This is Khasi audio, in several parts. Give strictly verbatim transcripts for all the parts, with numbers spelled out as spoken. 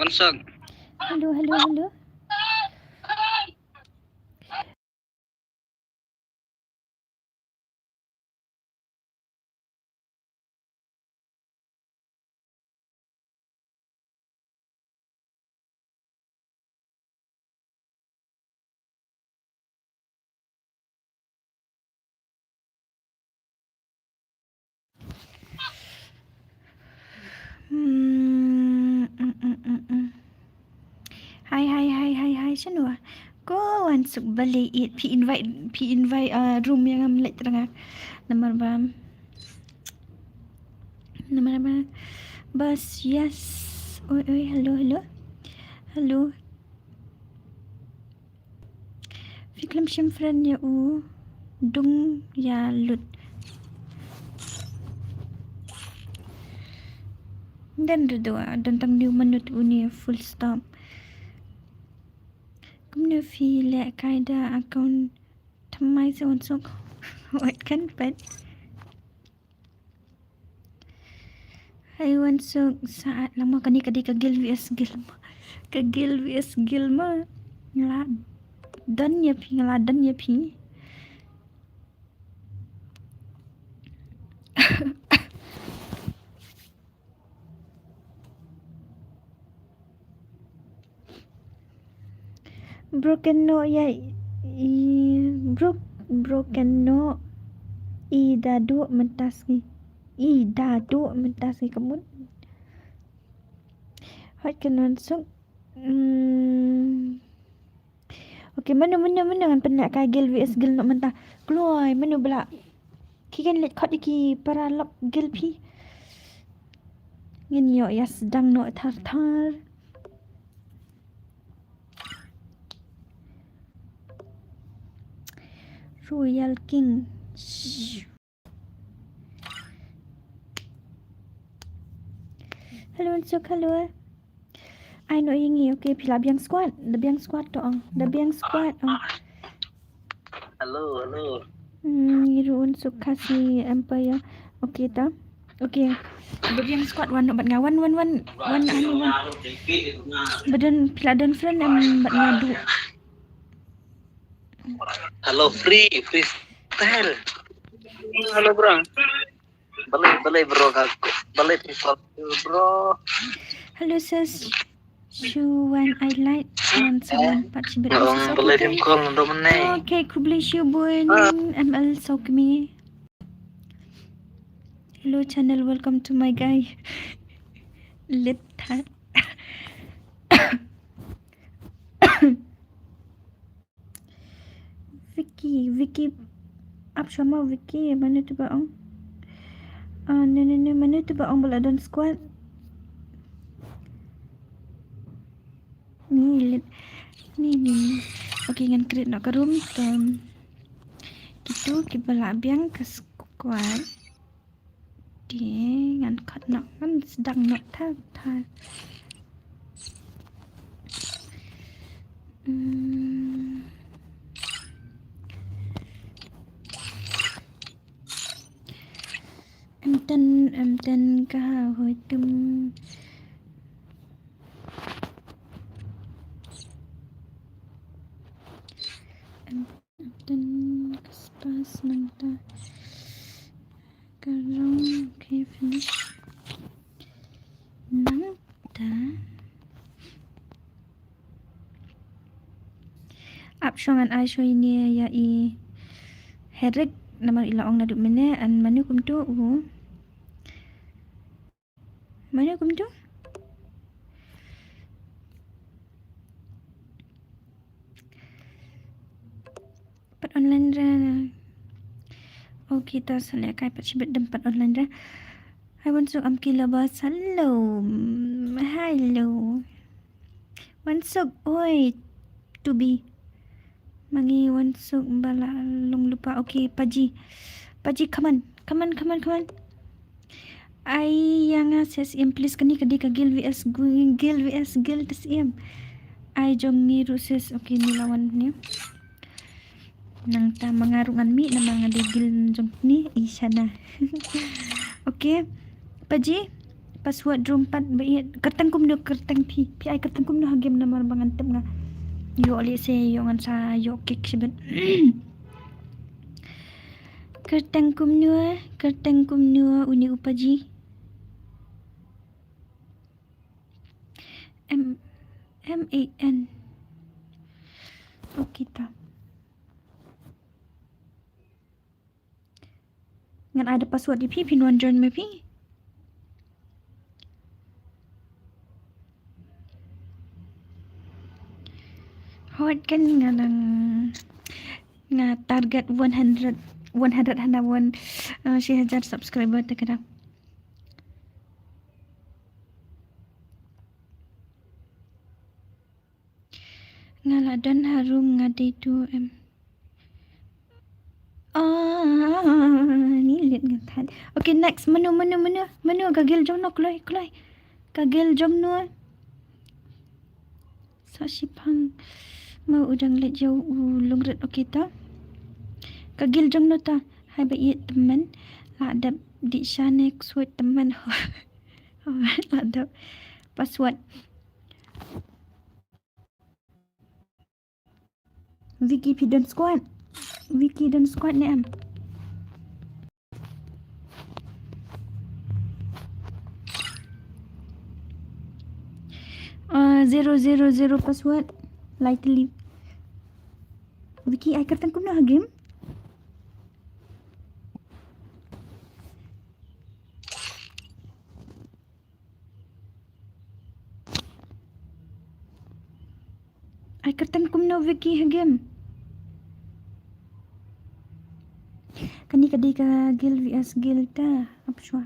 Wansuk. Hello, hello, hello. Hmm, mm, mm, mm, mm. Hi, hi, hi, hi, hi, shano? Ko Wansuk balei it phi invite, phi invite, uh, room ïa nga, ym leit tang nga. Namar ba, namar ba. Bas, yes. Oi, oi, hello, hello. Hello. Phi khlem shim friend ïa u dung ïa lut. Don ruh, don tang une u manut une full stop. Kumno phi leh kai da account thymmai se Wansuk? Wat kan pat. Hai Wansuk, sah lang ma, kane ka dei ka Gil V S Gil ma. Ka Gil V S Gil ma. Nga la don ïa phi, nga la don ïa phi. Broken no ïa i, bro-, broken no i da duh mynta sngi. I da duh mynta sngi ka mut. Hooid kynmaw Wansuk. Hmm. Okay, mano, mano, mano ngan pynleh ka Gil V S Gil noh mynta? Kloi, mano ba la. Ki kan leit khot ïa ki para lok Gil phi. Ngin ïoh ïa sdang noh thar thar. Royal King. Hello, Wansuk, hello. Ai noh ïa ngi, okay, phi la biang squad, da biang squad to ong, da biang squad ong. Hello, hello. Hmm, ngi ruh Wansuk Khasi Empire. Okay ta. Okay. Da biang squad wan noh bad nga, wan, wan, wan, wan, wan, wan. Ba don, phi la don friend em bad nga duh. Hello, free, freestyle. Hello, bro. Balei, balei, bro, ka, balei phi call, bro? Hello, sis. Shu wan, I like, wan sa wan pat shibit. Ong, balei phim call, ndo mane. Okay, khublei shibun, M L Sokmi. Hello, channel, welcome to my guy. Lit that. Vicky, Vicky, ap shwa ma Vicky, mano tu ba ong? Ah, ne, ne, ne, mano tu ba ong ba la don squad? Ni, ni, ni, ni. Okay, ngan create noh ka room, to. Kitu kiba la biang ka squad. Te ngan khot noh, ngan sdang noh thar thar. Hmm. Em ten, em ten ka hoi tum. Em Ym don ka spas nangta. Ka rong, okay, finish. Nangta. Ap shong an ai shong ine ïa i Herik namar i la ong naduh mynne, an manu kumtu u. Mano kumtu? Pat online re. Okay, ta sa leh kai pat shibit dem pat online re. Hai Wansuk, am ki laba salom. Hello. Wansuk, oi. to be. Ma ngi wan suk ba la long lypa. Okay, Paji. Paji, come on. Come on, come on, come on. Ai ïa nga sis em, please, kane ka dei ka guild V S gu-, guild V S guild, sis em. Ai jong ngi ruh sis. Okay, ni la wan ni. Nangta ma nga ruh ngan mih namar nga dei guild jong ni, i shana. Okay. Paji, password room pat ba ïeit. Kyrteng kumno, kyrteng phi. Phi ai kyrteng kumno ha game namar ba ngan tip nga. Ïoh lehse ïoh ngan sa ïoh kick shibit. Kyrteng kumno, kyrteng kumno une u Paji. M, M A N. Okay ta. Ngan ai da password ïa phi, phin wan join ma phi. Hot kan, nga nang, nga target one hundred, one hundred hana wan, uh, shi hajar subscriber te ka dang. Nga la don harum, nga dei tu em. Ah, ni lit nga that. Okay, next. Mano, mano, mano? Mano ka guild jong no, kloi, kloi? Ka guild jong no? Sa shipang. Ma u dang leit ïa u lungrit, okay ta. Ka guild jong no ta. Hai ba ïeit tymmen. La dep di shane switch tymmen. La dep. Password. Vicky, phi don squad? Vicky don squad ne em? Uh, zero zero zero password. Lightly. Vicky, ai kyrteng kumno ha game? Ai kyrteng kumno Vicky ha game? Kane ka dei ka guild V S guild ta, ap shwa.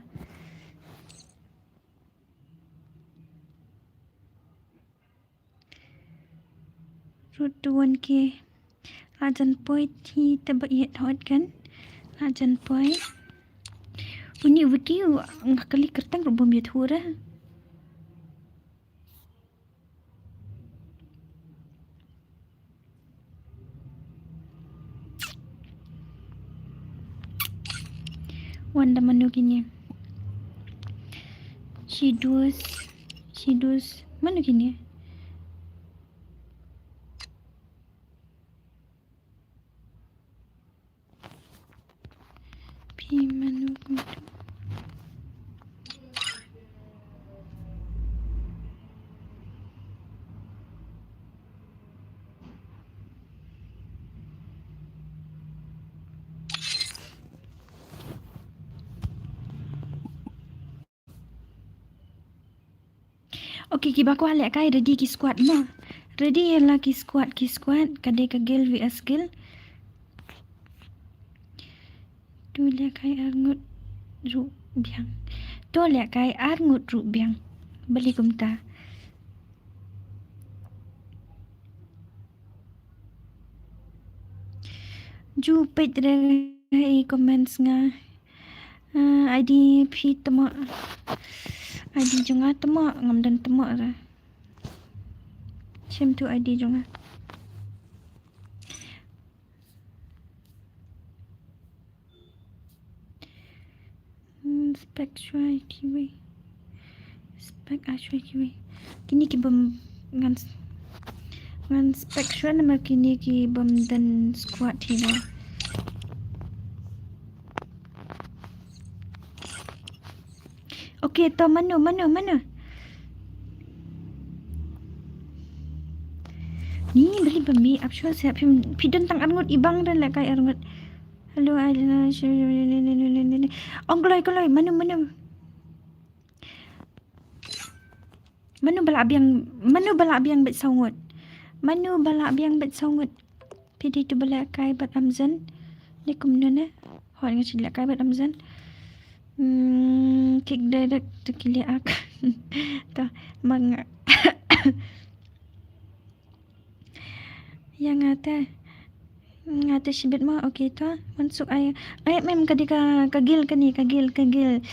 Road to one K. La jan poi, te ba ïeit hot kan. La jan poi. Uni Vicky, nga kali kyrteng ruh bym ïeit hura. Wan da mano kine? Shidus, Shidus, mano kine? Phi mano kumtu? Okay, kiba kwah lehkai ready ki squad mo. Ready ïa la ki squad, ki squad, ka dei ka guild V S guild. To lehkai arngut ruh biang. To lehkai arngut ruh biang. Balei kumta? Ju peit re i comments nga. Ah, I D phi tymok. I D jong nga tymok, ngam don tymok re. Shem tu I D jong nga. Hmm, spec shuwa kiwei. Spec a shuwa kiwei. Kine ki bym ngan s-, ngan spec shuwa namar kine ki bym don squad hi ba. Okay, to mano, mano, mano? Ni beli bami ap shuwa se phi, phi don tang arngut, ibang don lehkai arngut. Hello, I don't know. Ong kloi, kloi, mano, mano? Mano ba la biang, mano ba la biang bad saw ngut? Mano ba la biang bad saw ngut? Phi dei tu ba lehkai bad Amazon. Ni kumno ne? Hot nga shu lehkai bad Amazon. Hmm, kick direct tu ki leh ak. Ta mang. Ïa nga te. Nga te shibit mo, okay to. Wan suk ai. Ai mem ka dei ka, ka guild kane, ka guild, ka guild.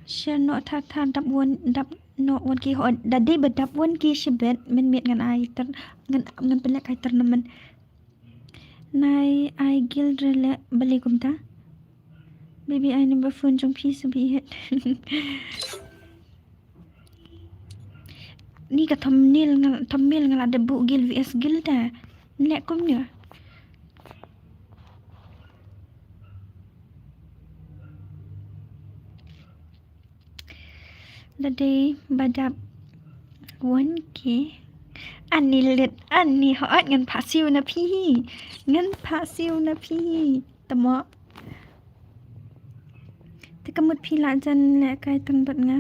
Share noh tha tha dap one, dap noh one K ho. Da dei ba dap one K shibit, mynmiet ngan ai ter, ngan, ngan pynlehkai tournament. Nai ai guild re leh balei kumta. Baby ai number phone jong phi shu bit. Ni ka thumbnail nga, thumbnail nga la dep buh guild V S guild ta. Leh kumne. Da dei ba dap one K. Ani lit, ani hot, ngan phah siew na phi. Ngan phah siew na phi. Tamo. Te ka mut phi la jan lehkai tang bad nga.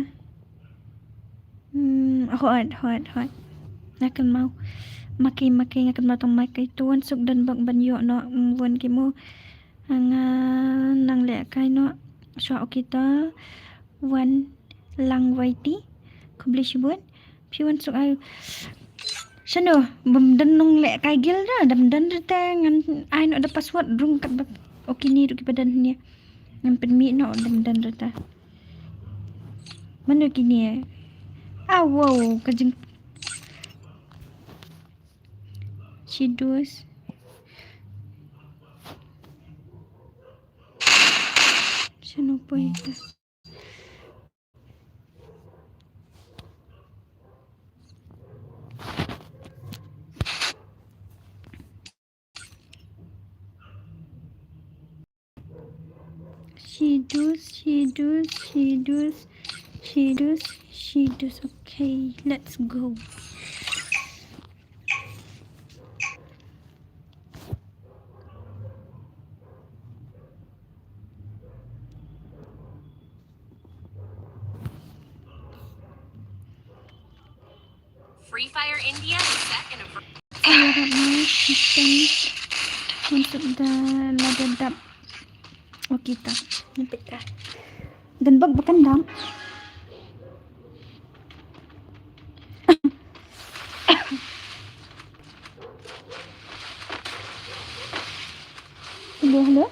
Hmm, hot, hot, hot. Nga kynmaw. Ma ki, ma ki, nga kynmaw tang ma ki. To wan suk don bok ban ïoh noh, hmm, wan ki mo. Nga nang lehkai noh. Shuwa, okay to. Wan lang wai ti. Khublei shibun. Phi wan suk ai. Shano, bym don nong lehkai guild da, dam don rta ngan ai noh da password rung kat ba. Okay ni ruh ki ba don ni. Ngan pynmih noh dam don rta. Mano kine? Ah, wow, ka jing. Shidus. Shano poi ta. Shidus, shidus, shidus, shidus, shidus. Okay, let's go. Free Fire India, set in a ver- Fire up my system. Untuk the ladder dap. Okay ta. Nyempit ta. Dan bak bakan dam. Hello, hello.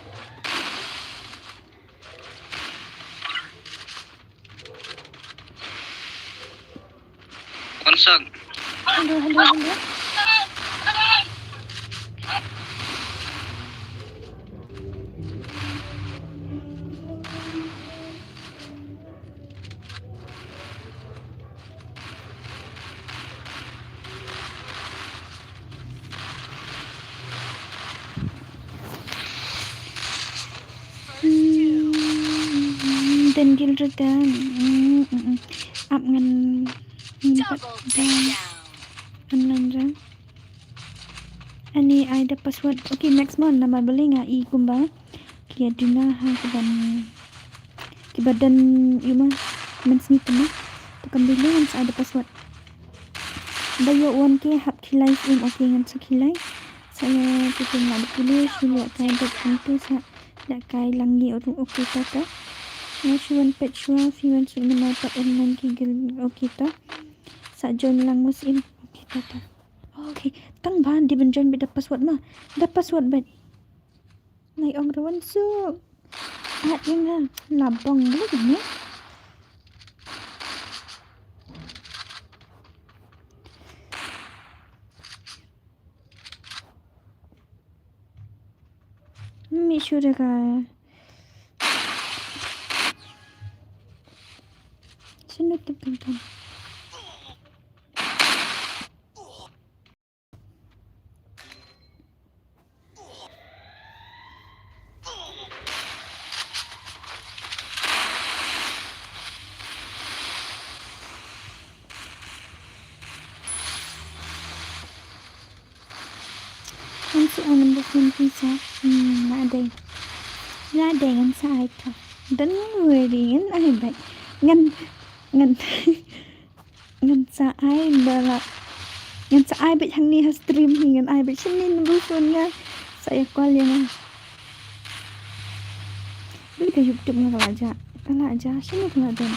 Konsang. Hello, hello, hello. Hmm, dan gil rita. Hmm, hmm, hmm. Ap ngan, ngan pat da online ra. Ani ai da password. Okay, next month namar balei nga i kumba ki ïa duna ha ki ban, ki ba don ïa ma mynsngi te ma. To kam dei lei ngan sa ai da password. Ba ïoh one K hap khilai im. Okay, ngan sa khilai. Sa ïa tu tu nga da pule shu lehkai bad kumtu sa lehkai lang ngi ruh. Okay, ta ta. Nga shu wan peit shuwa phi wan suk namar pat online ki gil. Okay, ta. Sa join lang mos im. Okay, ta ta. Okay, tang ba dei ban join bad da password ma. Da password bad. Nai ong ruh wan suk. At ïa nga. Labong dei ne. Mi sure ka. Sino tip kan kan. Ngan sa ai number phone phi sa. Hmm, la dei. La dei ngan sa ai ta. Don't worry, ngan ai beit. Ngan, ngan, ngan sa ai ba la. Ngan sa ai beit hangne ha stream hi, ngan ai beit shane number phone nga. Sa ïa call ïa nga. Bad ka YouTube nga ka la jah. Ka la jah, shano ka la don.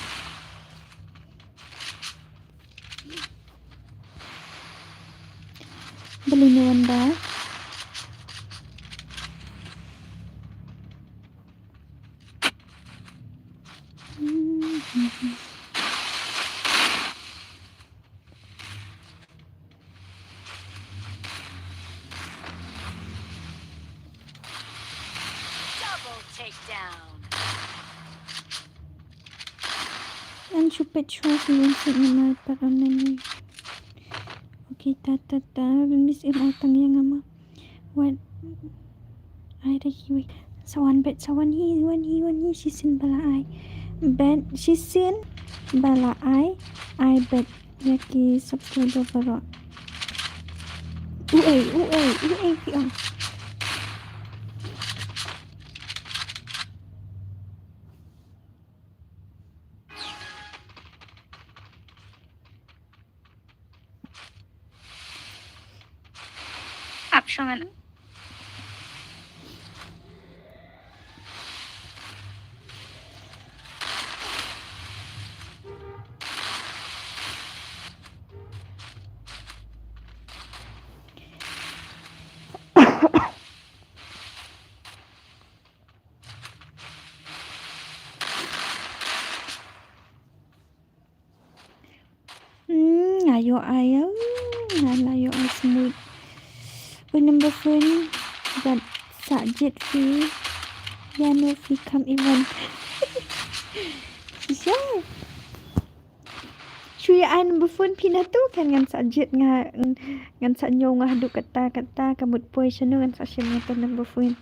Beli ni wan ba. Double takedown. Ngan shu peit shuwa shuwa shuwa ngan ai pat online. Okay, ta ta ta. Miss, em ai tang ïa nga ma. Wat ai da hi wei. Sa wan bet, sa wan hi, wan hi, wan hi. Shisien ba la ai bet, shisien ba la ai, ai bet ïa ki subscriber baroh. Uei, uei, uei ki ong. Ap shong ano. Hmm, nga ïoh ai, hmm, nga la ïoh ai smooth. Ui, number phone, bad sa jied phi. Ïa no phi kam iwan. Shisha. Shu ïa ai number phone phi na tu kan ngan sa jied nga, ngan sa ñiew nga haduh kata kata ka mut poi shano ngan sa shim nga tu number phone.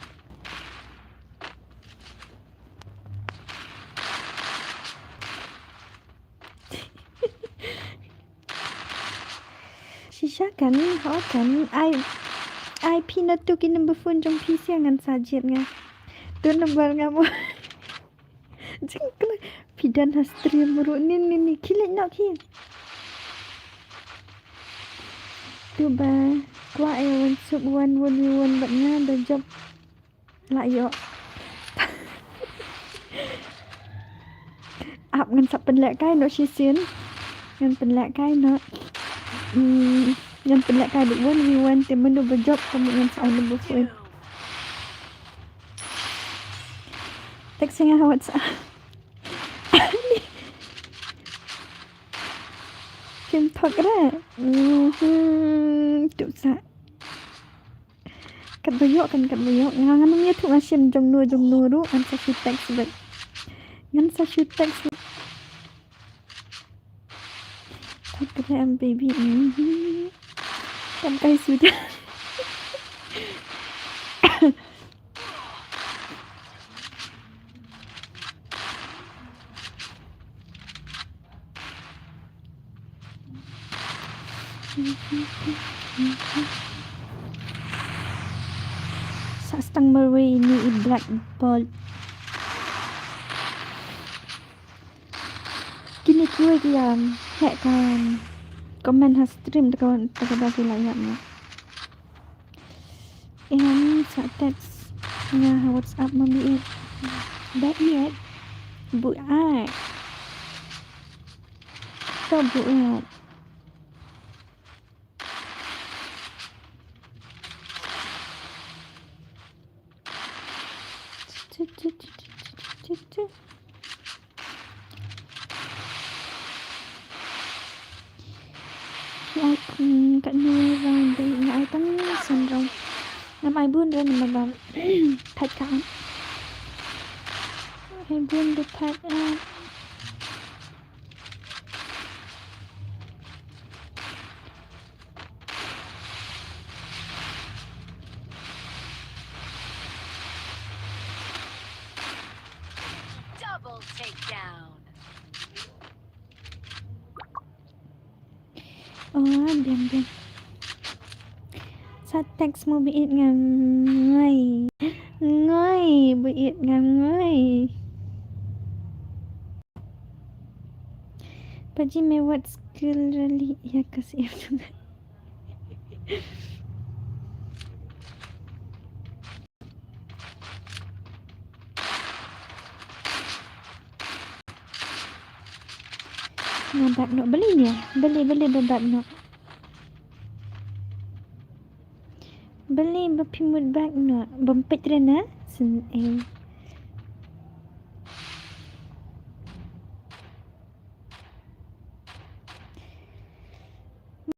Shisha kan, ho kan, ai, ai phi na tu ki number phone jong phi sia ngan sa jied nga. Tu number nga mo. Jingkla, phi don ha stream ruh ni ni ni, khie leit noh khie. Tu ba kwah ïa wan suk wan wan wi wan bad nga da jop. La ïoh. Ap ngan sa pynlehkai noh shisien. Ngan pynlehkai noh. Hmm, ngan pynlehkai da wan wi wan te mynno ba jop ka mut ngan sa ai number phone. Text ïa nga ha WhatsApp. Phim thok re. Mhm. Tuh sa. Katba ïoh kan katba ïoh. Nga ngan ym ïathuh nga shim jong no jong no ruh ngan sa shu text bad. Ngan sa shu text. Thok re em baby. Mhm. Kam kai suda. Sa stang marwei ini i Black Bolt. Kine kiwei ki ïam heh kan comment ha stream te ka, te ka ba ki la ïap nga. Em sa text nga ha WhatsApp ma Bieit. Ba Bieit. Buaid. To Buaid. Ki ai, mm, katno round ba nga ai tang san round. Ngam ai bun re namar ba thait ka. Ai bun ba thait, ah. Double takedown. Oh, biang biang. Sa text mo Bieit ngam ngoi. Ngoi, Bieit ngam ngoi. Paji me wat skill rally ïa ka C F tu. Nga back noh, beli ni. Beli, beli ba back noh. Balei ba phi mut bak noh? Bym peit re na? Sien ei.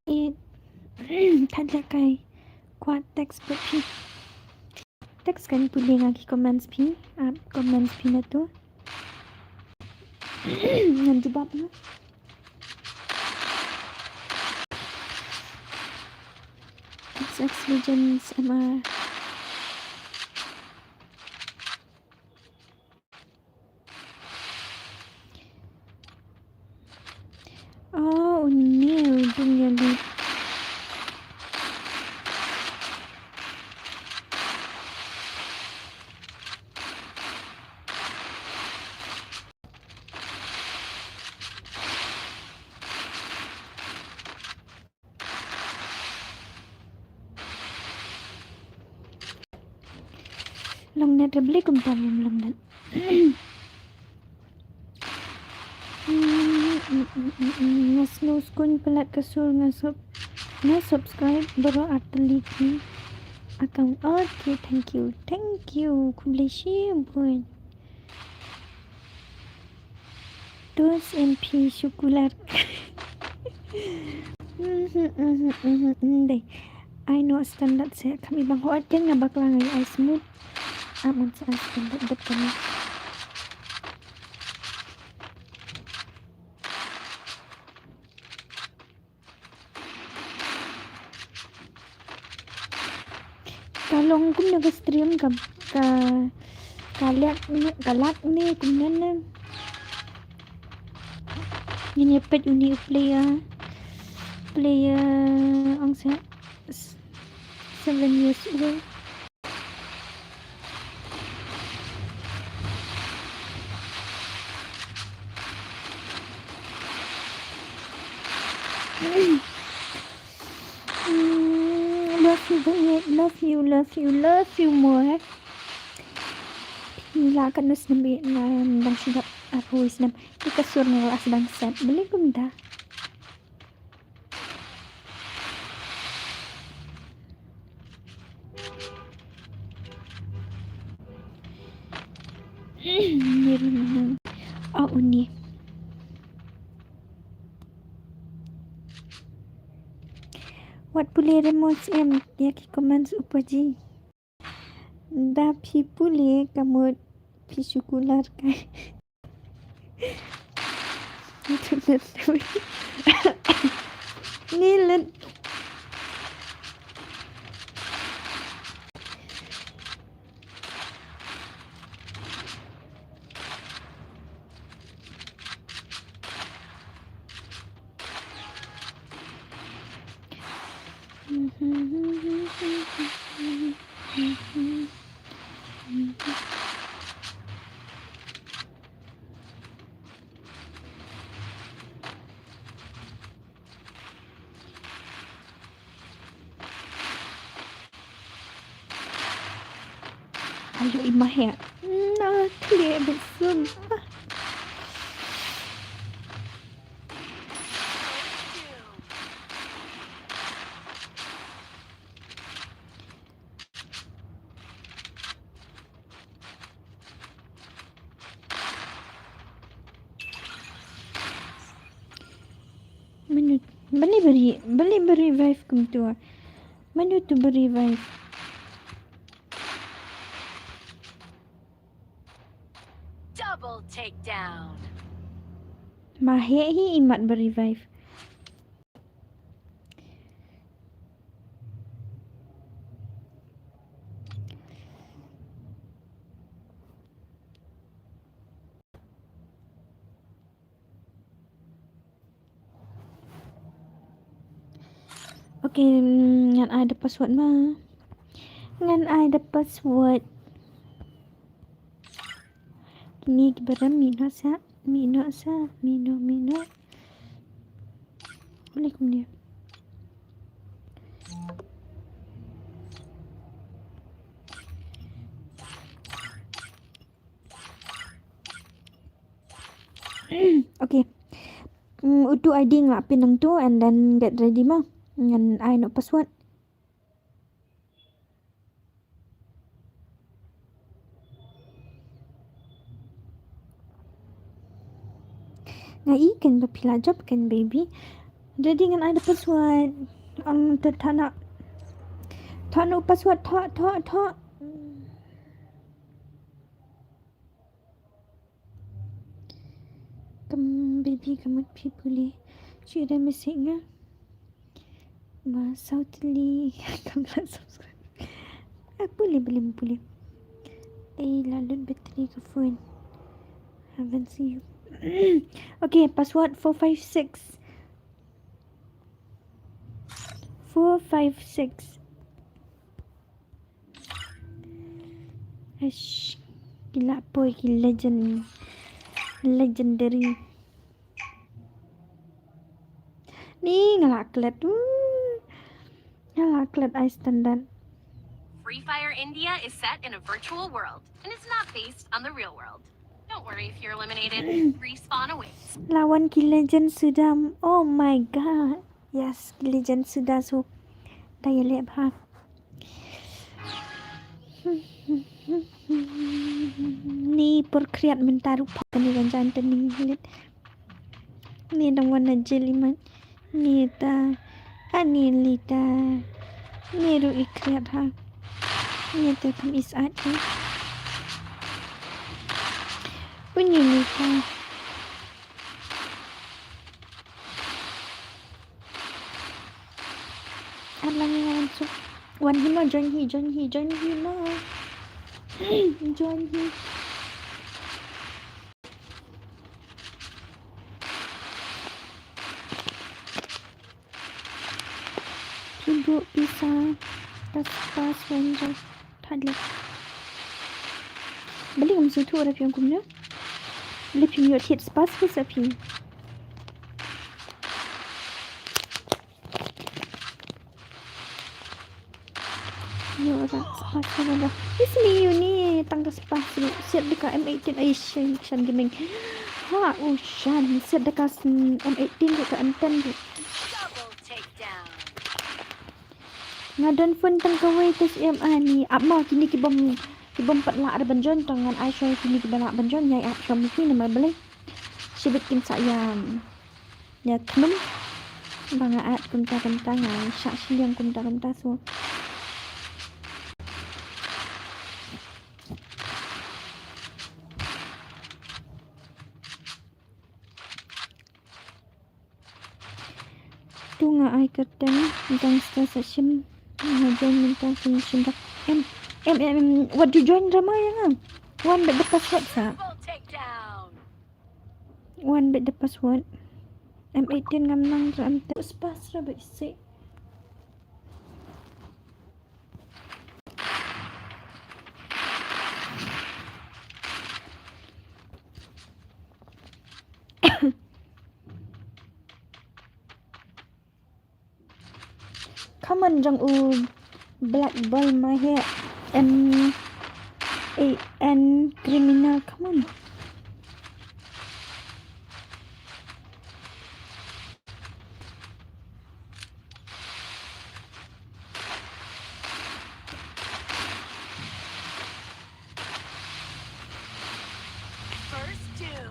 It. Thad ïa kai. Kwah text bad phi. Text kan pule nga ki comments phi. Ah, comments phi na tu. Ngan jubab nga. X X Legends M R. Oh, O'Neil, duh ïa li. Long net re, balei kumta ngam long net? Nga sngew sngewsih palat ka sur nga sub, nga subscribe baroh artylli ki account. Okay, thank you. Thank you. Khublei shibun. Tus em phi shu kular. Mhm, mhm, mhm, mhm, dei. Ai noh standard se kham i bang ho at keng na bakla ngai ai smooth. Am an sa ai standard dep kami. Ka long kumno ka stream ka, ka, ka lak ne, ka lak ne kumno ne. Ngin ïa peit uni u player. Player ong sa s-, seven years old. Mm, love you, babe. Love you, love you, love you more. Phi la katno snem? Nga dang shu dap arphew snem. Te ka sur nga la sdang set. Balei kumta? Ni ruh nang. Ah, uni. Wat pule re mo siem ïa ki comments u paji. Da phi pule ka mut phi shu kular kai. Ni len. Ayo, i mah ïa. Na, clear bad sum. Ah. Mano, balei ba re-, balei ba revive kumtu? Mano tu ba revive? Double takedown. Ma heh hi imat ba revive. Okay, mm, ngan ai da password ma. Ngan ai da password. Kine ki baram mih noh sa, mih noh sa, mih noh, mih noh. Boleh kumne. Okay. Mm, utu I D nga la pin nangtu and then get ready ma. Ngan ai noh password. Nga i kan ba phi la jop kan baby. Daddy ngan ai da password. Ang te thana. Thana password tha tha tha. Kam baby kam mut phi pule. Chi re message nga. Ma sautli kam la subscribe. Ah, pule pule pule. Eh, la lut battery ka phone. Haven't see you. Okay, password four five six. Four five six. Eish, ki la poi ki legend. Legendary. Ni nga la klet. Woo. Nga la klet ai standard. Free Fire India is set in a virtual world and it's not based on the real world. Don't worry if you're eliminated. Respawn awaits. La wan ki legend suda. Oh my god. Yes, ki legend suda so. Da ïaleh bha. Ni por kriat mynta ruh pha ni kan jan tani lit. Ni dang wan na jeli man. Ni ta. Ani lita. Ni ruh i kriat ha. Ni ta kam is at ni. Uni lita. Alang wan so. Wan hi no, join hi, join hi, join hi no. Join hi. Phi buh pisa. Tas pas wan jo. Thadle. Beli ngam sngewthuh ra phi ong kumno. Beli phim ïoh thied spas pisa phi. Ïoh rat spas pisa. Isni uni tang ka spas ru. Siat da ka M eighteen. Ai shan shan gaming. Ha u shan siat da ka M eighteen da ka M ten da. Double takedown. Nga don phone tang kawei te siem ani ap ma kini ki bom ki bom pat lah re ban join tang ngan ai shoi kini ki ba lah ban join ïai ap shom ki namar balei. Shibit kin sa ïa ïa thnum ba nga at kumta kumta nga shah shiliang kumta kumta so. Tu nga ai kyrteng gangster sa shim. Nga join mynta sa shim da. Em em em em, what to join drama ïa nga. One bit the password sa. One bit the password. M eighteen ngam nang sa em te. Spas ra bit si. Come on, jong u black ball ma he. M A N criminal, come on. First two.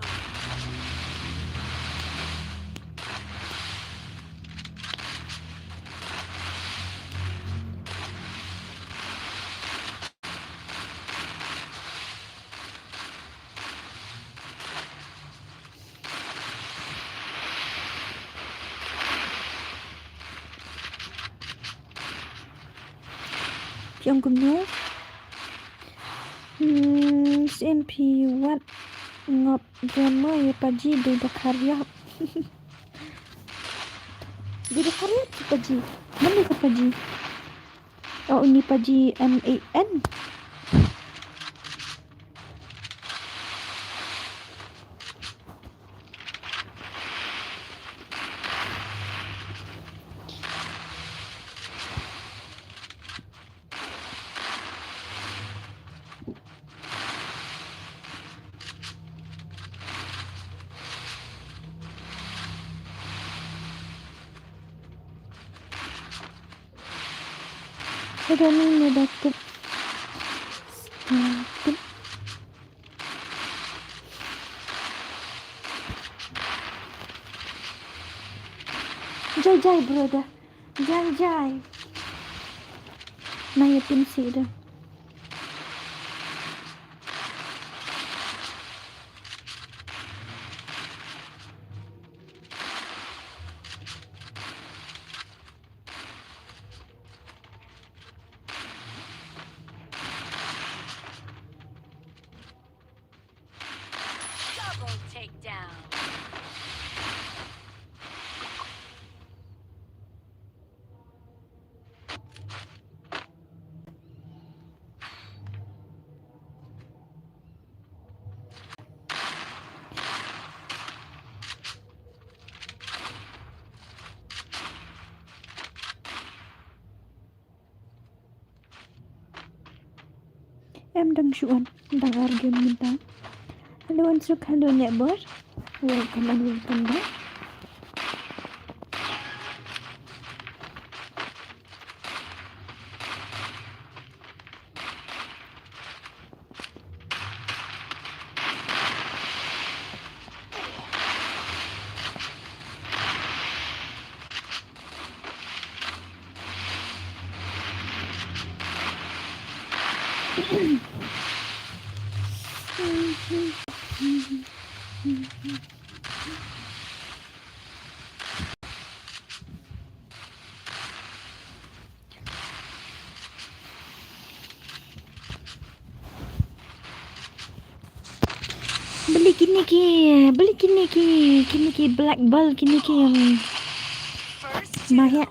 Phi ong kumno? Hmm, S M P wat ngop drama ïa paji dei da khariap. Dei da khariap si paji. Mane ka paji. Oh, ini paji M A N. Roni ne da tip. Tip. Jai jai brother. Jai jai. Na ya pin si da. Double takedown. Em dang shu on, dang ar game mynta. Hello Ansuk, hello Netbor. Welcome and welcome back. Beli kine ki, beli kine ki, kine ki black ball, kine ki, um, mahek.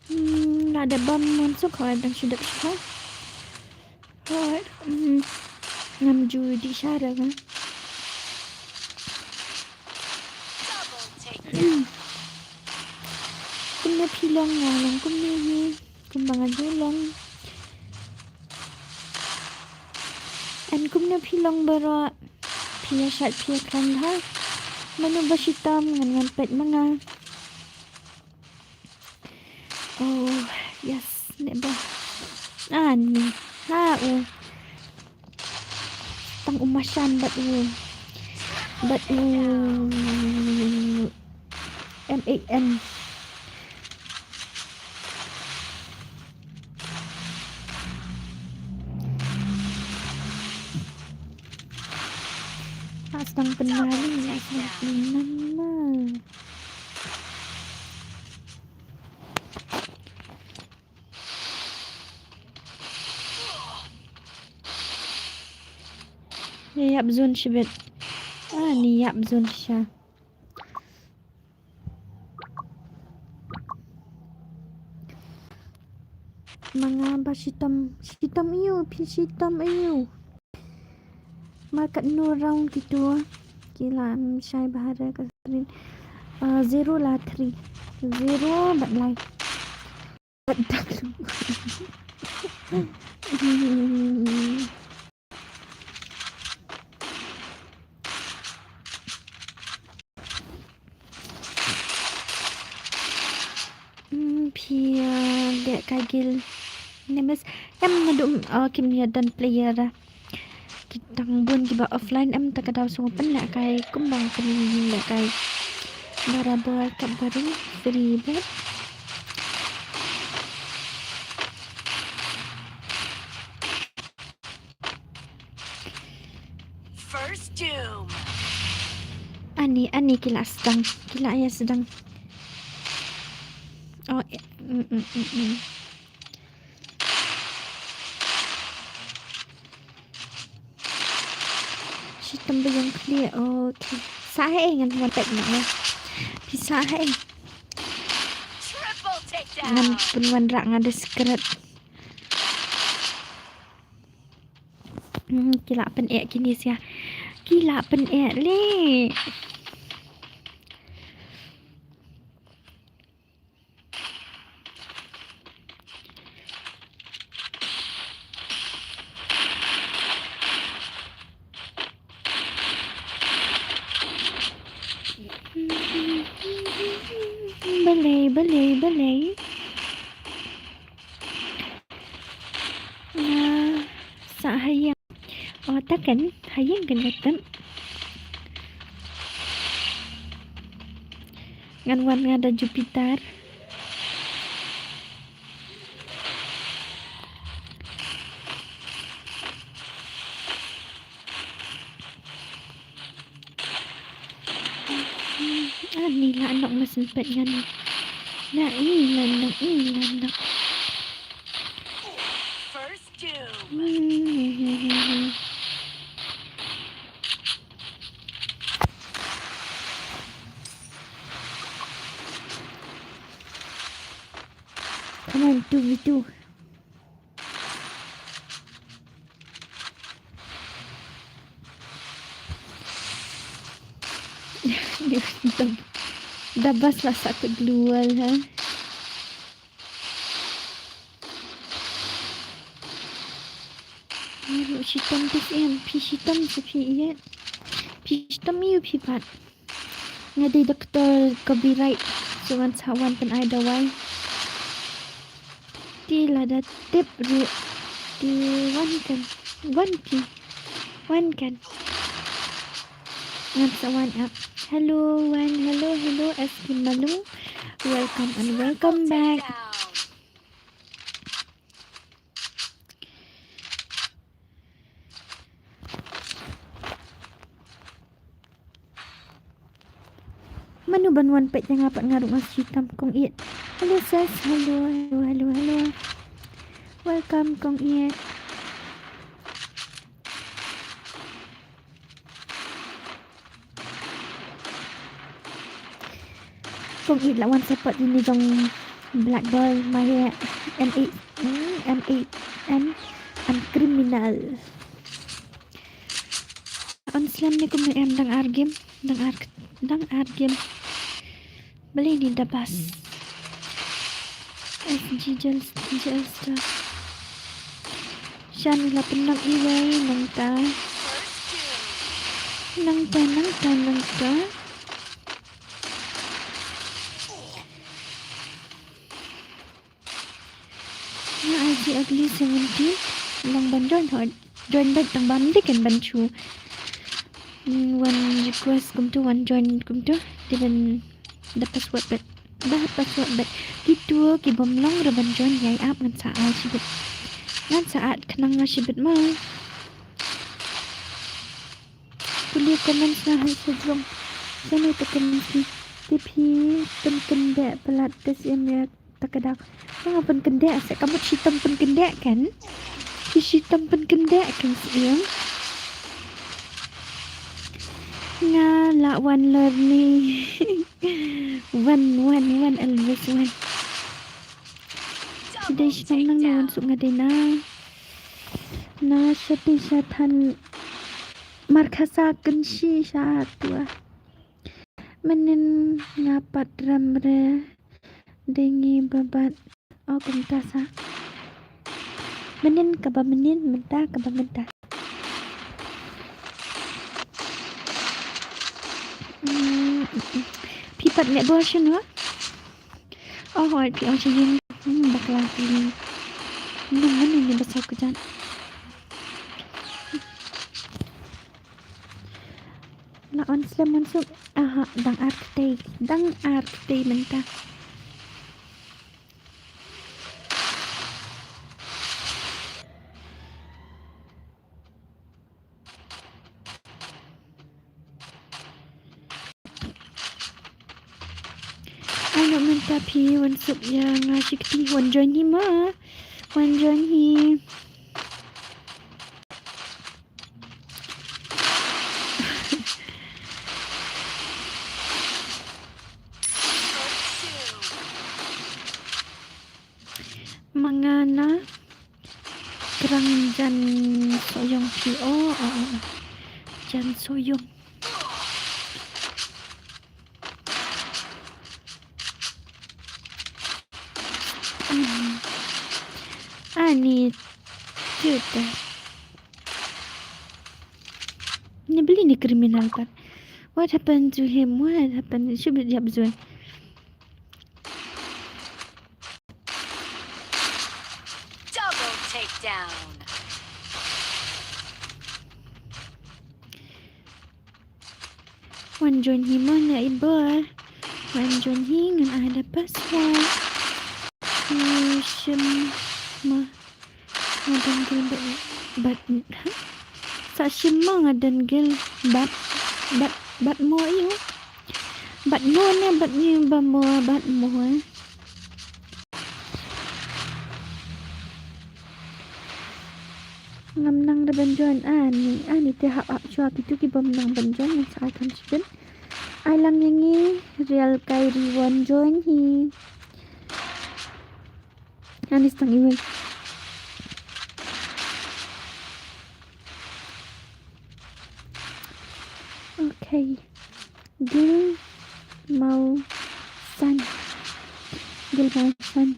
Hmm, la dep bam Ansuk, hooid, dang shu dep shuh. Hooid, hmm, ngam ju dih sha re nga. Kumne phi long, nga long kumne hi. Kumba nga ju long. Em kumne phi long baroh. Phi ïa shait phi ïa khlaiñ bha. Mano ba shitom, ngan, ngan peit ma nga. Oh, yes, Netbor. Ani, ha u. Tang u Mashan bad u, bad u M A M. Nga sdang pynmari, nga sdang pynmari. Ïap zone shibit. Ani ïap zone shisha. Ma nga ba shitom, shitom aiu, phi shitom aiu. Mar katno round kito. Ki la, mm, shai bha re ka screen. Ah, zero la three. Zero bad lai. Bad dak lu. Hmm, phi, ah, leh kai guild. Names em naduh, ah, kim ïa don player. Ki dang bun kiba offline, em ta ka daw sngewbha pynlehkai kumba nga pynlehkai. Barabor kat barim free bet. First doom. Ani, ani ki la sdang, ki la ïa sdang. Oh, eh, mm, mm, mm, mm. Shitom ba ïong khlieh, okay. Sah ha ei ngan wan peit noh ïa. Phi sah ha ei. Triple takedown. Ngan pynwanrah nga da secret. Hmm, ki la pyneh kine sia. Ki la pyneh leh. Balei, balei, balei. Nga sah ha ïing. Wata kan, ha ïing kan ka tep. Ngan wan nga da Jupiter. Ani la nok ma sempet ngan. La i la nok, i la nok. First doom. Come on, two v two. Da bas la sa ka glue wall, ha? Ngi ruh shitom te siem, phi shitom sa phi ïa. Phi shitom ïa phi pat. Nga dei doktor copyright, so ngan sa wan pynai dawai. Te lada tip ruh, te wan kan, wan ki, wan kan. Ngan sa wan ap. Hello wan, hello, hello, S K Malung. Welcome and welcome back. Mano ban wan peit ïa nga pat nga ruh nga shitom kong it. Hello sis, hello, hello, hello, hello. Welcome kong it. Kong it la wan support ïa ine i jong Black Doll, ma he M A, hmm, M A M, I'm criminal. On slem ne kumno em, dang ar game, dang ar, dang ar game. Balei ni da bas. S G Jels-, Jelstar. Shan la pynlong iwei nangta. Nangta, nangta, nangta. Nga ai ji ugly seventeen. Long ban join hot. Join back tang bam dei kan ban shu. Hmm, wan request kumtu, wan join kumtu. Dei ban da password bet. Da password bet. Kitu ki bym long ruh ban join ïa i app ngan sa ai shibit. Ngan sa ai khnang nga shibit ma. Pule comments na hai sa jrong. Sa ne ta comments ni. Te phi pynkyndeh palat te siem ïa ta ka dak. Nga pynkyndeh sa ka mut shitom pynkyndeh kan. Phi shitom pynkyndeh kan siem. Nga la wan lor ni. Wan, wan, wan, always wan. Phi dei shnong nang na wan suk nga dei na. Na shatei shathan markhasa kynshi sha tua. Mynnin nga pat ram re dei ngi babat. O kumta sa. Mynnin kaba mynnin, mynta kaba mynta. Hmm, phi pat leh bor shano? Oh, hooid, phi ong sha ïing. Hmm, bakla phi. Nang mane ne ba saw kjat. La on slem on suk. Aha, dang ar ktei. Dang ar ktei mynta. Ai noh mynta phi wan suk ïa nga shi kti, wan join hi ma. Wan join hi. Ma nga na krang jan soyong phi. Oh, oh, oh. Jan soyong. Ani tuta. Ni beli ni criminal kan. What happened to him? What happened? Should be jab zone. Double takedown. Wan join hi mo na i bor. Wan join hi ngan ai da password. Shim mo. Nga don guild bad, bad, ha? Sa shim mo nga don guild bad, bad, bad mo ïa u. Bad mo ne bad ïa u ba mo bad mo, eh. Ngam nang da ban join ani, ani te hap hap shuwa kitu ki bym nang ban join ngan sa ai kham shipin. Ai lang ïa ngi Real Kairi wan join hi. Ani stang iwei. Okay. Gil Mau San. Gil Mau San.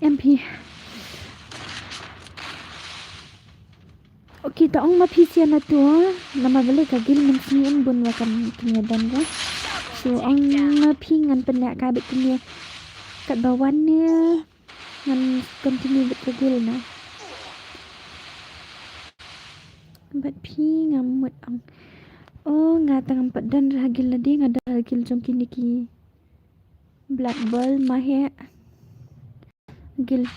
M P. Okay, to ong ma phi sien na tu, namar balei ka guild mynsngi yn bun wa kam kine don ko. So ong ma phi ngan pynleh kai bad kine katba wan ne ngan continue bad ka guild na. Bad phi ngam mut ong. Oh, nga tang ngam pat don ha guild lade, nga don ha guild jong kine ki Black Ball ma he. Gil.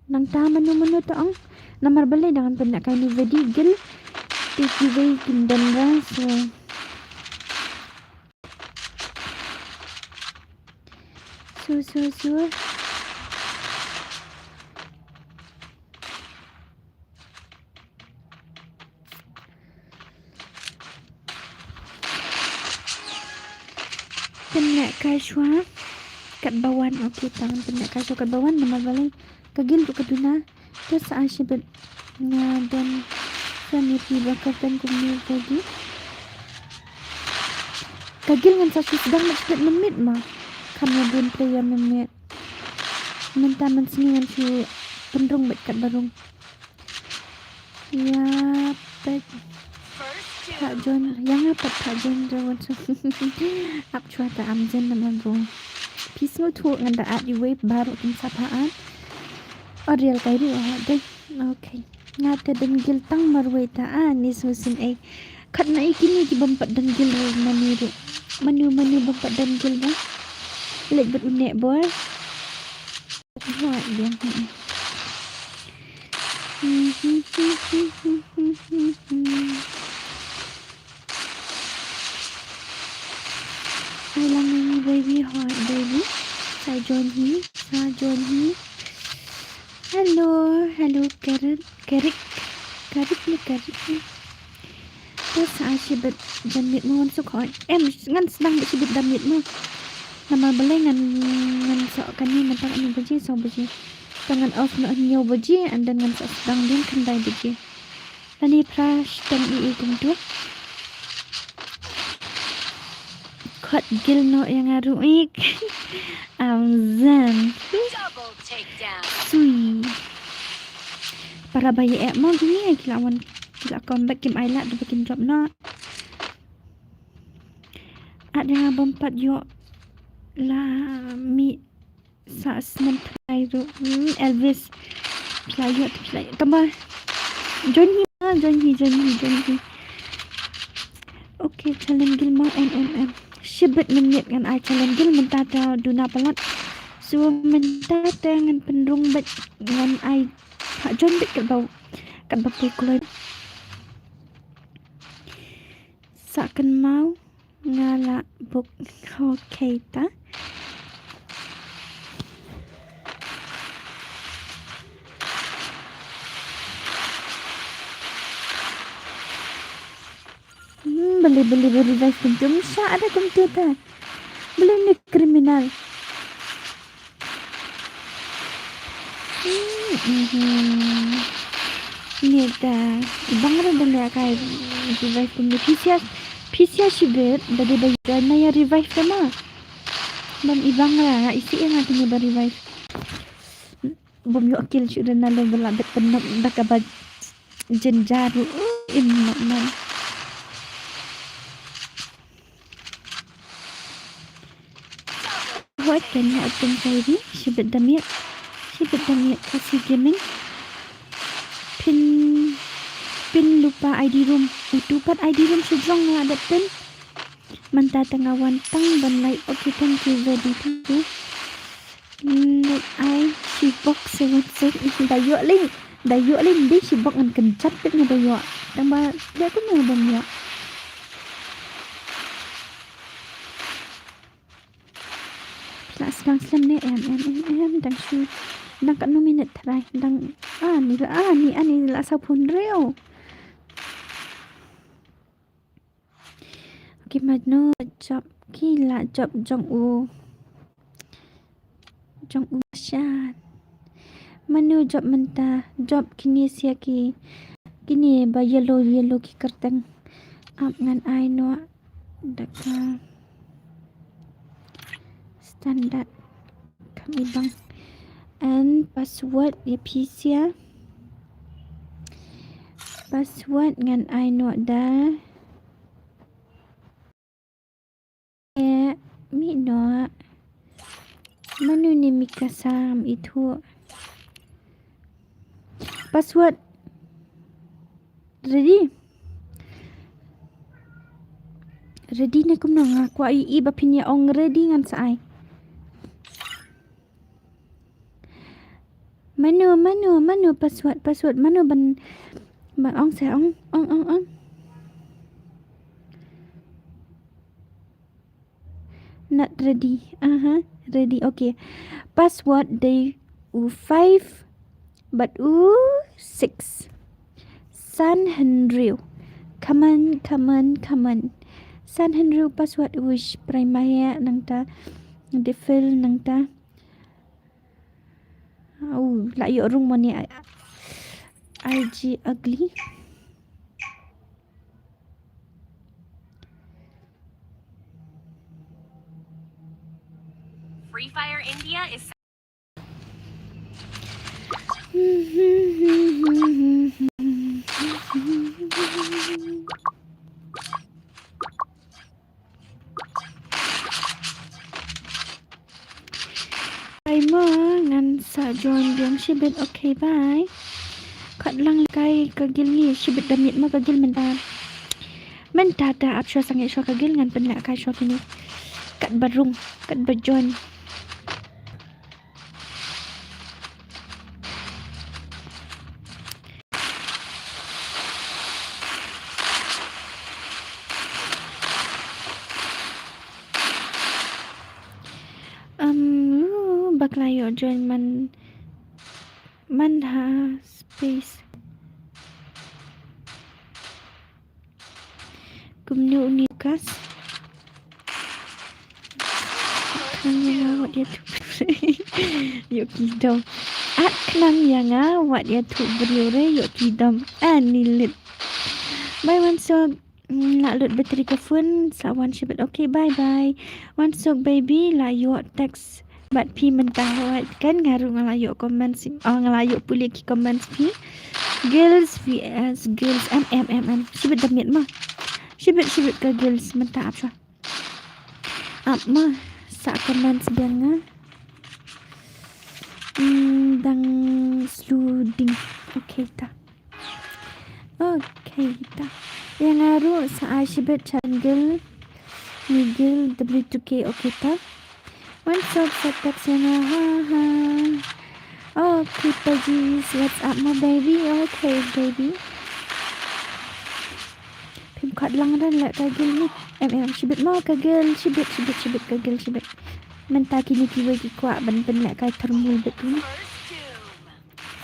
Nangta mano mano to ong. Namar balei dang pynleh kai ni vedi gil. Te kiwei kim don ra so. So so so. Pynleh kai shuwa katba wan, okay, tang pynleh kai shuwa katba wan, namar balei ka gil ruh ka duna. Te sa ai shibit nga don sa ni pi ba ka pen kumne lagi. Ka gil ngan sa shu sdang bad shibit mynmiet ma. Kam ïa bun player mynmiet. Mynta mynsngi ngan shu pynrung bad katba rung. Ïa peit. Phah join, ïa nga pat phah join da wan shu. Ap chwa ta am jen namar ba phi sngewthuh ngan da add iwei baroh kin sa phah add. O Real Kairi o ha dei. Okay. Nga te don gil tang marwei ta ani sngewsih ei. Khatna i kine ki bym pat don gil ruh mane ruh. Manu manu bym pat don gil ba. Leit bad u neh bor. Hooid biang. Ai lang ngi baby, hooid baby. Sa join hi, sa join hi. Hello, hello, Karen, Karik. Karik ni, Karik ni. Te sa shibit janmiet mo ngan suk hoi. Em, ngan sdang bad shibit janmiet mo. Namar balei ngan, ngan sok kane mynta hynñiew baje, saw baje. Te ngan off noh hynñiew baje and then ngan sok sdang biang khyndai baje. Lane phra shiteng i i kumtu. Khot gil noh ïa nga ruh ik. Am zen. Sui. Para ba ïa eh mo kine ki la wan, ki la comeback, kim ai lad da ba kin drop noh. At ïa nga bym pat ïoh la mih sa snem trai ruh. Hmm, Elvis. Phi la ïoh, phi la ïoh. Tangba join hi ma, join hi, join hi, join hi. Okay, challenge gil ma, em, em, em. Shibit mynmiet ngan ai challenge gil mynta te duna palat. So mynta te ngan pynrung bad ngan ai phah join bad katba, katba poi kloi. Sa kynmaw nga la book. Okay ta. Hmm, beli beli beli revive kumtu. Sa ada kumtu ta. Beli ni kriminal. Hmm, mhm. Ni ta ibang ra da leh kai revive kumne. Phi sia, phi sia shibit da dei ba ïa na ïa revive ta ma. Bam ibang ra nga isih ïa nga kine ba revive. Bam ïoh kill shuh da na lo ba la bet pynop da kaba jynjar ruh. Im nok man. Hooid, kane ha Upton Kairi, shibit da miet, shibit da miet, Khasi Gaming. Phin, pin lypa I D room. Utu pat I D room shu jrong nga la dep pin. Mynta te nga wan tang ban like. Okay, thank you, very thank you. Leit ai shibok seven six. Da ïoh lei. Da ïoh lei, dei shibok ngan kynjat pet nga da ïoh. Tang ba leh kumno ban ïoh. La sdang slem ne em em em em dang shu. Dang katno minit trai. Dang ani la ani ani la saw phew hynriew. Ki mano jop ki la jop jong u. Jong u shan. Mano jop mynta jop kine sia ki. Kine ba yellow yellow ki kyrteng. Ap ngan ai noh da ka standard. Kam i bang. And password ïa phi sia. Password ngan ai noh da. Eh, mi noh. Mano ne mi kasam itu. Password. Ready? Ready ne kumno nga kwah i i ba phin ïa ong ready ngan sa ai. Mano, mano, mano password, password, mano ban, ban ong sa ong, ong, ong, ong. Not ready. Aha, ready. Okay. Password dei u five bad u six. San hynriew. Come on, come on, come on. San hynriew password wish primary nangta. Default nangta. Au, la ïoh rung mane. I G ugly. Free Fire India is Bye mo, ngan sa join biang shibit. Okay, bye. Khot lang kai ka gil ngi shibit da miet mo ka gil mynta. Mynta da ap shuwa sangeh shuwa ka gil ngan pynleh kai shuwa kine. Kat ba rung, kat ba join. Um, uh, bakla ïoh join man, man ha space. Kumno uni Lukas? Khnang ïa nga wat ïathuh briew re. Ïoh ki dom. At khnang ïa nga wat ïathuh briew re ïoh ki dom. Ani lit. Bye Wansok. Mm, la lut battery ka phone sa wan shibit. Okay, bye bye. Wansok baby la ïoh text. Bad phi mynta hooid kan nga ruh nga la ïoh comments, oh, nga la ïoh pule ki comments phi. Girls V S girls. Em em em em. Shibit da miet ma. Shibit shibit ka girls mynta ap shuwa. Ap ma sa comments biang nga. Hmm, dang slow ding. Okay ta. Okay ta. Ïa nga ruh sa ai shibit chan gil. Ni gil W two K okay ta. Wansok sa text ïa nga ha ha. Okay ta jis, what's up my baby? Okay baby. Phim khot lang ren leh ka gil ni. Em em shibit mo ka gil shibit shibit shibit ka gil shibit. Mynta kine kiwei ki kwah ban pynleh kai thermul bit ni.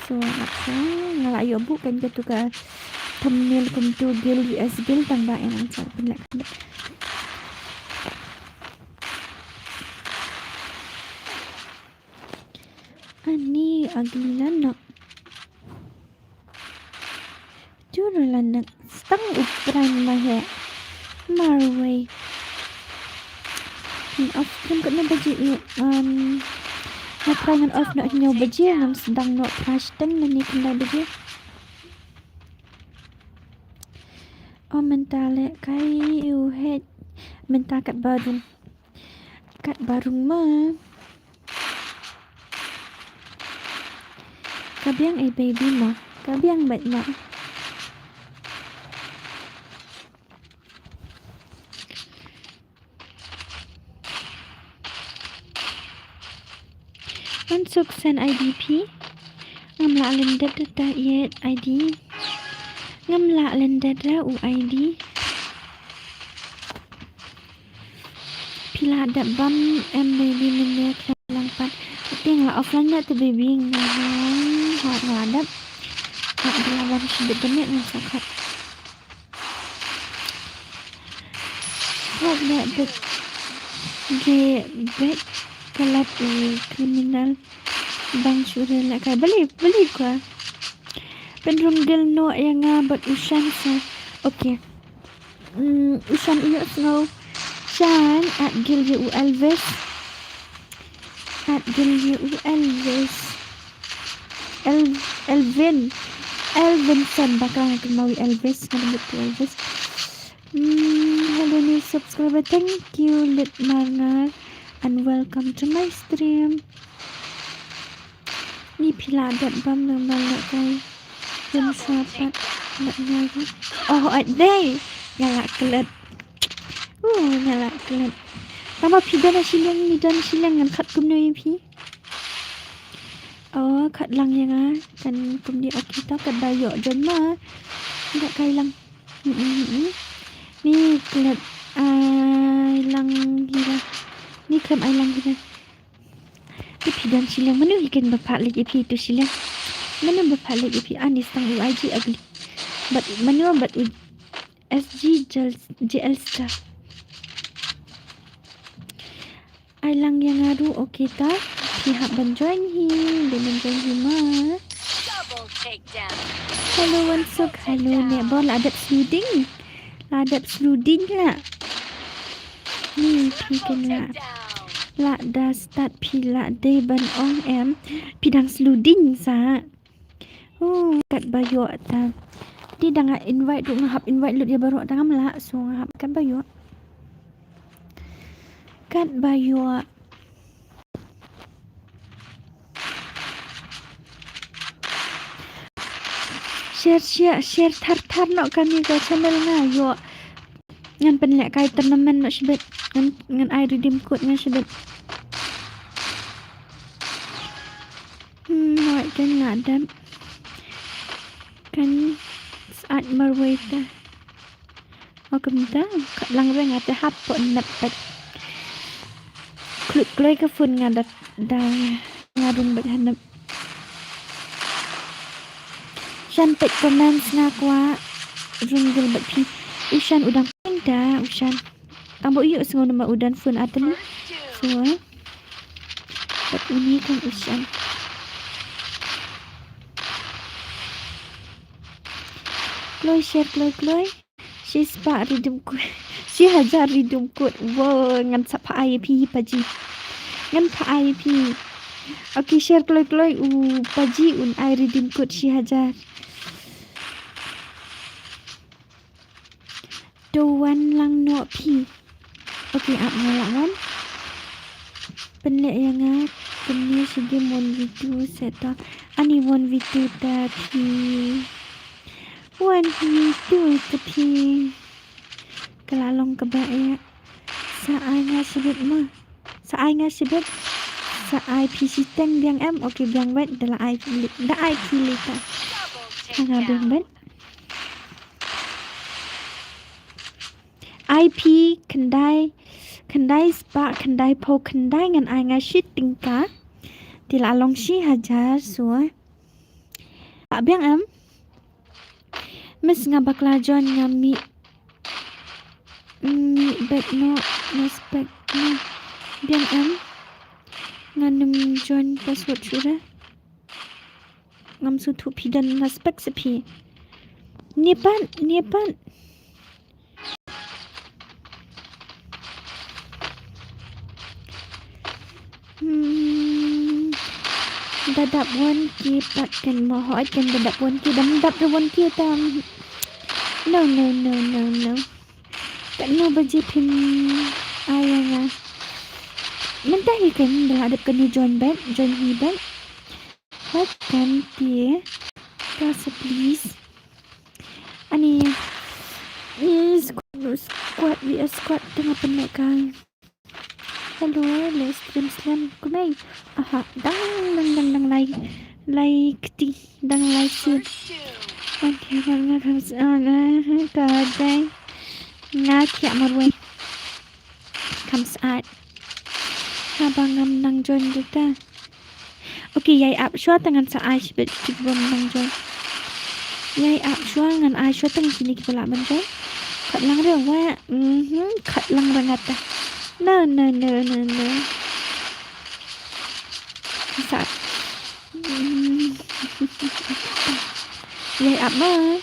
So, so nga la ïoh buh kan katu ka thumbnail kumtu gil V S gil tang ba em em sa pynleh kan. Ani ugly la nok. Jur la nok. Stang u pran ma he. Marwei. Ngan off stream katno baje ïa, um, nga try ngan off noh hynñiew baje ngan sdang noh phra shiteng lane khyndai baje. O mynta leh kai u heh mynta kat ba rung. Kat ba rung ma. Ka biang ei baby mo. Ka biang bad mo. Unsuk send I D phi. Ngam lah lyndet da ïa I D. Ngam lah lyndet da u I D. Phi lah dep bam em baby mynne khlem lang pat. Te nga la offline na te baby nga hoi nga la dep. Nga la bam shi bit da miet nga sa khat. Hok ne bit ge bit ka lap u criminal bang shu re lehkai bali bali kwa. Pynrung gil noh ïa nga bad u Shan sa. Okay. Mm, u Shan ïoh sngew. Shan at gil ïa u Elvis. At gil ïa u Elvis. El Elvin. Elvin Sen bakla nga kynmaw ïa Elvis. Nga lembit ïa Elvis. Mm, hello new subscriber. Thank you Lit Marngar and welcome to my stream. Ni phi lah dep bam nang bam lehkai. Pynshwa pat lehkai. Oh, ai dei. Nga lah klet. Uh, nga lah klet. Tang ba phi don shiliang ni don shiliang ngan khat kumno ïa phi. Oh, khat lang ïa nga. Kan kumne okay ta kat ba ïoh jon ma. Lehkai lang. Mm, mm, mm. Ni klet ai lang hi la. Ni klet ai lang hi la. Te phi don shiliang mano hi ken ba phah leit ïa phi tu shiliang. Mano ba phah leit ïa phi ani stang u I G ugly. But mano but u S G J L Star. Ai lang ïa nga ruh okay ta. Phi hap ban join hi. Dei ban join hi ma. Double takedown. Hello Wansuk. Hello ne bor la dep sluding. La dep sluding la. Ni phi ken la. La da start phi la dei ban ong em. Phi dang sluding sa. Oh, kat ba ïoh ta. Ti dang nga invite ruh nga hap invite lut ïa baroh dang am lah so nga hap kat ba ïoh. Kat ba ïoh. Share share share thar thar noh kane ka channel nga ïoh. Ngan pynlehkai tournament noh shibit. Ngan ngan ai redeem code nga shibit. Hmm, hoi kan nga dep. Kan sat marwei ta. Oh kumta, kat lang reng ate hap po nep pet. Klut kloi ka phone nga da da nga rung bet hanep. Shan pet comments nga kwah rung gil bet phi. U Shan u dang pynda u Shan. Tang ba u ïoh sngew namar u don phone ate ni. So. Bad uni kan u Shan. Kloi share kloi kloi. Shi spah redeem code. Shi hajar redeem code. Wow, ngan sa phah ai phi paji. Ngan phah ai phi. Okay, share kloi kloi u paji un ai redeem code shi hajar. To wan lang noh phi. Okay, ap nga lah wan. Pynleh ïa nga kumne shi game one v two set to. Ani one v two ta phi. One v two ta phi. Ka la long kaba eh. Sa ai nga shibit ma. Sa ai nga shibit. Sa ai phi shiteng biang em. Okay, biang bet da la ai phi. Da ai phi lita. Ha nga biang bet. Ai phi khyndai khyndai spah khyndai phew khyndai ngan ai nga shi tyngka. Te la long shi hajar so. Biang em. Miss nga bakla join nga mih mih bet noh nga spek nga. Biang em. Nga nym join password shuh re. Ngam sngewthuh phi don nga spek sa phi. Nia pat nia pat. Hmm. Da dap one K pat kan mo hooid kan da dap one K dam dap da one K tam. No no no no no. Katno baje phin ai ïa nga. Mynta hi kan da la dep kane join bet join hi bet. Hooid kan te. Ka sa please. Ani. Ni squad, squad V S squad tengah pynlehkai. Hello, le stream slem kumai. Aha, dang, dang, dang, dang, lai, lai kti, dang lai sien. Wan ki wan nga kham sa, ah, nga, ka dai. Nga kia marwei. Kham sa. Haba ngam nang join kita. Okay, ïai ap shuwa te ngan sa ai shibit ki bym nang join. Ïai ap shuwa ngan ai shuwa te ngan kine ki ba lah ban join. Khat lang re wa, mhm, khat lang re ngata. No, no, no, no, no. Sa. Ïai ap ma.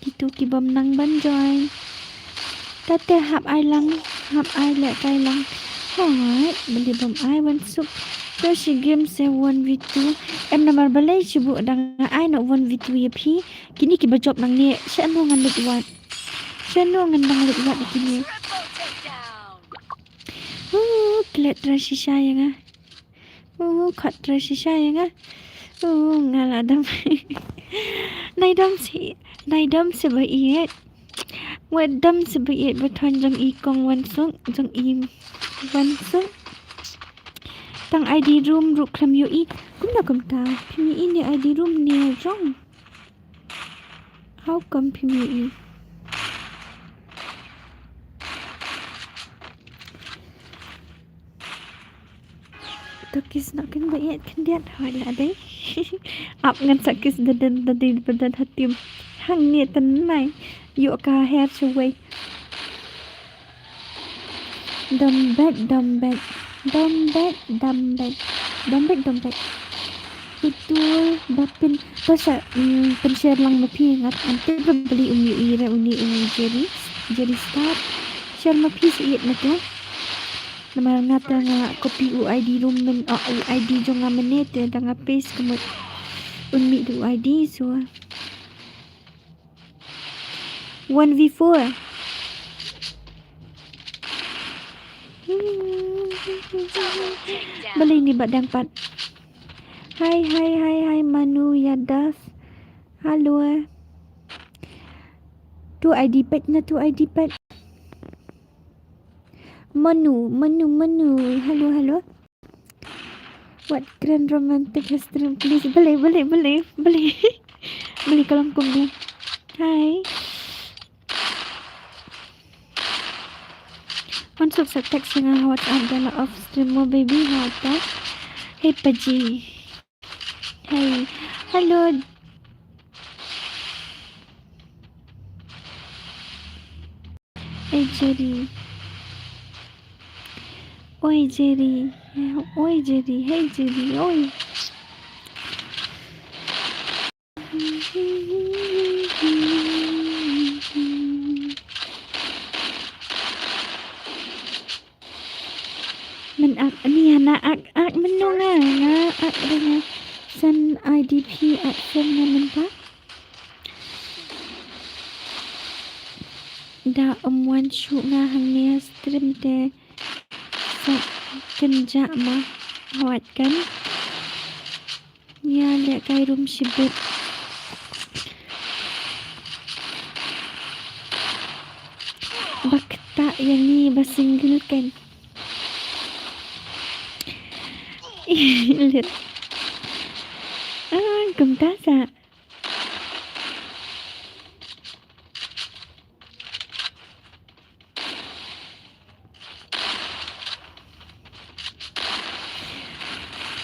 Kitu ki bym nang ban join. Tate hap ai lang, hap ai leh kai lang. Hooid, balei bym ai wan suk. To shi game se one v two. Em namar balei shi bu dang ai noh one v two ïa phi. Kini ki ba jop nang ne, sha no ngan leit wat. Sha no ngan nang leit wat kini. Uh, klet ra shisha ïa nga. Uh, khat ra shisha ïa nga. Uh, nga la dam. Nai dam si, nai dam si ba iet. Wat dam si ba iet ba thon jong i kong wan suk, jong i wan suk. Tang I D room ruh khlem ïohi. Kumno kumta? Phim ïohi ne I D room ne jong. How come phim ïohi? To kiss noh kin ba ïeit khyndiat hoi la dei. Ap ngan sa kiss da den da den ba den hatim. Hangne tynai. Ïoh ka her shawei. Dom bek, dom bek. Dom bek, dom bek. Dom bek, dom bek. Utul ba pyn, to sa, mm, pynshare lang ma phi ngat, ante ba beli uni ira uni uni Jerry, Jerry Star. Share ma phi sa ïeit na tu. Namar nga ta nga copy u I D room men, oh, u I D jong nga mene te da nga paste ka mut un mih da u I D so. One v four. Balei ni ba dang pat. Hi, hi, hi, hi, Manu Yadas. Hello. Tu I D pet na tu I D pet. Manu, Manu, Manu. Hello, hello. Wat kren romantic ha stream, please. Balei, balei, balei, balei. Balei ka long kumne. Hi. Wan suk sa text ïa nga ha WhatsApp da la off stream mo baby ha WhatsApp. Hey Paji. Hey. Hello. Hey Jerry. Oi Jerry. Oi Jerry. Hey Jerry. Oi. Men ak ni ana ak ak menung a nga ak ringa san I D P ak sen nga men pa. Da um wan shu nga hangne stream te sa kynja ma wat kan. Ïa leh kai rum shibit. Ba kata ïa ngi ba single kan. Lit. Ah, kumta sa.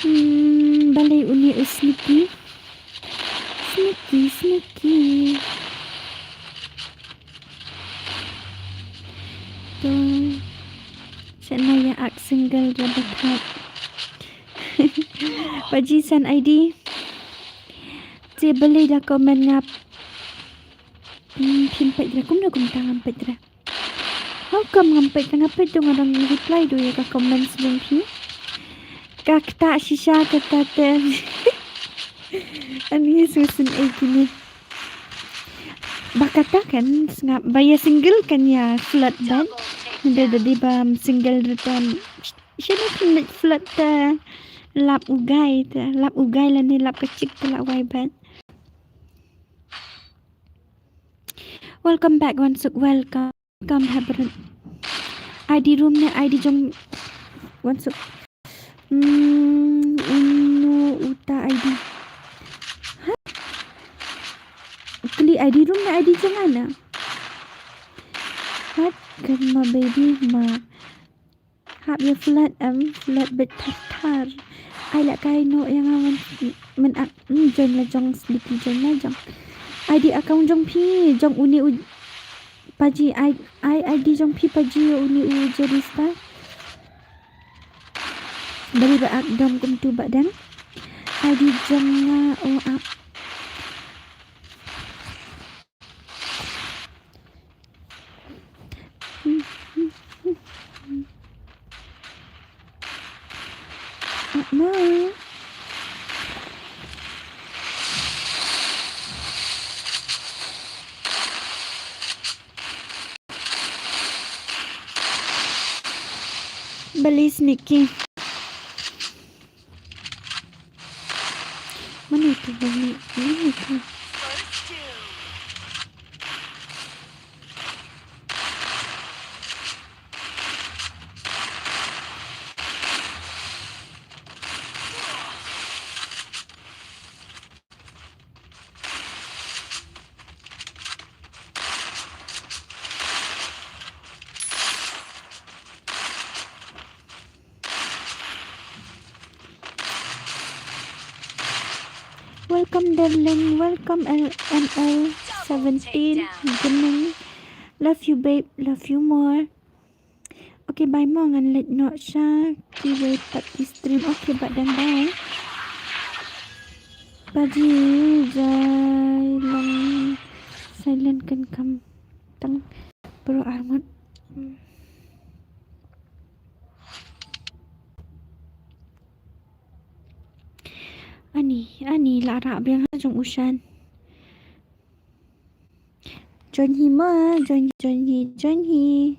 Hmm, balei uni u Sneaky. Sneaky, Sneaky. To. Sa na ïa ak single rabat hat. Paji san I D. Te balei da comment ngap. Hmm, phim peit ra kumno kumta ngam peit ra. How come ngam peit, nga peit tu nga dang reply tu ïa ka comments jong phi. Ka kata shisha kata te. Ani susun ei kini. Ba kata kan sngap ba ïa single kan ïa flirt ban. Nda dadi ba single return. Shida phi met flirt te. Lap u guy te, lap u guy lane lap ka chick te la wai ban. Welcome back, wan suk welcome. Welcome, Hebron. I D room ne I D jong Wan suk. Hmm, uno uta I D. Ha? Klik I D room na I D jong nga na. Hat kan ma baby ma. Hap ïa flood em, flood bet thar thar. Ai la kai no ïa nga wan men ak, hmm, join la jong sliki join la jong. I D account jong phi jong uni u paji ai ai I D jong phi paji uni u Jerista. Bari ba ak dom kumtu ba dang. I D jong nga o ak. Ak ma. Bali sniki. Mana itu bali? Mana itu? Welcome, darling. Welcome, L M L seventeen Gaming. Love you, babe. Love you more. Okay, bye mo, ngan leit noh sha kiwei pat ki stream. Okay, bad dang bye. Paji jai long silent kan kam tang pro armut. Ani, ani la rah biang ha jong u Shan. Join hi ma, join, join hi, join hi.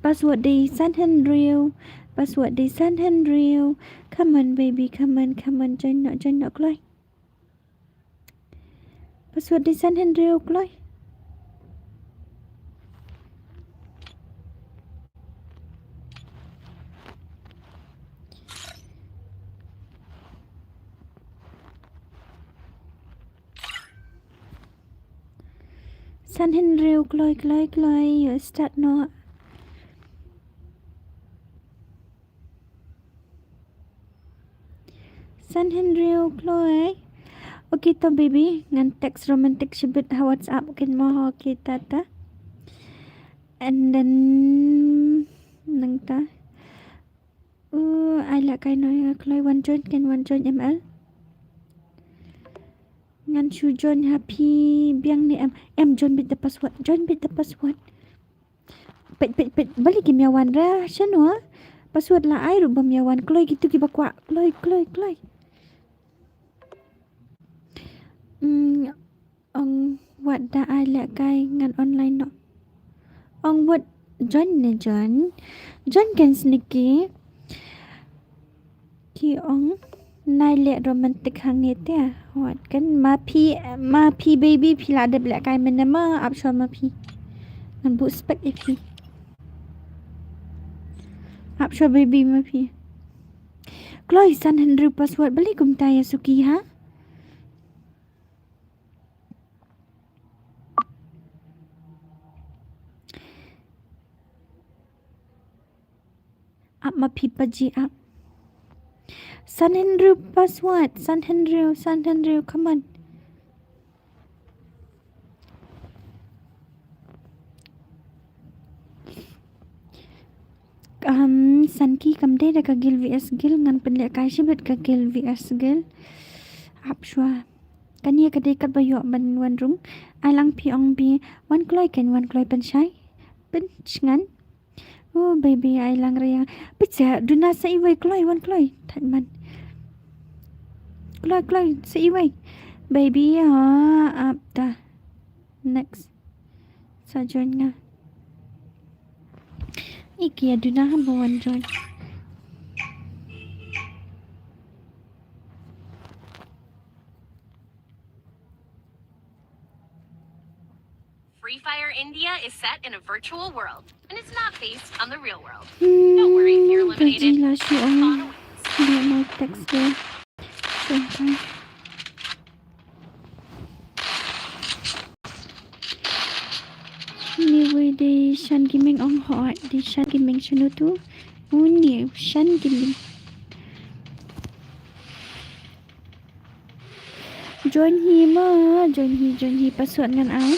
Password dei san hynriew, password dei san hynriew. Come on baby, come on, come on, join noh, join noh kloi. Password dei san hynriew kloi. San hynriew kloi, kloi, kloi, ïoh start noh. San hynriew kloi. Okay to baby, ngan text romantic shibit ha WhatsApp kin mo, okay tata. And then nangta. Uh, ai la kai no ïa kloi wan join kin wan join M L. Ngan shu join ha phi biang ne em, em join bit the password, join bit the password. Peit, peit, peit, balei kim ïa wan ra, shano? Password la ai ruh bym ïa wan, kloi kitu kiba kwah, kloi, kloi, kloi. Hmm, ong wat da ai leh kai ngan online noh. Ong wat join ne join. Join kan sniki. Ki ong nai leh romantic hangne te. Wat kan ma phi, ma phi baby phi la dep leh kai mynne ma ap shuwa ma phi. Ngan buh spek ïa phi. Ap shuwa baby ma phi. Kloi san hynriew password balei kumta ïa suki ha? Ap ma phi paji ap. San hynriew password, san hynriew, san hynriew, come on. Um, san ki kam dei da ka guild V S guild ngan pynleh kai shibit ka guild V S guild. Ap shuwa. Kane ka dei kat ba ïoh ban wan rung. Ai lang phi ong bi wan kloi kan wan kloi pynshai. Pynshngan. Oh, baby, ai lang raya. Pisa, duna sa iwei kloi, wan kloi. Thait man. Kloi, kloi, sa iwei. Baby, ha, ap ta. Next. Sa join nga. Iki ya duna hamba wan join. Free Fire India is set in a virtual world, and it's not based on the real world. Don't worry if you're eliminated. Ka jingla shi ong. Fun awaits. Dia mai text dia. Shongkai. Ni wei de Shan Gaming ong hoi, de Shan Gaming shanu tu. Uni Shan Gaming. Join hi ma, join hi, join hi, password ngan ai.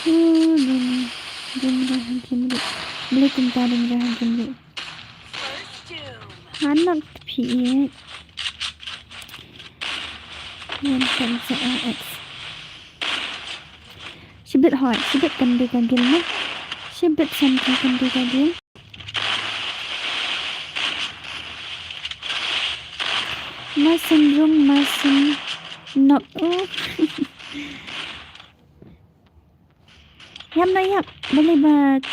Oh, dum, dum dah gimli. Beli kumta dum dah gimli. Anak phi. Yan kan sa X. Shibit hoi, shibit kan dei ka gil ma. Shibit san ki kan dei ka gil. Masin rung, masin nok. Oh. Yap na yap, beli bat.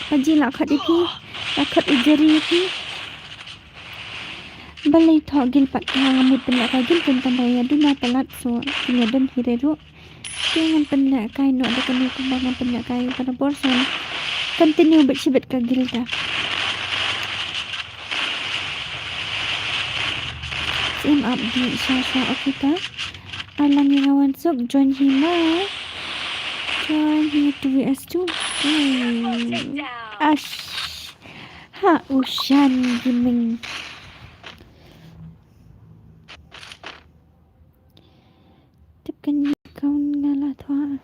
Paji la khat ipi, la khat ijeri ipi. Balei thoh gil pat ha nga mut pynleh ka gil pyntam ba ïa duna palat so ïa don hi re ruh. Te ngan pynleh kai noh da kane kumba ngan pynleh kai barabor so. Continue bit shibit ka gil ta. Sim up di sha sha okita. Alang ïa nga wan suk join hi ma. Join hi two V S two. Ash. Ha u Shan Gaming. Tip kan account nga la thoa.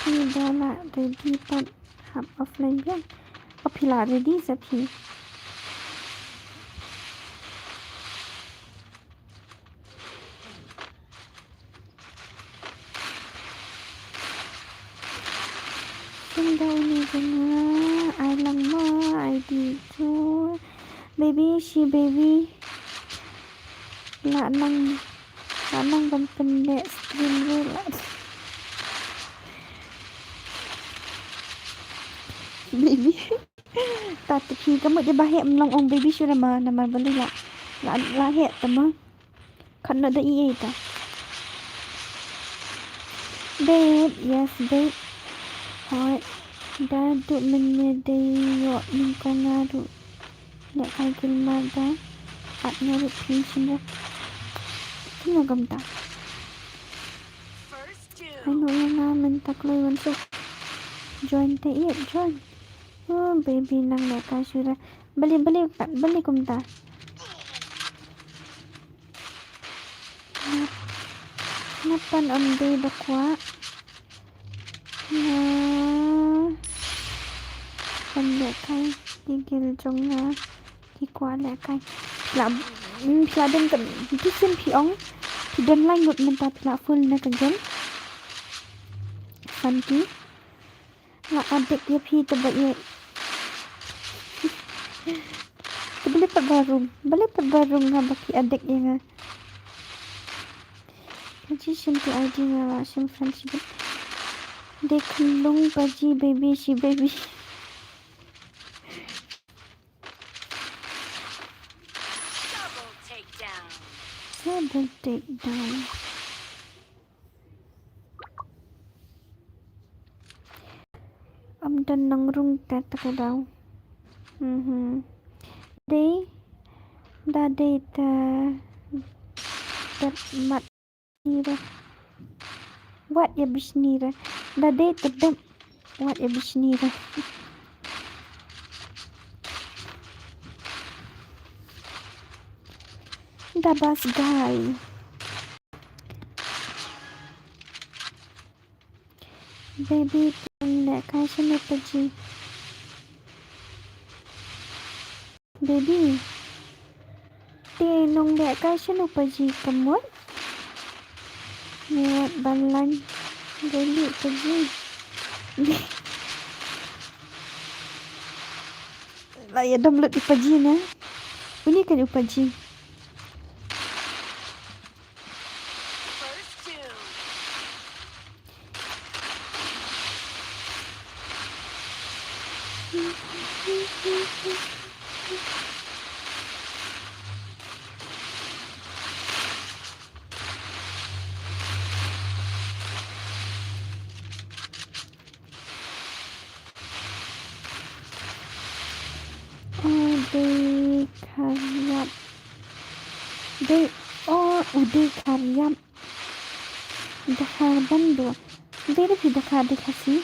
Phi da la ready pat hap offline biang. O phi la ready sa phi. Sing da uni jong nga ai lang ma I D tu. Baby shi baby. La nang la nang ban pynleh stream ruh la. Baby. Ta te phi ka mut ïa ba heh ym long ong baby shu rama namar balei la la la heh ta ma. Khat noh da i ei ta. Babe, yes babe. Hoi. Da duh mynne dei ïoh nyngkong nga ruh. Lehkai gilmar da. At nga ruh phi shim ruh. Kumno kumta. Ai noh ïa nga mynta kloi wan suk. Join te ïa join. Oh baby nang lehkai shuh ra. Bali bali bali kumta. Nga pan ym dei ba kwah. Nga pan lehkai ki gil jong nga ki kwah lehkai. Phi la, mm, phi la don ka, phi sien phi ong phi don lai ngut mynta phi la full na ka gil. San ki. La addict ïa phi te ba ïa. Te balei pat ba rung, balei pat ba rung nga ba phi addict ïa nga. Ka ji shim ki I D nga la shim friendship. Dei khunlung ba ji baby shi baby. Double takedown. Double takedown. Am dan nang rung tet ka daw. Mhm. Dei. Da dei ta. Dat mat ni ra. Wat ya bis ni ra. Da dei ta dam. Wat ya bis ni ra. Da bas gai. Baby, pun lehkai shane paji. Baby. Te nongleh kai shano paji ka mut? Mut ban lan dei leh paji. La ïa download i paji na. Uni kan u paji. U dei khariat. Dei, o, u dei khariat. Dkhar ban do. Dei da phi dkhar dei Khasi.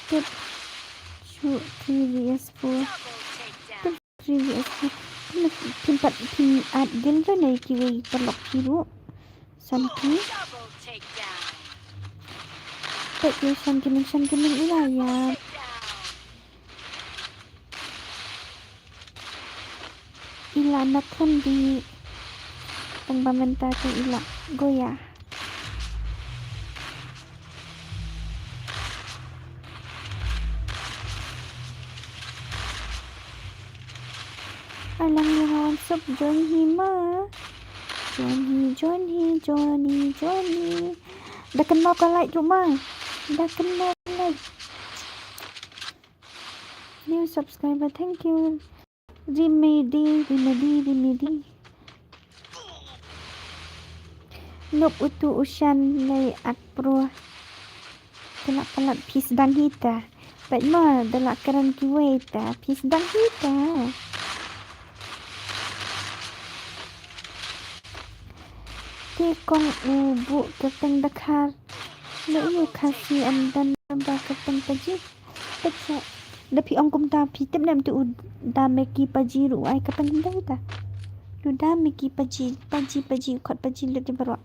Tip shu three V S four. Tip three V S four. Phin, phin pat phin at gin re nei kiwei paralok phi ruh. Sanki. Peit ïa Shan Gaming, Shan Gaming ila ïa. Ila na khun di. Tang ba mynta te ila goya. Alang ïa nga wan suk join hi ma. Join hi, join hi, join hi, join hi. Da kynmaw ka like ruh ma. Da kynmaw ka like. New subscriber, thank you. Remedy, remedy, remedy. Nop utu u Shan lei ak pro. Te la palat phi sdang hi ta. Peit mo da la kren kiwei ta phi sdang hi ta. Te kong u buh kyrteng dkhar. Lei u Khasi ym don ba kyrteng paji. Peit shuh. Da phi ong kumta phi tip ne em te u da me ki paji ruh u ai kyrteng kumta hi ta. U da me ki paji, paji, paji, khot paji lut ïa baroh.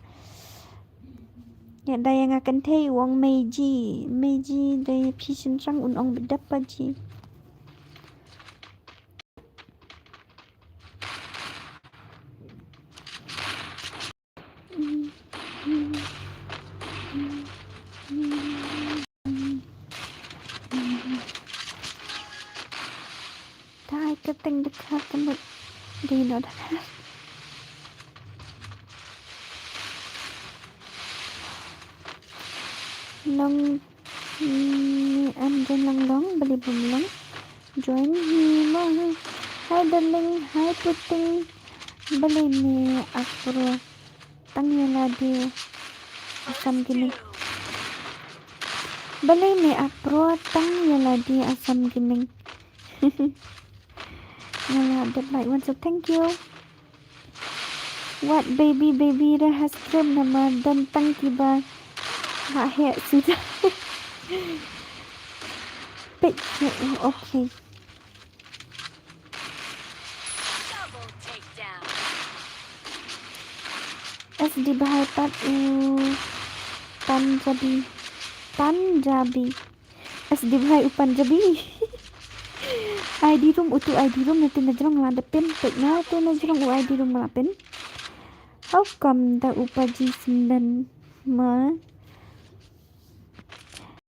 Ïa da ïa nga kynthei u ong Meiji, Meiji da ïa phi shynrang un ong ba dap paji. Dei ka teng dkhar ka mut dei no dkhar. Long ni an join lang long bali bum long. Join hi mo hi. Hi darling, hi puting. Balei me ak pro tang ïa lade Assam Gaming. Balei me ak pro tang ïa lade Assam Gaming. Nga la dep like wan suk, thank you. Wat baby baby re ha stream namar don tang kiba ha heh suda. Peit, okay. S D bhai pat u Punjabi. Punjabi. S D bhai u Punjabi. I D room utu I D room na tu na jrong la da pin. Peit na tu na jrong u I D room la pin. How come da u paji senden ma?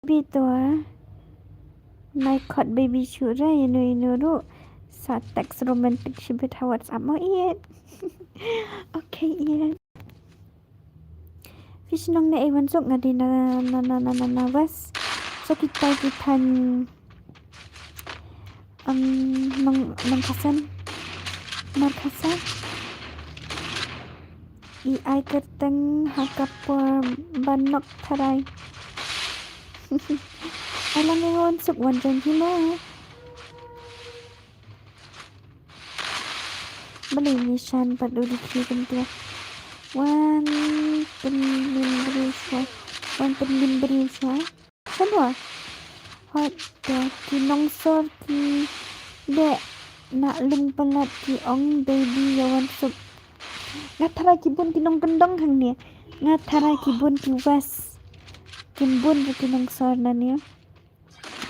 Baby to a. Nai khot baby shuh ra ïa no ïa no ruh. Sa text romantic shibit ha WhatsApp mo ïeit. Okay ïeit. Phi shnong ne ei wan suk nga dei na na na na na na West. Sa kita ki thaiñ Am, nong, nong kasan. Mar kasa. I ai kyrteng ha ka por ba nok tharai. Alang e wan suk wan jan hi ma. Balei ni shan pat u dikhi kumta. Wan pynlim briew shwa. Wan pynlim briew shwa. Shalwa. Hot to ki nongsor ki deh na lyngpalat ki ong baby ïa wan suk. Nga tharai ki bun ki nongkyndong hangne. Nga tharai ki bun ki West. Ki bun ki nongsor nane.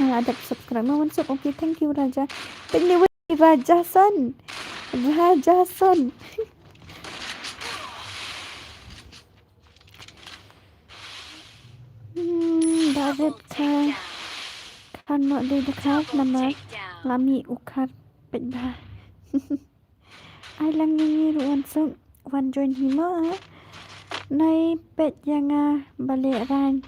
Nga la dep subscribe ma wan suk. Okay, thank you Raja. Pynne Raja san. Raja Son. Hmm, David ka kan nok dei da kar namar lami u kar peit ba. Ai lang ngi ruh wan suk wan join hi mo. Nai peit ïa nga ba leh rang.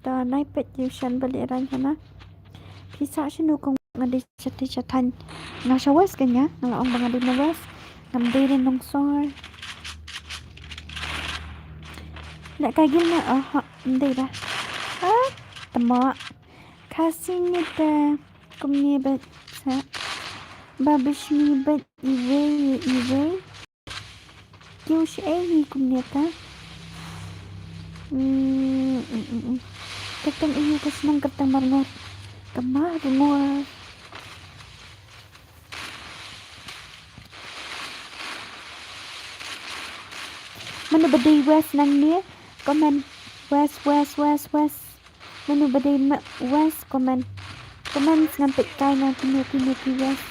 To nai peit ïa u shan ba leh rang hana. Phi sah shano kong nga dei shatei shathaiñ. Nga sha west ka nga nga la ong ba nga dei na west. Ngam dei re nongsor. Leh ka gil na oh ha ndei da. Ah tama. Khasi ni te kumne ba sa. Ba bishni ba iwei iwei. Kiew shaei hi kumne ta. Mm, mm, mm, mm. Kyrteng aïu ka shnong kyrteng Marngor. Ka Marngor. Mano ba dei west nangne comment west west west west. Mano ba dei ma west comment. Comment ngan peit kai na kino kino ki west.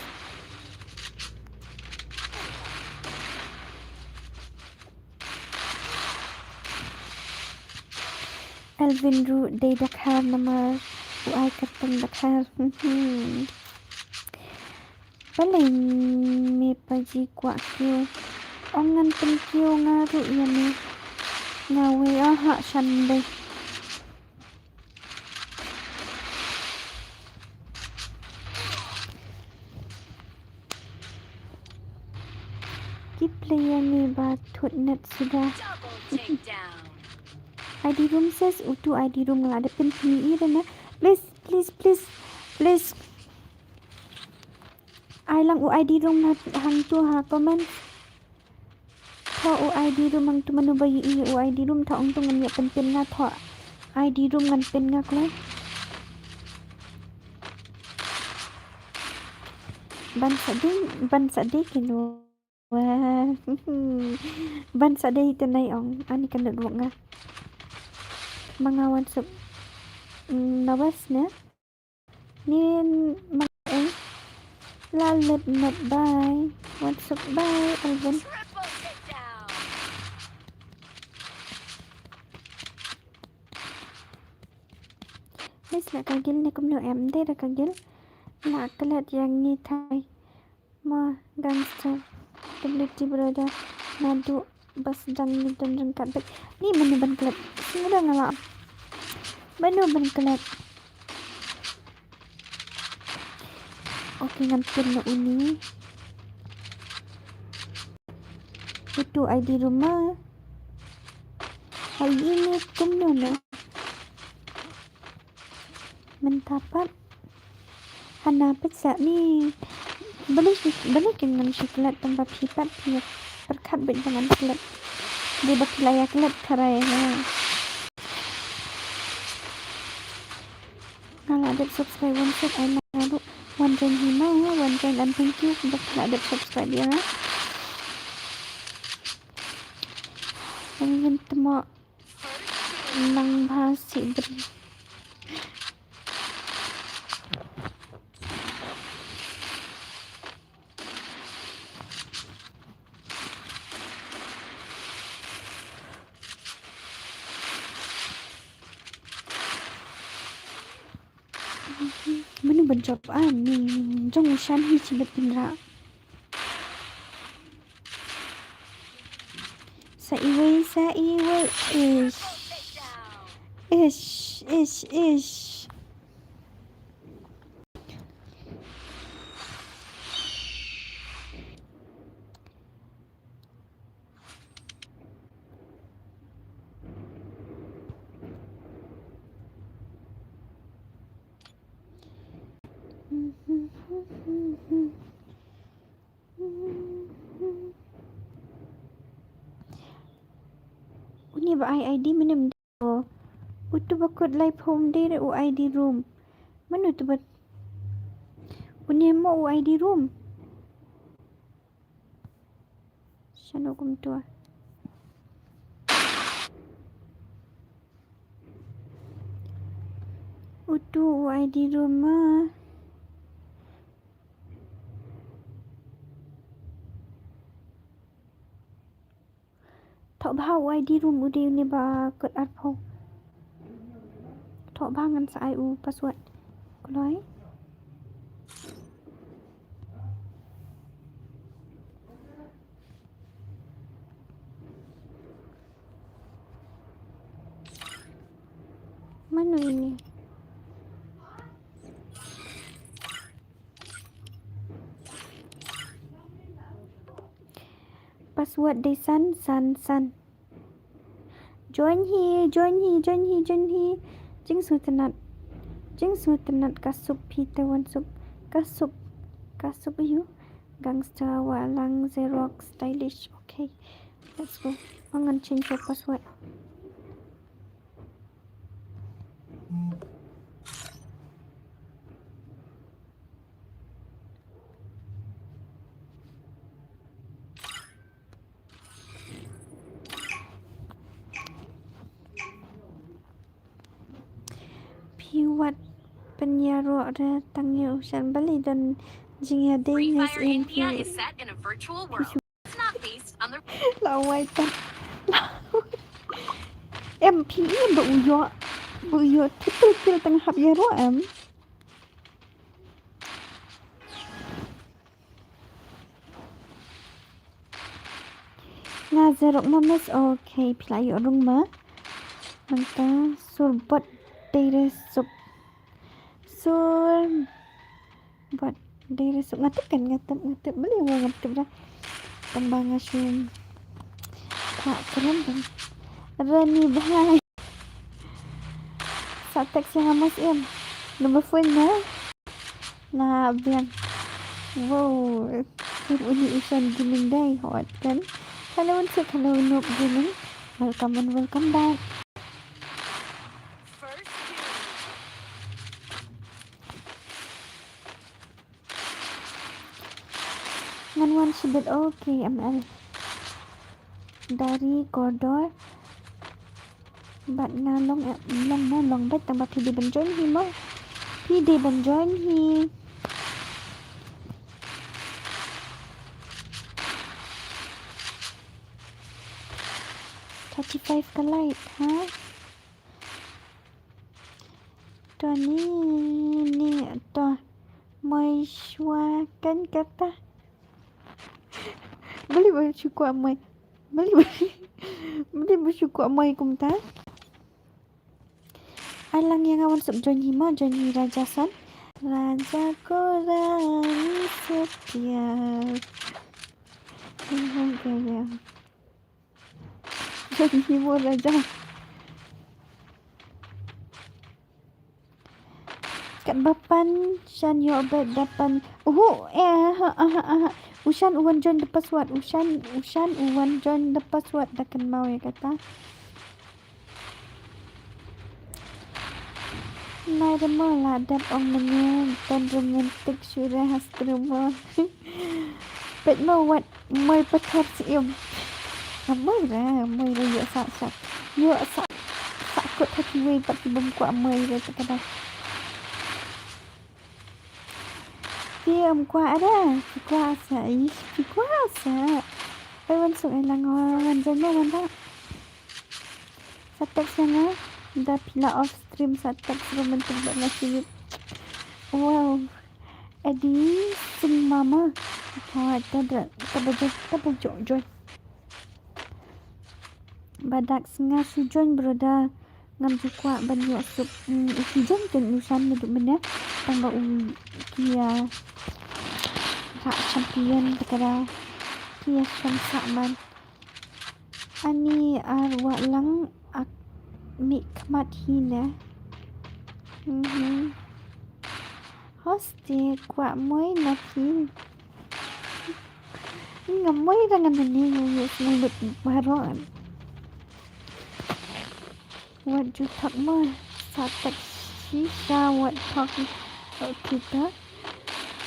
Alvin ruh dei da kar namar u ai kyrteng da kar. Balei me pa ji kwah kiew. Ong ngan pynkiew nga ruh ïa me. Nga wei ah ha shan dei. Ki player ni ba thut net suda. Double takedown. I D room ses utu I D room la de pin pin i de na. Please, please, please, please. Ai lang u I D room ha hangtu ha comment. Tho u I D room hangtu mano ba ïohi u I D room tho ong tu ngan ïa pynpyn nga tho. I D room ngan pyn nga kloi. Ban sa dei, ban sa dei kino. Wah. Ban sa dei te nai ong ani kan dot wok nga. Ma nga wan suk. Mm, na west ne. Nin ma eng. La let met bai. Wan suk bai Alvin. Mes la ka gil ne kumno em de da ka gil. La klet yang ngi thai. Ma gangster. Ability brother. Nadu bas dang ni don ryngkat bek. Ni manu ban klet. Sini dah ngala. Manu ban klet. Okay ngan pyn na uni. Utu I D room ma. Ai ini kumno na. Mynta pat. Hana peit sa ni. Balei, balei kin ngan shu klet tang ba phi pat phi pyrkhat beit ba ngan klet. Dei ba phi la ïa klet tharai ha. Nga la dep subscribe wan suk ai na ruh. Wan join hi ma, wan join and thank you ba phi la dep subscribe ïa nga. Ang yin tmo. Nang bha si bri. Manu ban jop ani jong u shan hi chi bet pynra. Sa iwei, sa iwei. Ish. Ish, ish, ish. Uni ba ai I D minem do. Utu ba kut lai phone de re u I D room. Manu tu ba. Uni mo u I D room. Shano kumtua. Utu u I D room ma. Thoh bha u I D room u dei une ba kut arphew. Thoh bha ngan sa ai u password. Kloi. Mano ini? Password dei san, san, san. Join hi, join hi, join hi, join hi. Jingsngewtynnat. Jingsngewtynnat ka suk phi te wan suk. Ka suk. Ka suk you. Gangster, Wahlang, Xerox, Stylish. Okay. Let's go. Ngan change your password. Phi wat pynïaroh re tang ïa u Shan, balei don jingïadei ne sien phi. La wai tan. Em phi em ba u ïoh, ba u ïoh triple kill tang hap ïaroh em. Nga Xerox ma miss, okay, phi la ïoh rung ma. Nangta sur bot dei re suk. Sur bot dei re suk. Nga tip kan, nga tip, nga tip. Balei wa ngam tip da. Tang ba nga shu. Ka keren kan. Rani bhai. Sa text ïa nga mas em. Number phone na. Na biang. Wow. Kim uni u Shan Gaming dei hot kan. Hello Unsuk, hello Noob Gaming. Welcome and welcome back. Ngan wan shibit, okay, M L. Dari kordor. Bad nga long, eh, long mo, long bad tang ba phi dei ban join hi mo. Phi dei ban join hi. Thirty-five ka light, ha? To ni, ni, to. Moi shwa kan kata. Balei ba shu kwah moi. Balei ba, balei ba shu kwah moi kumta. Ai lang ïa nga wan suk join hi mo, join hi Raja san. Raja ko rani se pyar. Ho gaya. Join hi mo Raja. Katba pan Shan ïoh bad da pan. Uhu, eh, ha, ha, ha, ha. U Shan u wan join da password. U Shan, u Shan u wan join da password da kynmaw ïa kata. Nai da mo la dep ong mane don romantic shuh re ha stream mo. Peit mo wat moi pathar siem. Nga moi re, moi re ïoh sa sa. Ïoh sa sa kut ha kiwei pat ki bym kwah moi re te ka dei. Phi ym kwah re, phi kwah sa, ish, phi kwah sa. Ai wan suk ai lang wan jan mo wan da. Sa text ïa nga, da phi la off stream sa text romantic bad nga shu. Wow. Adi sing mama. Ka da da da ba jok da ba jok joy. Ba dak snga shu join brother. Ngam ju kwah ban ïoh suk, mm, u shu join kan u Shan naduh mynne. Tang ba u kia rak champion ka da kia Shan sa man. Ani ar wah lang ak mih khmat hi ne. Mhm. Hoste kwah moi na phi. Nga moi da ngan ni ngu ngu ngu lut baron. Wat ju thak mo sa tak shisha wat thak. Okay ta.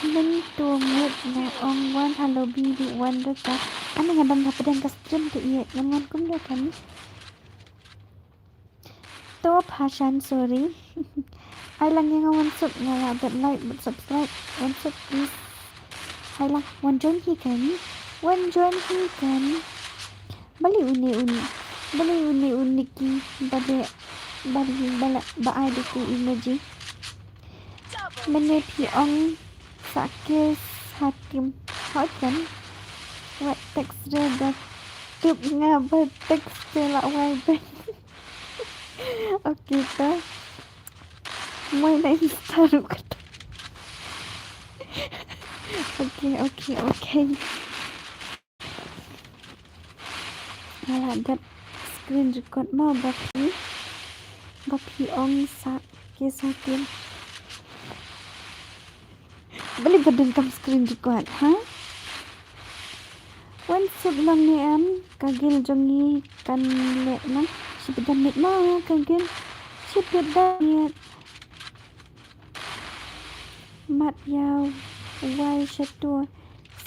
Mynta ngut na ong wan ha lobby ruh wan ruh ta. Ani nga dang hapdeng ka stream tu iet ngan wan kumno kan. To pha Shan, sorry. Ai lang ïa nga wan suk, nga la dep like bad subscribe. Wan suk please. Ai lang wan join hi kan. Wan join hi kan. Balei une une. Balei une une ki. Balei. Balei. Balei. Ba ai da ki emoji. Mane phi ong sa ke sa team. Hot kan. Wat text re da. Tup nga ba text re la wai ben. Okay ta. Moi na Insta ruh kata. Okay, okay, okay. Nga la dep screen record mo ba phi, ba phi ong sa ke sa team. Balei ba donkam screen record, ha? Wan suk lang ne em, ka guild jong ngi kan leh na. Shibit da miet ma ka guild. Shibit da miet. Mat ïa wai shato.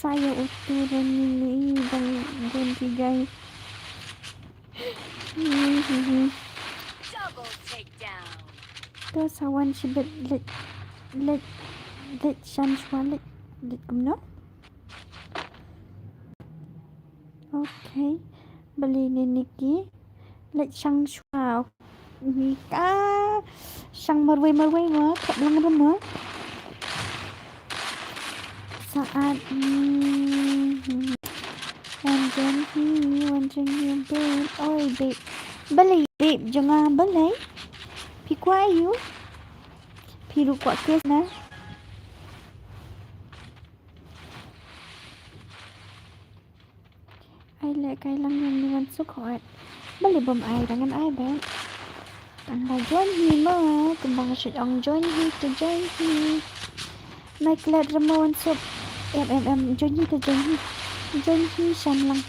Sa ïa utu ron ni ni dang gun ki gai. Double takedown. To sa wan shibit leit, leit, leit shan shwa leit, leit kumno? Okay. Balei ne Nikki. Leit shang shwa. Nika shang marwei marwei mo, thep lang ruh mo. Saat, hmm, hmm. Wan join hi, wan join hi, babe. Oi, babe. Balei, babe jong nga, balei? Phi kwah ïa u? Phi ruh kwah kiss na? Ai leh kai lang ïa ni wan suk hot. Balei bym ai da ngan ai bad. Tang ba join hi ma, kumba nga shu ong join hi to join hi. Nai klet remo wan suk. Em em em join hi to join hi. Join hi shan lang.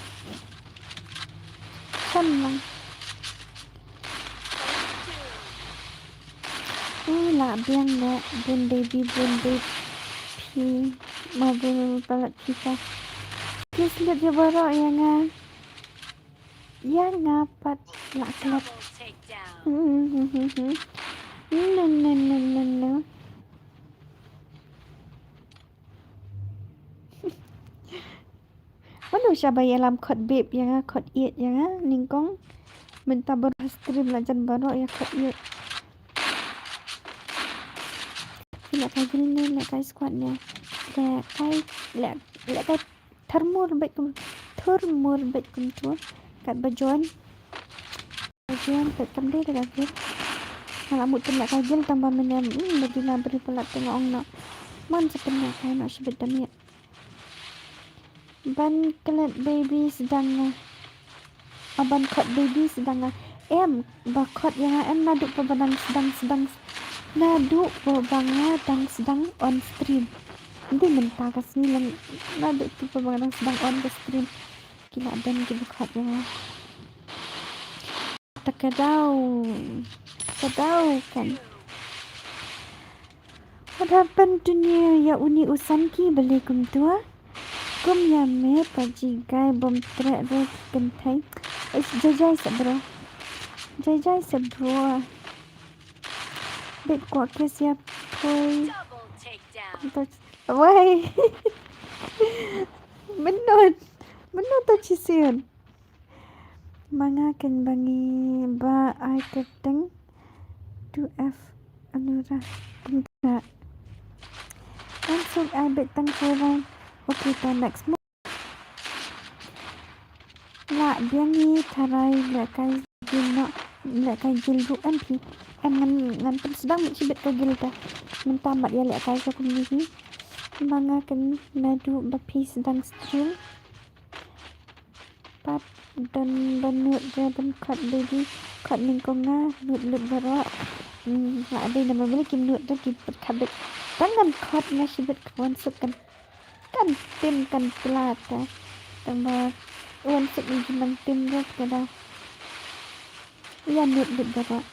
Shan lang. U la biang ne bun baby bun baby phi ma bun palat phi ka. Please let ïa baroh ïa nga. Ïa nga pat la klet. No no no no no. Mano shaba ïalam khot beb ïa nga, khot ïeit ïa nga nyngkong. Mynta baroh stream la jan baroh ïa khot ïeit. Lehkai guild ne, lehkai squad ne. Lehkai, leh, lehkai thurmur bad kum, thurmur bad kumto. Katba join. Ba join bad kam dei da ka guild. Nga la mut pynlehkai guild tang ba mynne, hmm, ba dei na bri palat te nga ong noh. Mon sa pynlehkai noh shibit da miet. Ban klet baby sdang nga. O ban khot baby sdang nga. Em, ba khot ïa nga em naduh ba nga dang sdang sdang. Naduh ba nga dang sdang on stream. Ym dei mynta ka sngi lang naduh ba nga dang sdang on ka stream. Ki la don kiba khot ïa nga. Ta ka daw. Ka daw kan. What happened to you? Ïa uni u Sanki balei kumto? Kum ïa me pa jigai bym treh re ki kynthei. Jai jai sa bro. Jai jai sa bro. Bet kwah kiss ïa poi. Wai. Mynno. Mynno to shisien. Ma nga kynba ngi ba ai kyrteng two F Anura. Pynka. Wan suk ai bet tang four round. Okay ta next move. La biang ngi tharai lehkai guild noh, lehkai guild ruh em phi. Em ngan, ngan pynsdang beit shibit ka guild ta. Mynta mat ïa lehkai sa kumne hi. Ma nga kynba naduh ba phi sdang stream. Pat don ba nud re ban khot baby, khot nyngkong nga nud lut baroh. Hmm, la dei namar balei kim nud re ki pat khot beit. Tang ngan khot nga shibit ka wan suk kan, kan tim kan pla ta. Tang ba wan suk ngi kim nang tim re ka da. Ïa nud lut baroh.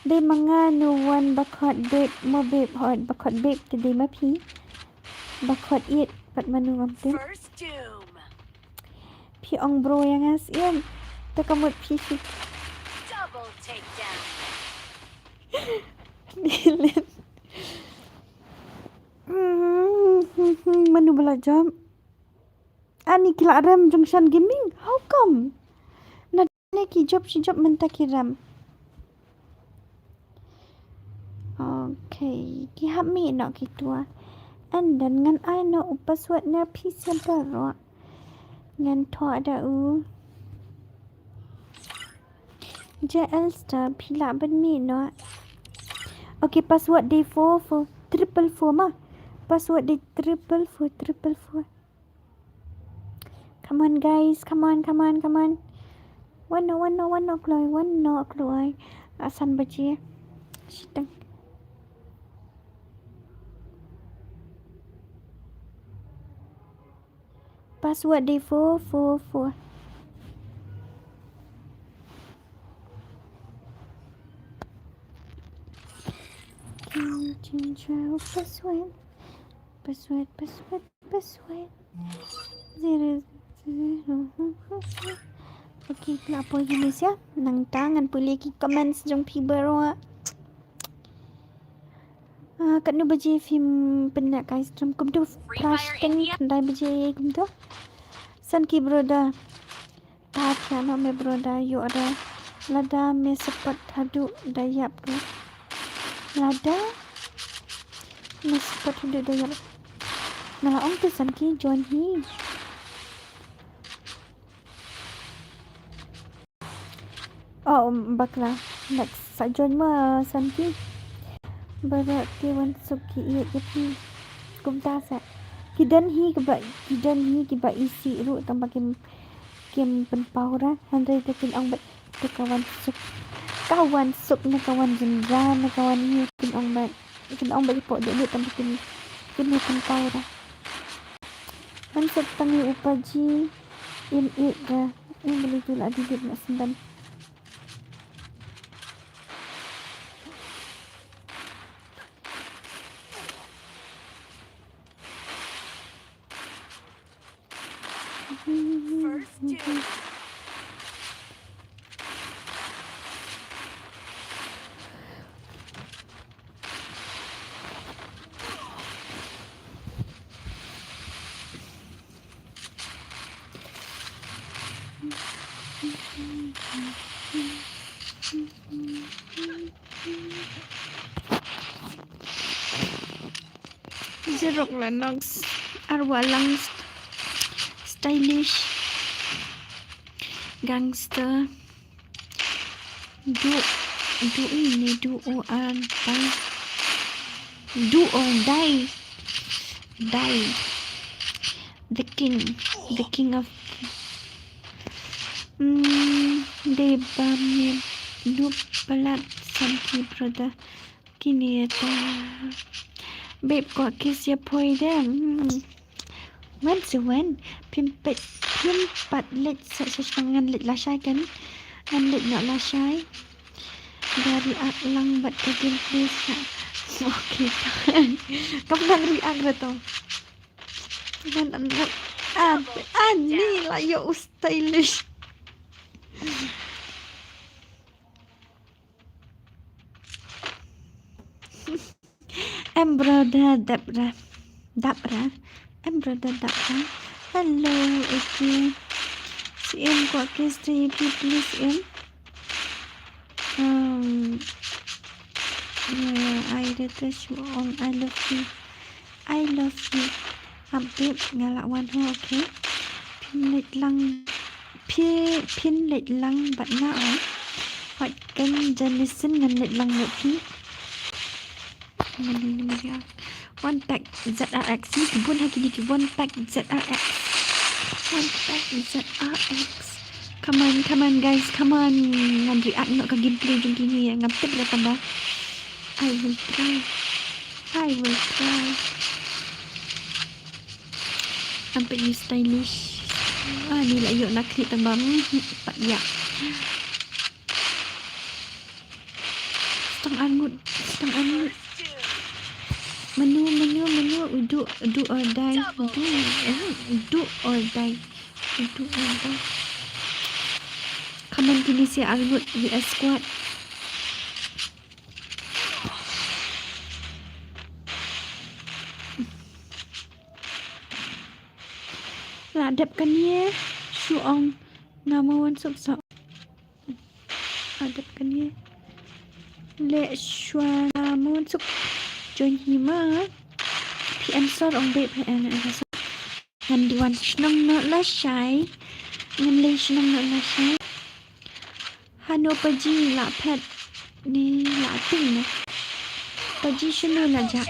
Dei ma nga nu wan ba khot beb mo beb hot ba khot beb te dei ma phi. Ba khot ïeit pat manu ngam tip. First doom. Phi ong bro ïa nga sien. Te ka mut phi shi. Double takedown. Manu ba la jump. Ani ki la rem jong Shan Gaming. How come? Na ne ki jop shi jop mynta ki rem. Okay, ki hap mih noh ki tua. And then ngan ai noh u password na phi sha baroh. Ngan thoh da u. J L Star, phi lah ban mih noh. Okay, password dei four four triple four ma. Password dei triple four triple four. Come on guys, come on, come on, come on. Wan noh, wan noh, wan noh kloi, wan noh kloi. Ah, san baje. Shiteng. Password dei four four four. Can you change your password? Password, password, password. Zero, zero. Okay, la poi ki list ïa. Nangta ngan pule ki comments jong phi baroh. Ah, katno baje phim pynleh kai stream? Kumto, Free Fire India. Khyndai baje kumto. San ki brother. Ta khia noh me brother, ïoh da. Lada me support haduh da ïap tu. Lada me support haduh da ïap. Nga la ong te san ki join hi. Oh, um, bakla. Next sa join ma san ki. Baroh te wan suk ki ïeit ïa phi. Kumta sa. Ki don hi kiba, ki don hi kiba isih ruh tang ba kim, kim pynpaw ra. Hynrei te kin ong ba te ka wan suk. Ka wan suk ne ka wan jynjar ne ka wan hi kin ong ba. Kin ong ba ïa pok dei lut tang ba kin, kin ïa pynpaw ra. Wan suk tang ïa u paji im ïeit ra. Im beli tu la didit na sendam. First two. Zerok la Nox, Arwa Lang, Stylish, Gangster, Do, Do ini, Do or Die, Do or Die, Die, The King, The King of, mm, Deba me Noob Palat, Sanki Brother. Kini ta. Babe ko kis ïa poi de. Hmm. Wan se wan. Phim pat, phim pat leit sa sa sa ngan leit lashai kan. Ngan leit noh lashai. Dari ak lang bad ka game please sa. Okay. Kam nang react ra to. Ngan an an an ni la ïoh u Stylish. Em brother Dapra. Dapra. Em brother Dapra. Hello, okay. Si em ko kis te please em. Um, yeah, I refresh you on. I love you. I love you. Update nga la wan ho, okay. Phin leit lang. Phi, phin leit lang bad nga, oh. Hot kan Janison ngan leit lang bad phi. Ngan leit lang bad phi. One pack Z R X ni ki bun ha kini ki one pack Z R X. One pack Z R X. Come on, come on guys, come on. Ngan react noh ka gameplay jong kini ïa ngan tip ïa ka ba. I will try. I will try. Sampai you stylish. Ah, ni la ïoh na kri tang ba. Hmm, pat ïa. Stang angut, stang angut. Menu, menu, menu. Do, do or die. Do, eh, do or die. Do or die. Come on, kini si angut V S squad. La dep kane shu ong nga ma wan suk sa. La dep kane. Le shwa ma wan suk join hi ma. Phi answer ong be phi an answer. Ngan di wan shnong no la shai. Ngan le shnong no la shai. Hano paji la phet ni la ting ne. Paji shano la ja.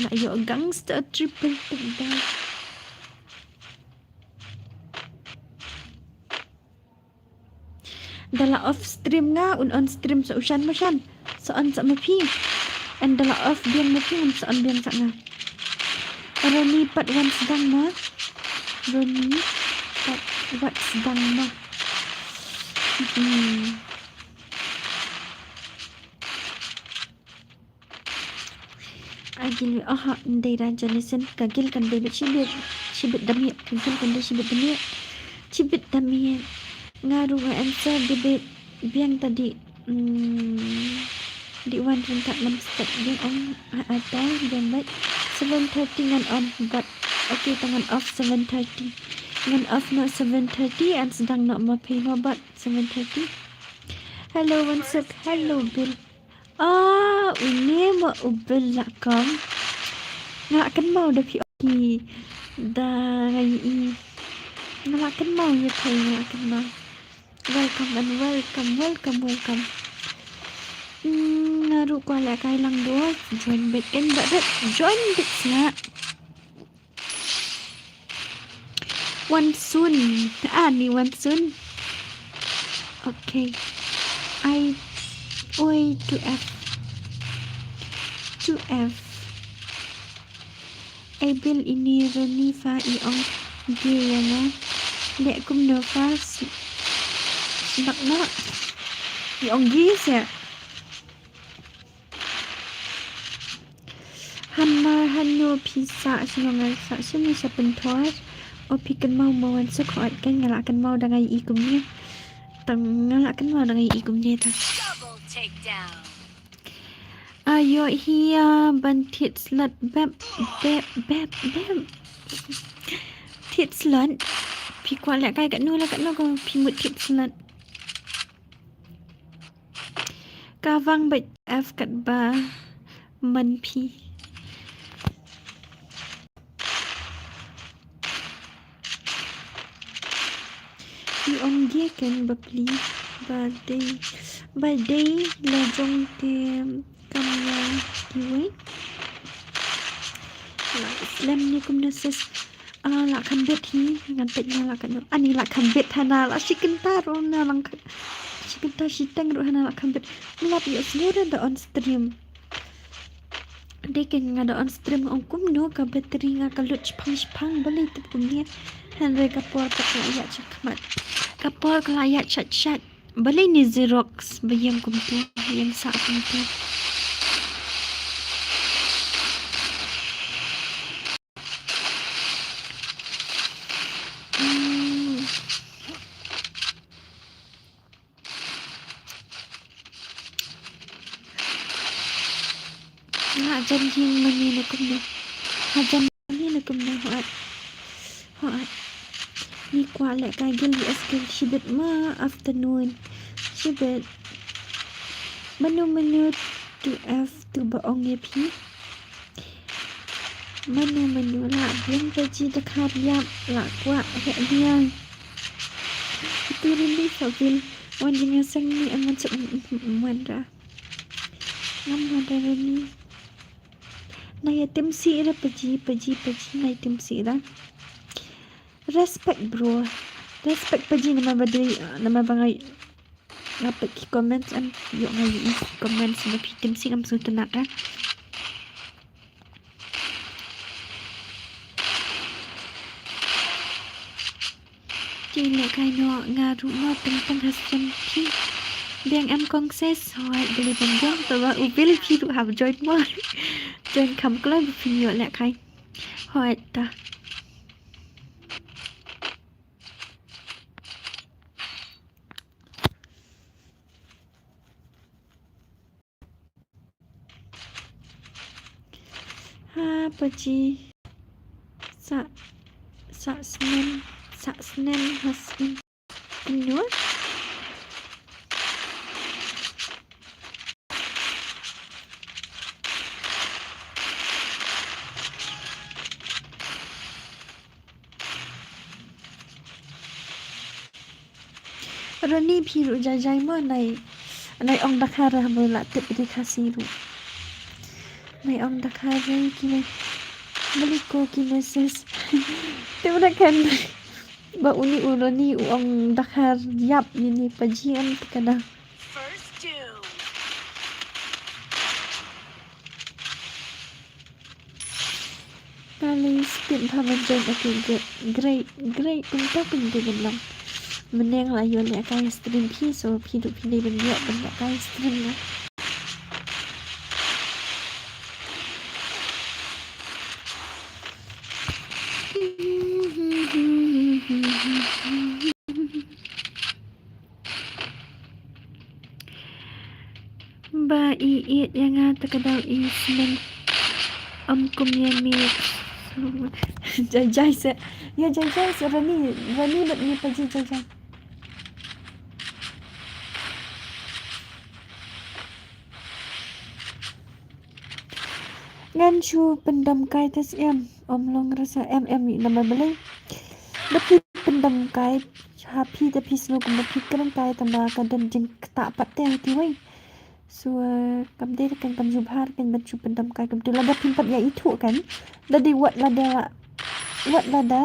La yo gangster triple take down. Da la off stream nga un on stream sa u shan ma shan. Sa on sa ma phi. And da la off biang ma phi un sa on biang sa nga. Roni pat wan sdang ma. Roni pat wan sdang ma. Hmm. Agil wi, aha, ndei da Jonathan, ka gil kan dei bit shibit, shibit da miet, ka gil kan dei shibit da miet, shibit da miet. Nga ruh nga answer debate biang ta di, mm, di wan ryntak lam step biang ong, ha, ata biang bait. Seven thirty ngan on, but okay, ta ngan off seven thirty. Ngan off no seven thirty, and sdang no ma phi no, but seven thirty. Hello, Wansuk. Hello, Bill. Ah, une ma u Bill la kam. Nga la kynmaw da phi, okay. Da nga i. Nga la kynmaw ïa phi, nga la kynmaw. Welcome and welcome, welcome, welcome. Hmm, nga ruh kwah lehkai lang bro. Join beit kein ba dep. Join beit sha. Wan soon. Ah, ni wan soon. Okay. I, oi, two F. Two F. Ai Bill, ini Roni fa i ong ge ïa nga. Leh kumno fa s-, sbak noh. I ong ge seh. Hamar, hano phi sah shnong? Nga sah shane sha Pynthor. O phi kynmaw ma Wansuk? Hooid, kan nga la kynmaw da nga i kumne. Tang nga la kynmaw da nga i kumne ta. Double takedown. Ayo hi, ah, ban thied slot bep, bep, bep, bep. Thied slot. Phi kwah lehkai katno la katno ko phi mut thied slot. Ka wang bad F katba man phi. I ong ge ken bapli ba dei, ba dei la jong te kam ïa kiwei. La slem ni kumne sis. Ah, la kham bit hi, ngan peit nga la katno. Ani la kham bit hana la shi kynta ruh na lang ka-, shi kynta shi teng ruh hana la kham bit. Mlap ïohsngew re da on stream. Dei kein nga da on stream ong kumno ka battery nga ka lut shipang shipang balei tip kumne. Hynrei ka por ka la ïaid sha khmat. Ka por ka la ïaid sha sha. Balei ni Xerox ba ïeng kumtu, ïeng sah kumtu. Hmm. Nga jan hi mane ne kumne. Ha jan hi ne kumne, hooid. Hooid. Ngi kwah lehkai guild, V S guild shibit ma afternoon. Shibit. Mano mano two F two ba ong ïa phi. Mano mano la biang ka ji da khar ïap la kwah heh biang. Itu rini fa bil wan jingïaseng ni em wan suk em wan ra. Ngam wan ra rini. Na ïa tim si ra paji, paji, paji na ïa tim si ra. Respect bro. Respect paji nama ba dei, nama ba ngai. Nga peit ki comments em, ïoh nga ïohi ki comments ba phi tim si ngam sngewtynnat ra. Te lehkai noh nga ruh mo teng teng ha stem phi. Biang em kong ses, hooid, balei bym biang, tangba u Bill phi ruh hap join mo. Join kham kloi ba phin ïoh lehkai. Hooid ta. Ha paji. Sa, Sa snem, sa snem ha snem. Kumno? Rani phi ruh jai jai mo nai, nai ong Dkhar ha ba la tip ri Khasi ruh. Nai ong Dkhar ri ki nai. Beli ko ki message. Te udah kan. Ba uni u Rani u ong Dkhar yap ini paji em te kada. First two. Kali speed bha ban join. Okay, great, great, great. Kumta kumta ban long. Mynne nga la ïoh leh kai stream phi, so phi duh phi dei ban ïoh ban ïoh kai stream na. Ba i ïeit ïa nga te ka dei i sneng. Am kum ïa mi. Jai jai se. Ïa jai jai se Rani, Rani bad mi paji jai jai. Ngan shu pyndam kai te siem. Ym long rasa em em i namar balei. Da phi pyndam kai ha phi da phi sngewbha kumba phi kren kai tangba ka don jingktah pat te ha kiwei. So, eh, kam dei kan kam jubhar kan ban shu pyndam kai kumtu lada phi pat ïa ithuh kan. Da dei wat lada, wat lada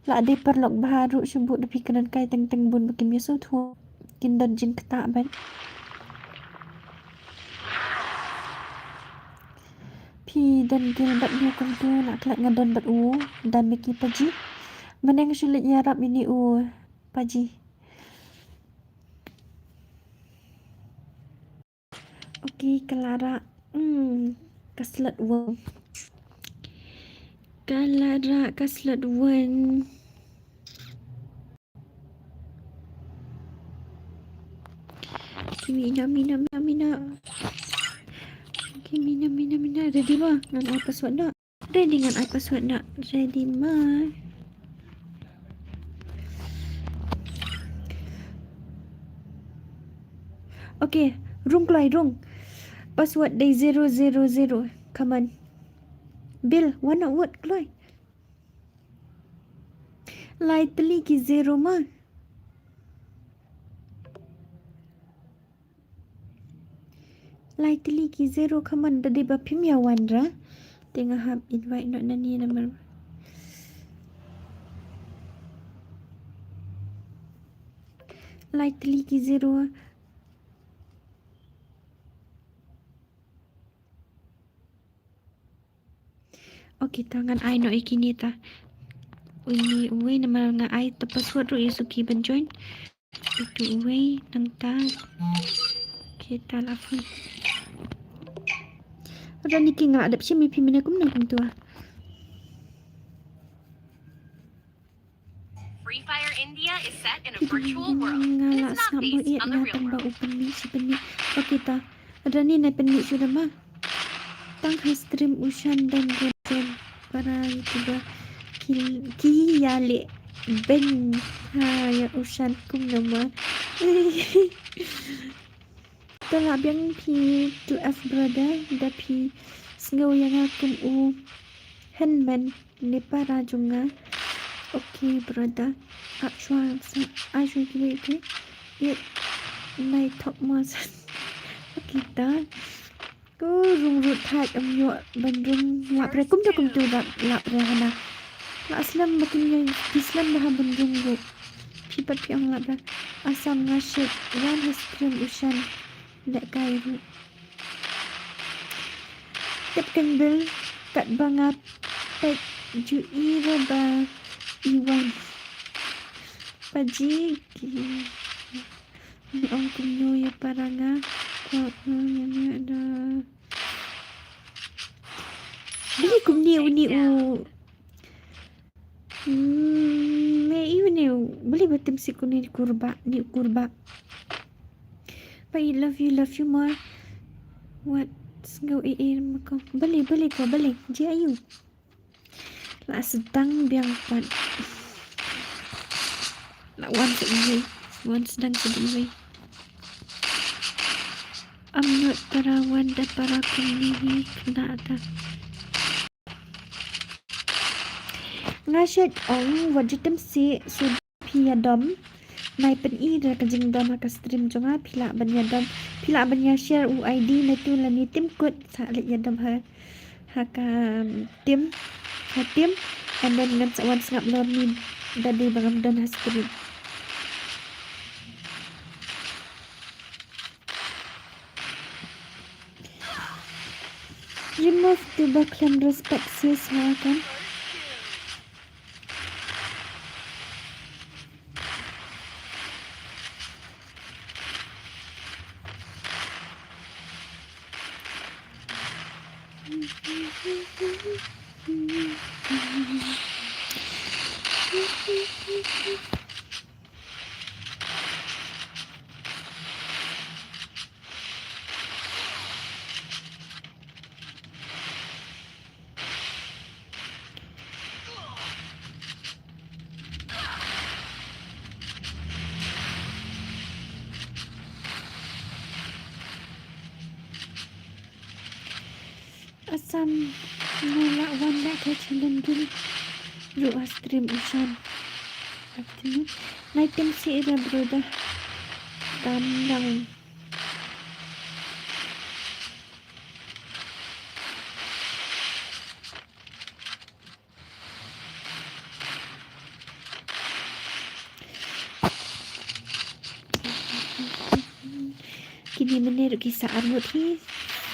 la dei paralok bha ruh shu buh da phi kren kai teng teng bun ba kim ïa sngewthuh. Kin don jingktah ban. Phi don Gilbert ïa kumtu na khlak nga don bad u da Mickey paji. Myneng shu leit ïarap ini u paji. Okay, Clara. Hmm, ka slot one. Clara ka slot one. Okay, mina, mina, mina, mina. Okay, mina, mina, mina. Ready ma? Ngan ai password na. Ready ngan ai password na. Ready ma? Okay, rung kloi, rung. Password dei zero zero zero. Come on. Bill, wan na word kloi. Lai tylli ki zero ma. Lai tylli ki zero, come on, da dei ba phim ïa wan ra. Te nga hap invite noh nangne namar. Lai tylli ki zero. Okay, ta ngan ai noh ïa kine ta. Uni uwei namar nga ai ta password ruh ïa suki ban join. Utu uwei nangta. Okay, ta la phone. Rani ki nga la dep shim ïa phi mynne kumno kumtu ah. Free Fire India is set in a virtual world. Nga la sngap mo ïeit nga tang ba u pynmih shi pynmih. Okay ta. Rani nai pynmih shuh da ma. Tang ha stream u Shan dang gon jon para YouTuber ki, ki ïa leh beiñ ha ïa u Shan kumno ma. Te lah biang phi to F brother da phi sngew ïa nga kum u hynmen ne para jong nga. Okay brother. Ap shuwa sa ai shuwa kiwei te. Ïeit nai thok ma sa. Okay ta. Ko rung rut thait ym ïoh ban rung lap re kumta kumtu lap lap re hana. La slem ba kin ïa phi slem ba ha ban rung ruh. Phi pat phi ong lap re. Asam nga shet wan ha stream u Shan. Leh kai ruh. Tip kynbil katba nga peit ju i re ba i wan. Paji ki. Ni ong kumno ïa para nga. Kwah nga ïa da. Beli kumne uni u. Hmm, me iu ni u. Beli ba tim sik uni kurba ni u kurba. But I love you, love you more. What? Sngew i i ma ko. Beli, beli ko, beli. Ji ayu. La sdang biang pat. La wan sa iwei. Wan sdang sa iwei. Am not para wan da para kumne hi khynnah ta. Nga shet ong wat ju tim si su phi ïa dom. Nai pyn-i da ka jingdom ha ka stream jong nga, phi lah ban ïa dom, phi lah ban ïa share u I D na tu lane tim kut sa leit ïa dom ha, ha ka, um, tim, ha tim, and then ngan sa wan sngap lor ni da dei ba ngam don ha stream. Remove tu ba khlem respect sis ha kan. Assam, nga la wan da ka challenge ruh ha stream u Shan. Afternoon. Night time si ira brother. Calm down. Kine mynne ruh ki sa ar ngut hi.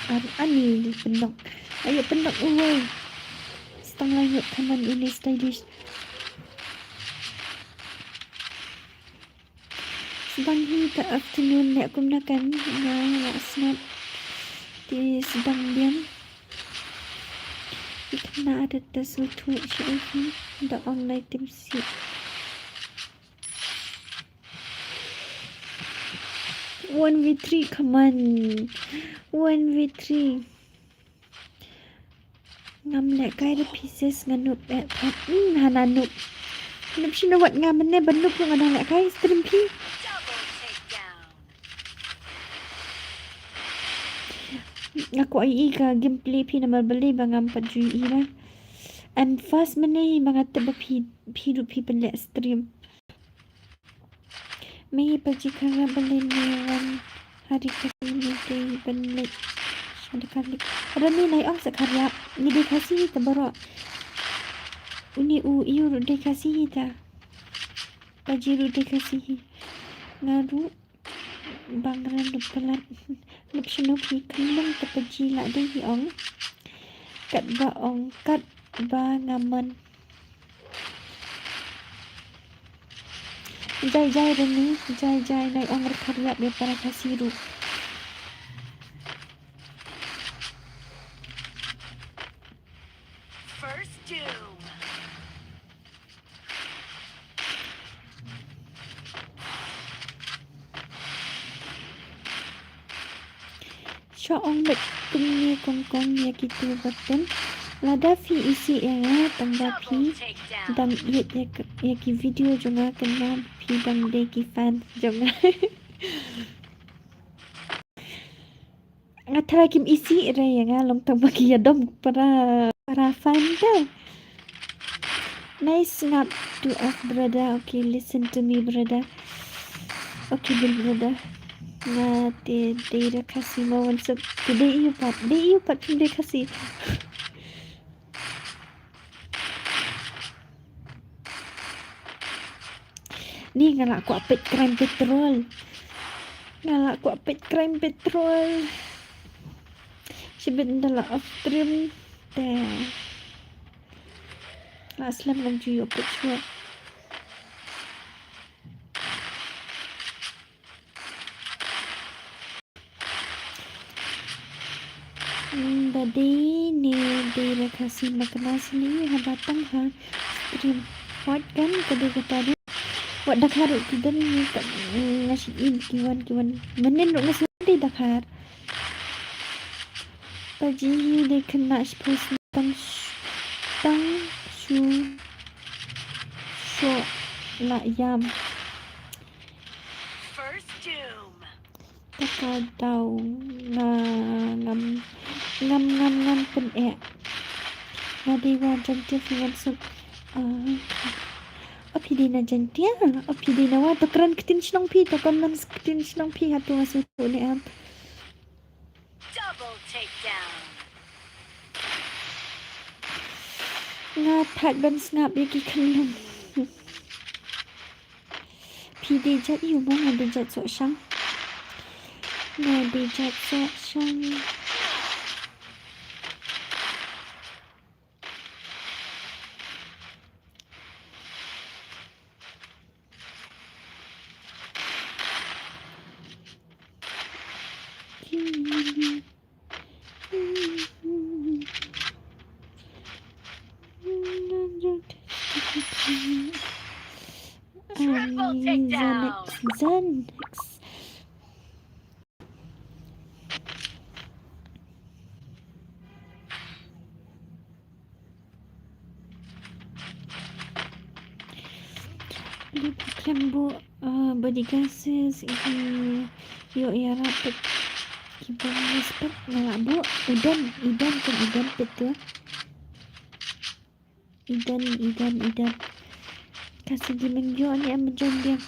Ar ani pynlong. Ayo pynlong uwei. Stang lai ngut kaman ini stylish. Sdang hi ta afternoon leh kumno kan nga la sngap te sdang biang. Ikna adat ta sultu sha ihi da ong lai tim si. One v three, come on. One v three. Ngam leh kai da pieces nga nup eh pat. Hmm, hana nup. Nup shino wat nga mynne ba nup nga dang leh kai stream phi. Nga kwah i ka gameplay phi namar balei ba ngam pat ju i ra. I'm first mynne hi ba nga tip ba phi, phi ruh phi pynleh stream. Me pajikha nga balen ne wan hari Khasi ne dei ban leit. Ada kalik. Rani nai ong sa khariap. Ni dei Khasi hi ta baroh. Uni u iu ruh dei Khasi hi ta. Paji ruh dei Khasi hi. Nga ruh bang ran ruh palat. Nup shino phi khynnah ta paji la dei hi ong. Kat ba ong kat ba nga mon. Jai jai Rani, jai jai nai ong rkhar ïap ïa para Khasi ruh. First doom. Shu ong bad kumne kong kong ïa kitu ba pyn. Lada phi isih ïa nga tang ba phi dang ïeit ïa ki, ïa ki video jong nga kynmaw phi dang dei ki fan jong nga. Nga tharai kim isih re ïa nga long tang ba ki ïa dom para, para fan te. Nice ngap to us brother. Okay, listen to me brother. Okay, Bill brother. Nga te dei da Khasi mo wan suk te dei ïa pat. Dei ïa pat phi dei Khasi. Ni nga la kwah peit Crime Patrol. Nga la kwah peit Crime Patrol. Shibit nda la off stream te la slem ngam ju ïoh peit shuwa. Ba dei ne dei re Khasi makna sni haba tang ha stream. Wat kan ka dei kata dei. Wat Dkhar ruh ki don ni ka, nga shu in ki wan ki wan. Mynnin ruh nga shu dei Dkhar. Paji hi dei khynnah shiphew snem tang sh-, tang tu shoh la ïam. First doom. Taka daw nga ngam ngam ngam ngam pyneh. Nga dei wa Jaintia phi wan suk. Ah, o phi dei na Jaintia, o phi dei na wa, to kren ktien shnong phi, to kren ktien shnong phi, hato nga sngewthuh ne em. Double takedown. Nga thait ban sngap ïa ki khyllung. Phi dei jait aïu mo? Nga dei jait Sohshang. Nga dei jait Sohshang. Triple takedown. Xanax, Xanax. Li ba khlem buh, ah, bodyguard sis, i ïoh ïarap peit ki bom respect nga la buh. U don, i don, kan i don peit tu. I don, i don, i don. Khasi Gaming ïoh ne em join biang.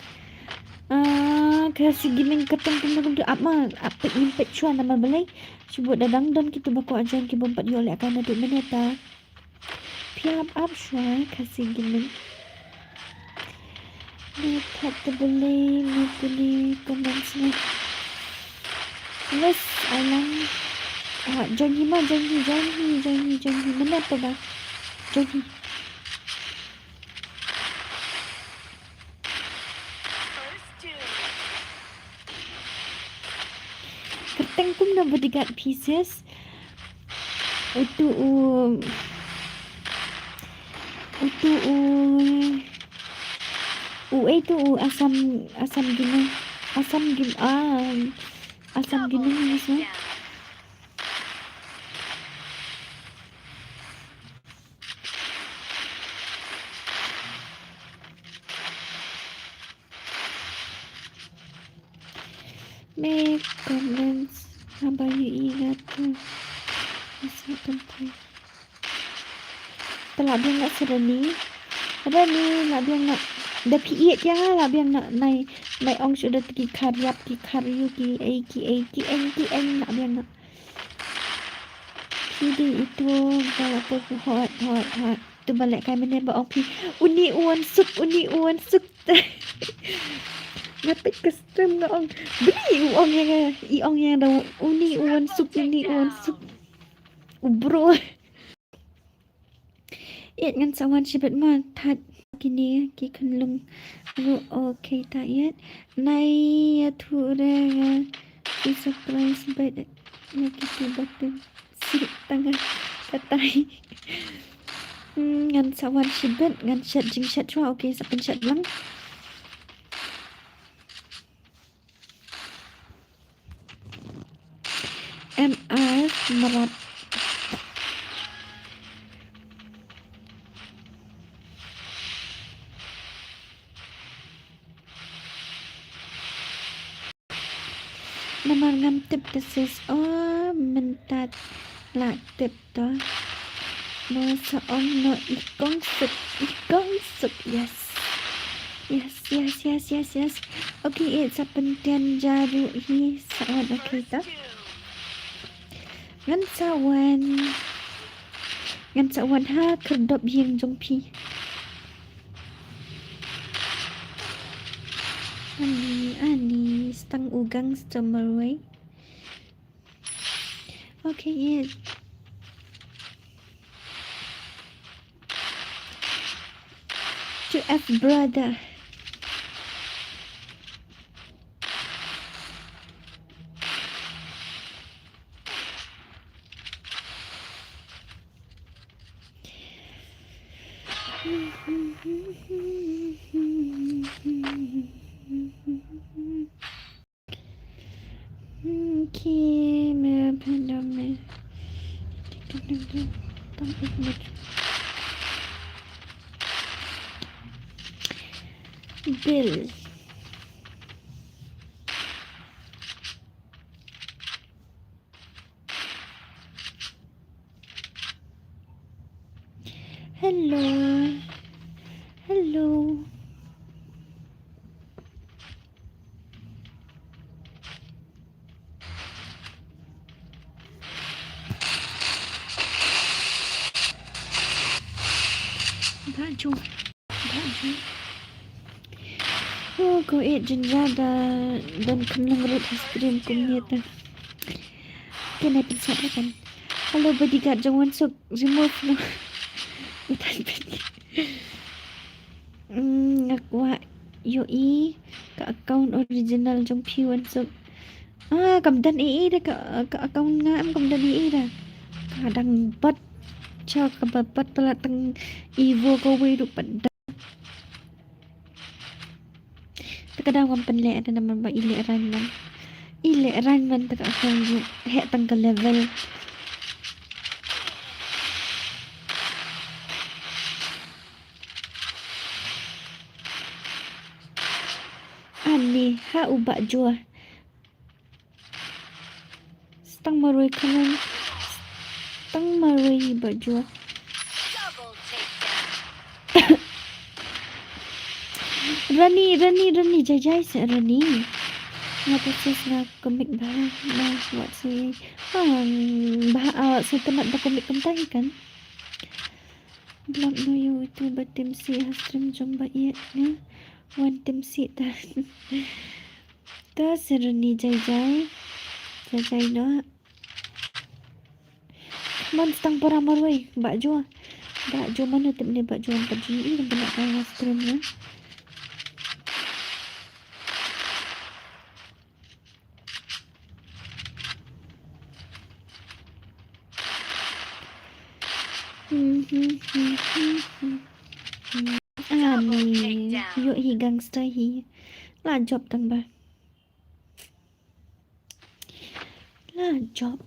Ah, Khasi Gaming kyrteng kumno kumno ap ma, ap peit ngin peit shuwa namar balei. Shu buh da dang don kitu ba kwah join ki bym pat ïoh lehkai naduh mynne ta. Phi ap ap shuwa Khasi Gaming. Me thait te balei me pule comments ne. Yes, alang. Ah, join hi ma, join hi, join hi, join hi, join hi. Mynne pa ba. Join hi. Kyrteng kumno bodyguard phi sis? Utu u, utu u, u ei tu u Assam, Assam Gaming, Assam Gam-, ah, Assam Gaming ni so. Me comments haba ïohi nga te. Nga sa pynthei. Te lah biang nga sa Rani. Rani lah biang nga. Da phi ïeit ïa nga lah biang nga. Nai, nai ong shuh da ki khar ïap, ki khar ïu, ki ei, ki ei, ki eng, ki eng lah biang nga. Phi dei itu ba la poi hot, hot, hot. Tu ba lehkai mynne ba ong phi. Uni u wan suk, uni u wan suk. Nga peit ka stream nga ong. Bri u ong ïa nga, i ong ïa nga da uni u wan suk, uni u wan suk. U bro. Ïeit ngan sa wan shibit ma, thait kine ki khyllung ruh, okay ta ïeit. Nai ïathuh re nga, ki surprise bad ïa kito ba pynshit tang katai. Hmm, ngan sa wan shibit, ngan shet jingshet shuwa, okay, sa pynshet lang. M R Mrap. Namar ngam tip te sis, oh, mynta la tip. To. Mo sa ong no i kong suk, i kong suk. Yes. Yes, yes, yes, yes, yes. Okay, eh, sa pyntian jaru hi sa wan, okay to. Ngan sa wan. Ngan sa wan ha khyrdop ïing jong phi. Ani, ani, stang u gangster marwei. Okay, yeah. Two F brother. Hmm, ki me phendam me. Tang ik mut. Bill. Hello. Hello. Baju. Baju. Oh, ko eh, jynjar da don khynlong rut ha stream kumne ta. Kane pynsad ra kan. Hello bodyguard jong Wansuk, remove noh. Utan pynki. Hmm, nga kwah ïohi ka account original jong phi Wansuk. Ah, kam don ei ei da ka, ka account nga em, kam don ei ei da. Ka dang bad. Cha ka bad bad palat tang Evo kawei ruh pat da. Te ka dang wan pynleh da namar ba i leh rank man. I leh rank man te ka account ruh heh tang ka level. Ani ha u Bah Jua. Stang marwei kynun. Stang marwei Bah Jua. Rani, Rani, Rani, jai jai sa Rani. Nga proses nga comic ba na wat si. Bang ba awak si penat ba comic kumta hi kan. Block noh ïa utu ba tim si ha stream jong ba ïa nga. Wan tim si ta. Ta si Rani jai jai. Jai jai noh. Mon stang para marwei Bah Jua. Bah Jua mano tip ne Bah Jua pat ji i kan kena ka stream ne. Ani ïoh hi gangster hi. La jop tang ba. La jop.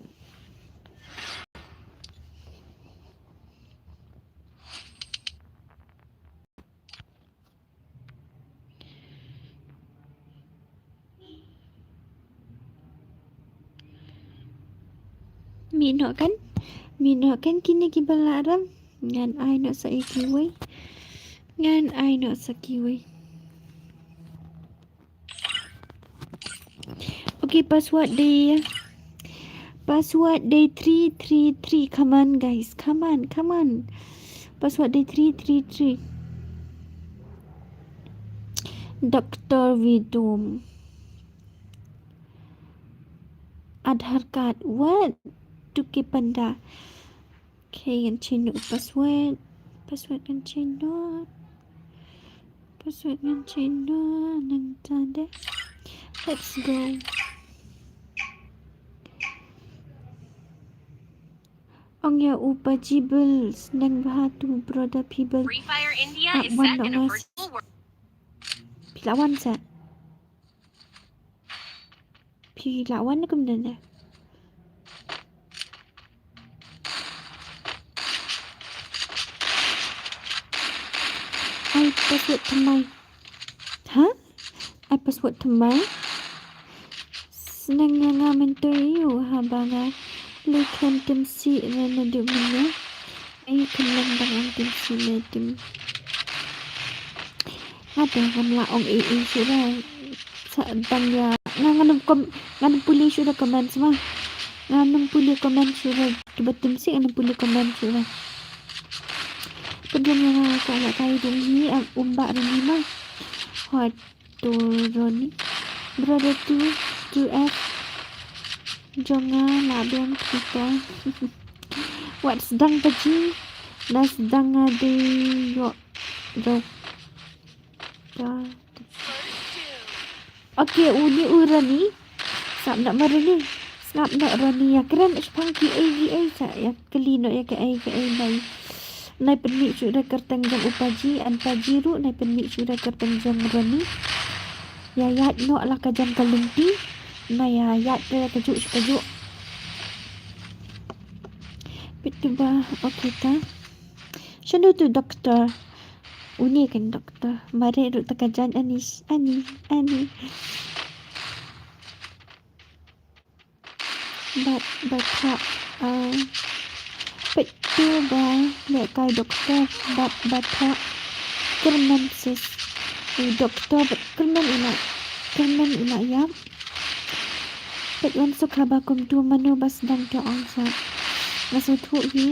Mih noh kan? Mih noh kan kine kiba lah ram? Ngan ai noh sa ïa kiwei. Ngan ai noh sa kiwei. Okay, password dei, password dei three three three. Come on, guys. Come on, come on. Password dei three three three. Doctor Vidum. Aadhaar card. What? Tuki panda. Okay, ngan change noh u password. Password ngan change noh. Password ngan change noh. Nang tande. Let's go. Ong ïa u Paji Bills nang bha tu brother P Bills. Free Fire India is set in a virtual world. Phi la wan sa. Phi la wan ne kumne ne? Ai password thymmai. Ha? Ai password thymmai. Sneng ïa nga mynta ïa u haba nga leh khlem tim sih ne naduh mynne. Ai khlem dang ong tim sih ne tim. Nga te ngam lah ong ei ei shuh re. Sa dang ïa nga ngan ym kom, ngan ym pule shuh re comment ma. Ngan ym pule comment shuh re. Kiba tim sih ngan ym pule comment shuh re. Pynrem ïa nga ka ïa kai dum hi, em, um ba Roni ma. Hot to Roni. Brother two, two F. Jong nga la biang kita. Wat sdang ka ji. Na sdang nga dei ïoh. Jong. Okay, uni u Roni. Sngap noh ma Roni. Sngap noh Roni ïa kren shaphang kiei kiei sa ïa kylli noh ïa kaei kaei bai. Nai pynmih shuh da kyrteng jong u Paji, an Paji ruh nai pynmih shuh da kyrteng jong Roni. Ïa ïaid noh la ka jong ka lynti. Nai ïa ïaid da ka juh sha ka juh. Pit tu ba, okay ta. Shano tu doctor? Uni kan doktor. Mare ruh ta ka jan ani, ani, ani. Bat, bat, ha, ah, peit tu ba lehkai doktor, bat, bat, ha. Kyrmen sis. U doktor, bat, kyrmen ila, kyrmen ila ïap. Peit wan suk haba kumtu mano ba sdang to ong sa. Nga sngewthuh hi.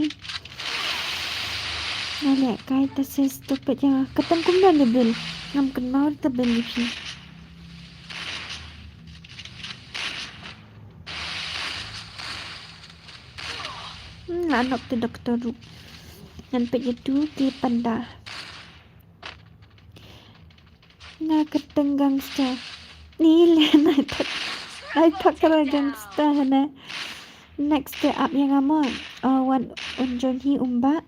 Nga lehkai ta sis to peit ïa nga. Katang kumno ne bill. Ngam kynmaw ta bill ïa phi. Hmm, la nok te doktor ruh. Ngan peit ïa tu ki panda. Nga kyrteng gangster. Ni le nai thak. Nai thak kara gangster hana. Next te ap ïa nga mo. Oh, wan un join hi um ba.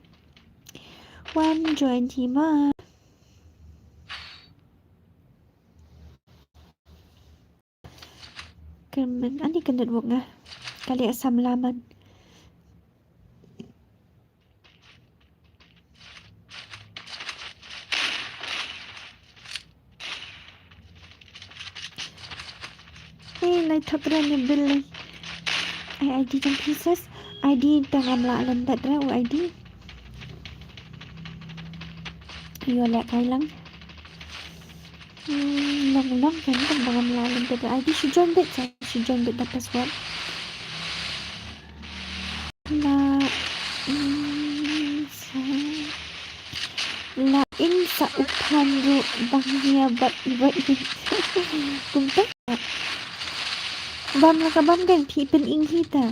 Wan join hi mo. Kyrmen, ani ka network nga. Ka leh samla man. Eh, nai thok ra ne bill ne. Ai ID jong phi sis. ID tang ngam lah lyndet ra u ID. Ïoh lehkai lang. Hmm, long long kan kan ba ngam lah lyndet ra ID, shu join beit sa, shu join beit da password. La, mm, sa, la in sa u phan ruh bang nia bad i bad i. Kumta. Bam la ka bam kan phi pynïng hi ta.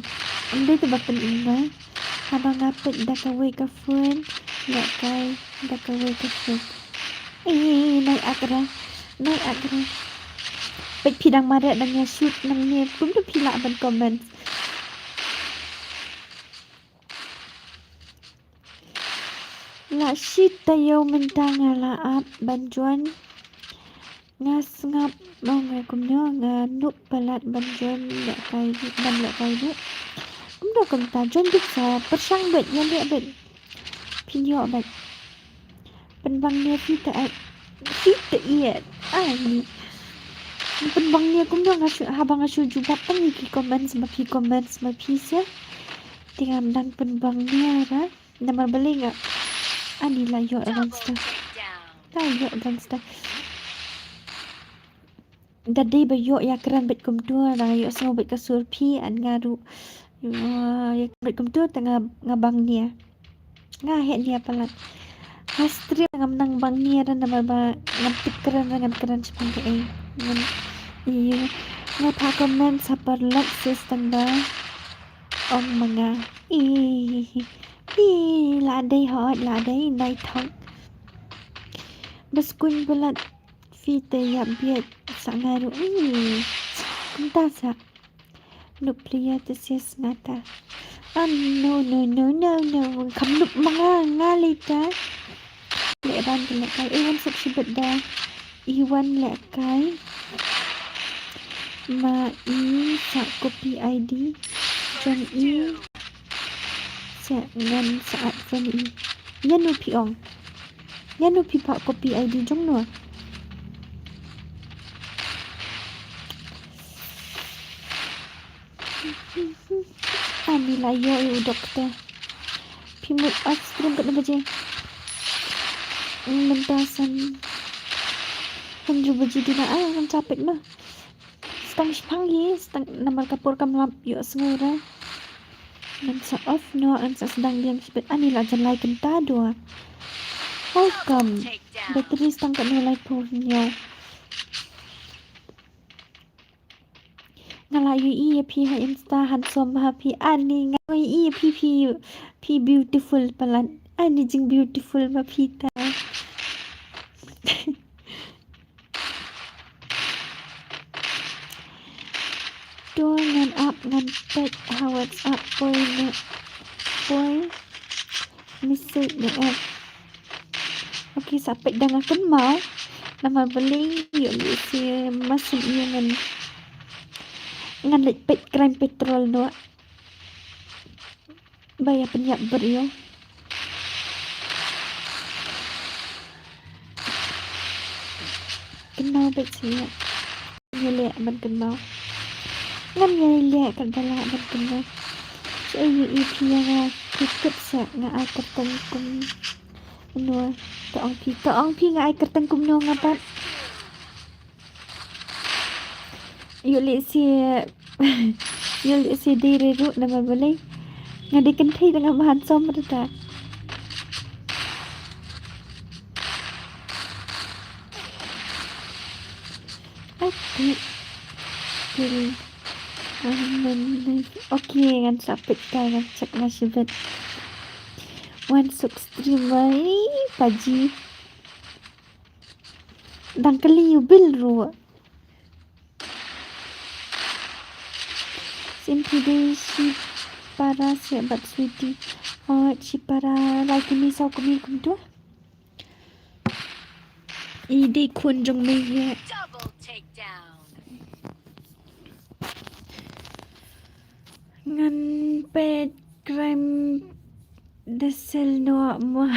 Ym dei ta ba pynïng ba. Haba nga peit da kawei ka phone, lehkai da kawei ka phone. Eh, nai ak ra. Nai ak ra. Peit phi dang mareh dang ïa shoot nangne. Kumno phi lah ban comment. La shi taïew mynta nga la ap ban join. Nga sngap ma nga kumno nga nup palat ban join lehkai ruh, ban lehkai ruh. Kumno kumta join beit sa, pyrshang beit, ïaleh beit. Phin ïoh beit. Pynbang nia phi te ai. Phi te ïeit. Ai ni. Pynbang nia kumno nga shu, haba nga shu jubab tang ïa ki comments ma phi, comments ma phi sa. Te ngam dang pynbang nia ra. Namar balei nga. Ani la ïoh gangster. La ïoh gangster. Da dei ba ïoh ïa kren beit kumtu, da nga ïoh sngew beit ka sur phi, an nga ruh. Ïoh ïa kren beit kumtu, te nga, nga bang nia. Nga heh nia palat. Ha stream ngam nang bang nia ra namar ba ngam tip kren ra ngan kren shaphang kaei. Ngan, ïa, nga pha comment sa paralok sis tang ba ong ma nga. Ih, ih, la dei hot, la dei nai thok. Bas kuñ palat. Phi te ïap bieit sa nga ruh. Hmm. Kumta sa. Nup plia te sis nga ta. Ah, no, no, no, no, no. Kham nup ma nga, nga lei ta. Leh ban te lehkai. Eh, wan suk shibit da. I wan lehkai. Ma i sa copy ID. Jong i. Sa ngan sa add friend i. Ïa no phi ong. Ïa no phi pha copy ID jong no. Ani la ïoh ïa u doktor. Phi mut off stream katno baje? Mynta san hynriew baje duna, ai ngam sa peit ma. Stang shipang hi, stang namar ka por kam lap ïohsngew ra. Ngan sa off noh, ngan sa sdang biang shibit. Ani la jan lai kynta dua. How come? Battery stang katno, laiphew hynñiew. Nga la ïohi ïa phi ha Insta, handsome ha phi. Ani nga ïohi ïa phi, phi, phi beautiful palat. Ani jing beautiful ma phi ta. To ngan ap ngan peit ha WhatsApp poi ne poi message ne app. Okay, sa peit da nga kynmaw. Namar balei ïoh lehse ma shu ïoh ngan, ngan leit peit Crime Patrol noh. Ba ïa pynïap briew. Kynmaw bad sngewbha. Ïa leh ban kynmaw. Ngam ïa leh kat ba lah ban kynmaw. Sa ïa i phi ïa nga. Kut kut sa nga ai kyrteng kum. Ynno, to ong phi, to ong phi nga ai kyrteng kumno nga pat. Ïoh lehse, ïoh lehse dei re ruh namar balei nga dei kynthei da ngam handsome ruh ta. Ai, phi. Phi. Okay, ngan sa peit ka, ngan check nga shibit. Wan suk streamer, ih, paji. Dang kali u Bill ruh. Sim phi dei shipara se bad sweetie. Oh, shipara lai kmie saw kmie kumtu. I dei khun jong me ïa. Double takedown. Ngan peit crime da sel no ma.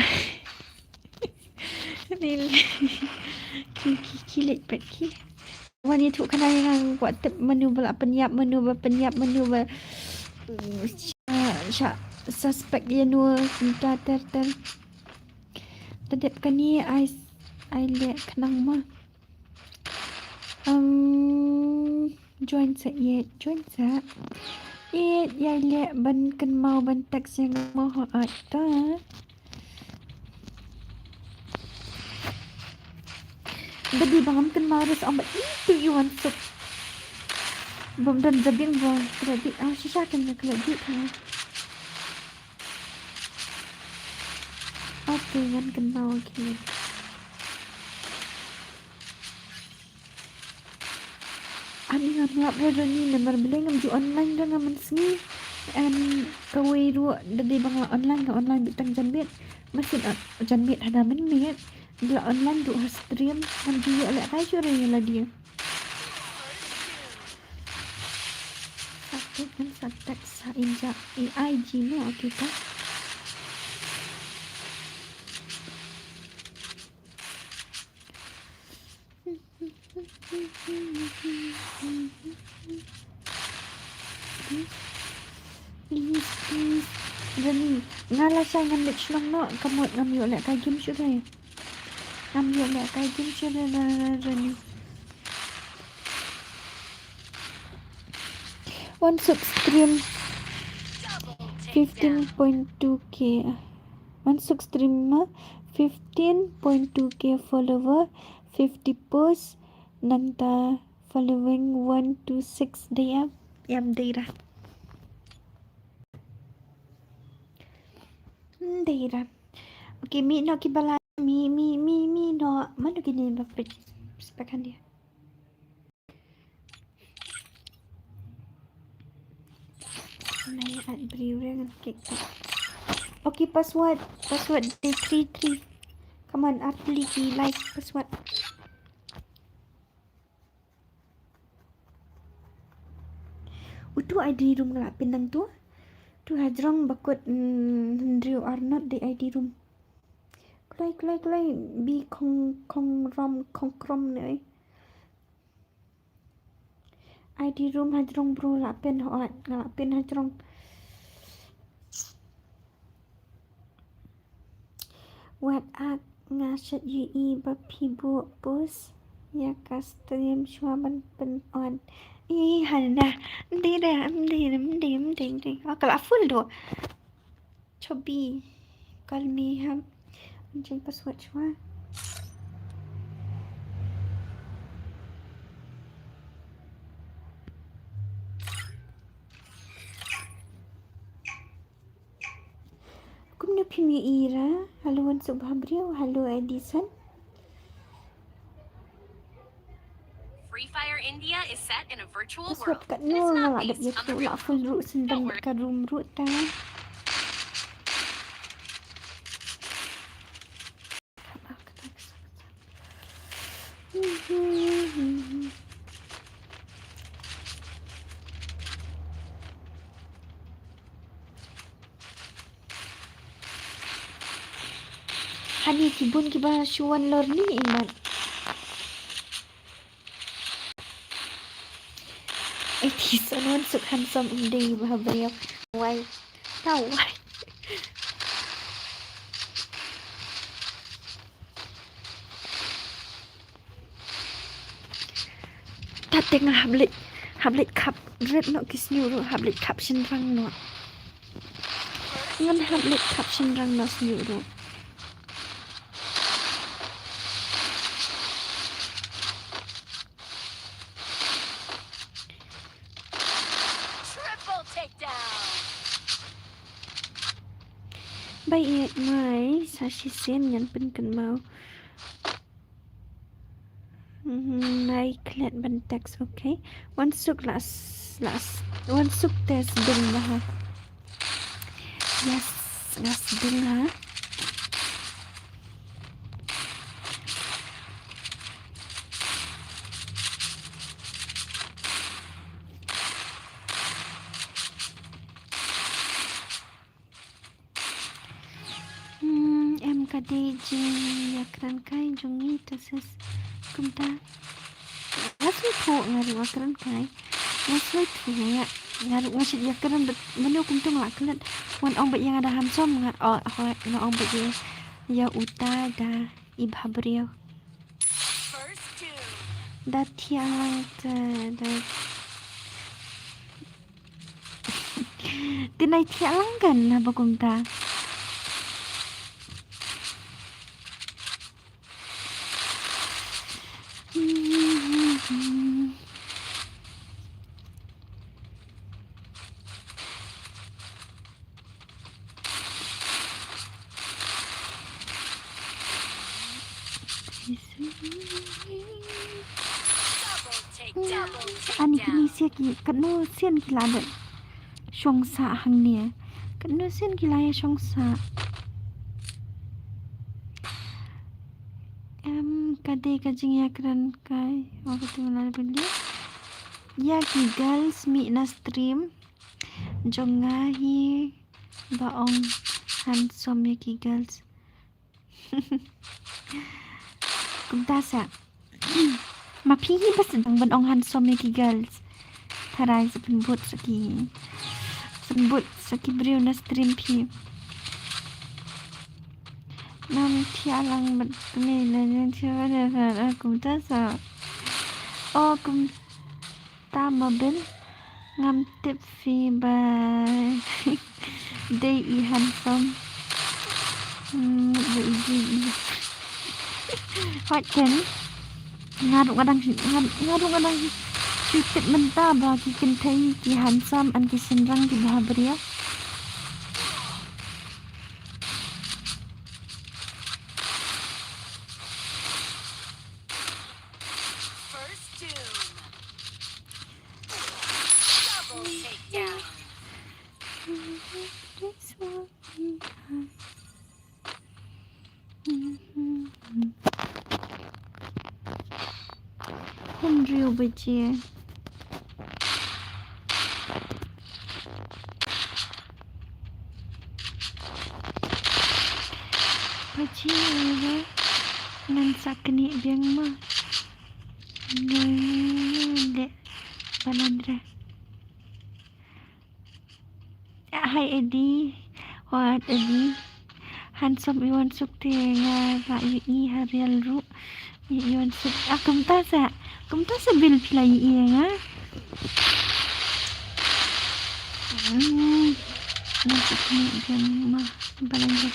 Ni le. Ki, ki, ki leit peit ki. Wan ïathuh khana ïa nga, kwah tip mano ba la pynïap, mano ba pynïap, mano ba, mm, sha, sha suspect ïa no, kumta ter ter. Te dep kane ai, ai leh khnang ma. Um, join sa ïeit, join sa ïeit, ïa leh ban kynmaw ban text ïa nga mo, ho ait ta. Ba dei ba ngam kynmaw ruh sa ong ba itu i wan suk. Bym don jabieng ba khlem dei, ah, shisha kan nga khlem dei kan. Okay, ngan kynmaw, okay. Ani ngam lap re Rani namar balei ngam ju online re nga mynsngi. Em, kawei ruh da dei ba nga online, nga online beit tang janmiet. Masin, ah, janmiet hana mynmiet. Da la online ruh ha stream ngam ju ïoh lehkai shuh re ïa lade. Sa text, ngan sa text sa in ja A I G mo, okay ta. Please, please. Rani, nga lashai ngan leit shnong noh, ka mut ngam ïoh lehkai game shuh re. Ngam ïoh lehkai game shuh re, re, re, Rani. Wan suk stream fifteen point two K. Wan suk stream ma fifteen point two K follower, fifty post, nangta following one two six dei em. Em dei ra. Hmm, dei ra. Okay, mih noh ki ba la, mih, mih, mih, mih noh. Mano kine ba peit spek hangne. Nai at briew re ngan klik ta. Okay, password. Password dei three three. Come on, at pli ki like password. Utu I D room nga la pyn nangtu. Tu hajrong ba kut, mm, hynriew arngut dei I D room. Kloi, kloi, kloi, bi khong, khong rom, khong krom ne. I D room hajrong bro la pyn hooid, nga la pyn hajrong. Wat ak nga shet ïohi ba phi buh post ïa ka stream shuwa ban pyn on. Ih, hana. Mdei da, mdei, mdei, mdei, mdei. Ah, ka la full doh. Chobi. Call me hap. Change password shuwa. Kumno phim ïohi ra? Hello Wansuk Bhabriew, hello Edison. Free Fire India is set in a virtual world. Password katno nga la dep ïathuh, la full ruh shen ban ka room ruh ta. Hani ki bun kiba shu wan lor ni imat. Ti sa non suk handsome um dei ba briew. Wai. Tau wai. Tat te nga hap leit, hap leit khap rit noh ki sniew ruh, hap leit khap shynrang noh. Ngan hap leit khap shynrang noh sniew ruh. Triple takedown. Bai ïeit mai sa shisien ngan pynkynmaw. Mhm, nai klet ban text, okay. Wan suk las, las. Wan suk test ding bha. Yes, las ding ha. Hmm, em ka dei jingïakren kai jong ngi ta sis kumta. Nga sngewthuh nga ruh nga kren kai. Nga sngewthuh nga, nga ruh nga shit ïakren bad mano kumta nga la klet. Wan ong bad ïa nga da handsome nga, oh, hooid, nga ong bad ïa, ïa uta da i bhabriew. Da thiah lang te, da. Te nai thiah lang kan haba kumta. Ani kine sia ki, katno sien ki la dep shong sah hangne. Katno sien ki la ïa shong sah. Em, ka dei ka jingïakren kai. Oh, ka tu la dep ïa ki girls mih na stream jong nga hi ba ong handsome ïa ki girls. Kumta sa. Ma phi hi ba sdang ban ong handsome ïa ki girls. Tharai sa pynbud sa ki, sa pynbud sa ki briew na stream phi. Nam thiah lang bad kmie na nang thiah bad na sa kumta sa. Oh, kum Ta Mabel, ngam tip phi ba dei i handsome. Hmm, ba i dei i. Hooid ken. Nga ruh nga dang, nga, nga ruh nga dang shu tip mynta ba ki kynthei ki handsome and ki shynrang ki bhabriew. First doom. Double takedown. Hynriew baje. Baje re ngan sa knieh biang ma. Ngi leh banan re. Hi Eddie. What Eddie? Handsome i wan suk te nga la ïohi ha real ruh. I wan suk. Ah, kumta sa. Kumta sa Bill phi la ïohi ïa nga. Hmm. Nga sa knieh biang ma. Balan je.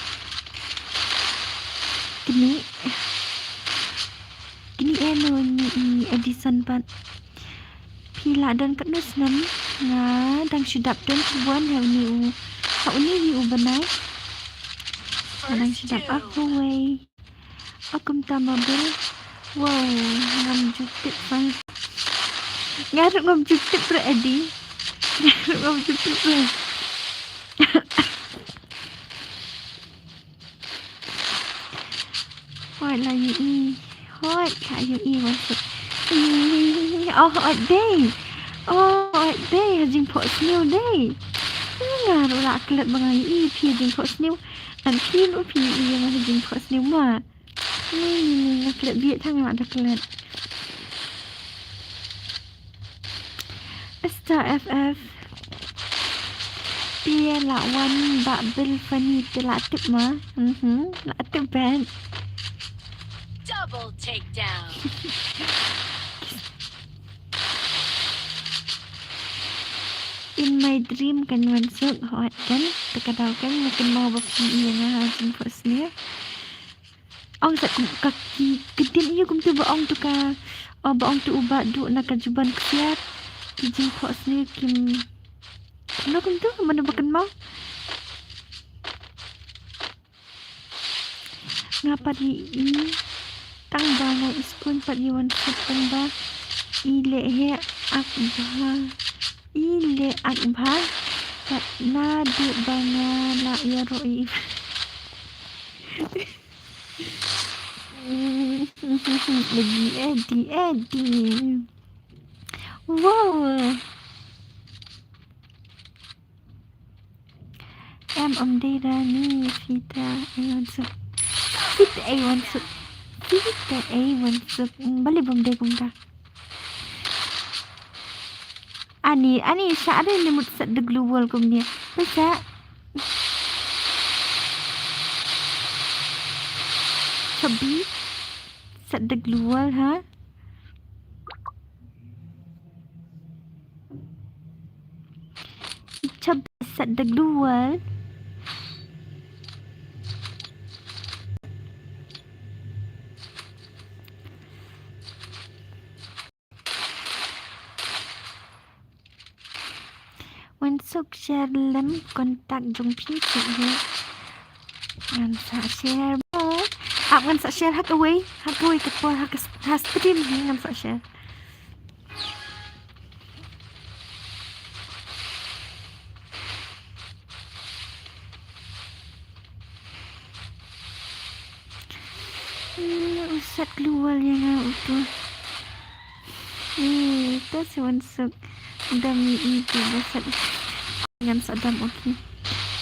Knieh. Knieh ïa no ni i Edison pat. Phi la don katno snem? Nga dang shu dap don khublei ha uni u, ha uni uni u bnai. Nga dang shu dap a khuwei. A kumta ma bel. Wow, ngam ju tip pang. Nga ruh ngam ju tip ruh Edi. Nga ruh ngam ju tip ruh. Hooid la ïohi. Hooid la ïohi wan suk. Oh hooid dei. Oh hooid dei ha jingphohsniew dei. Nga ruh la klet ba nga ïohi phi ha jingphohsniew. Ngan phi ruh phi ïohi ïa nga ha jingphohsniew ma. Ni ni ni nga klet bieit tang la da klet. Best Sa F F. Te la wan ba Bill Funny te la tip ma. Mhm, la tip ben. Double takedown. In my dream kan wan suk hot kan. Te ka daw kan makin mau ba phi ïa nga ha jingphohsniew. Ong sa kum ka ki, ka dien ïa kumtu ba ong tu ka, oh, ba ong tu u Bah Duh na ka juban ksiar. Ki jingphohsniew kim. Kumno kumtu, mano ba kynmaw? Nga pat i, i tang ba nga i skul pat i wan suk tang ba i leh he ak bha. I leh ak bha. Pat naduh ba nga la ïaroh i. Lagi Eddie, Eddie. Wow. Em, ym dei da ni, phi ta ei wan suk. Phi ta ei wan suk. Phi ta ei wan suk. Mm, balei bym dei kumta. Ani, ani, sha are ne mut set the glue wall kumne. Pisa. Chubby. Set the glue wall, ha? Chubby, set the glue wall. Wan suk share lem contact jong phi suk hi. Ngan sa share mo. Ap ngan sa share ha kawei, ha kawei ka por ha ka s-, ha stream hi ngan sa share. Hmm, u set glue wall ïa nga uto. Eh, to sa wan suk. Dam i i tu ba set. Ngan sa dam, okay.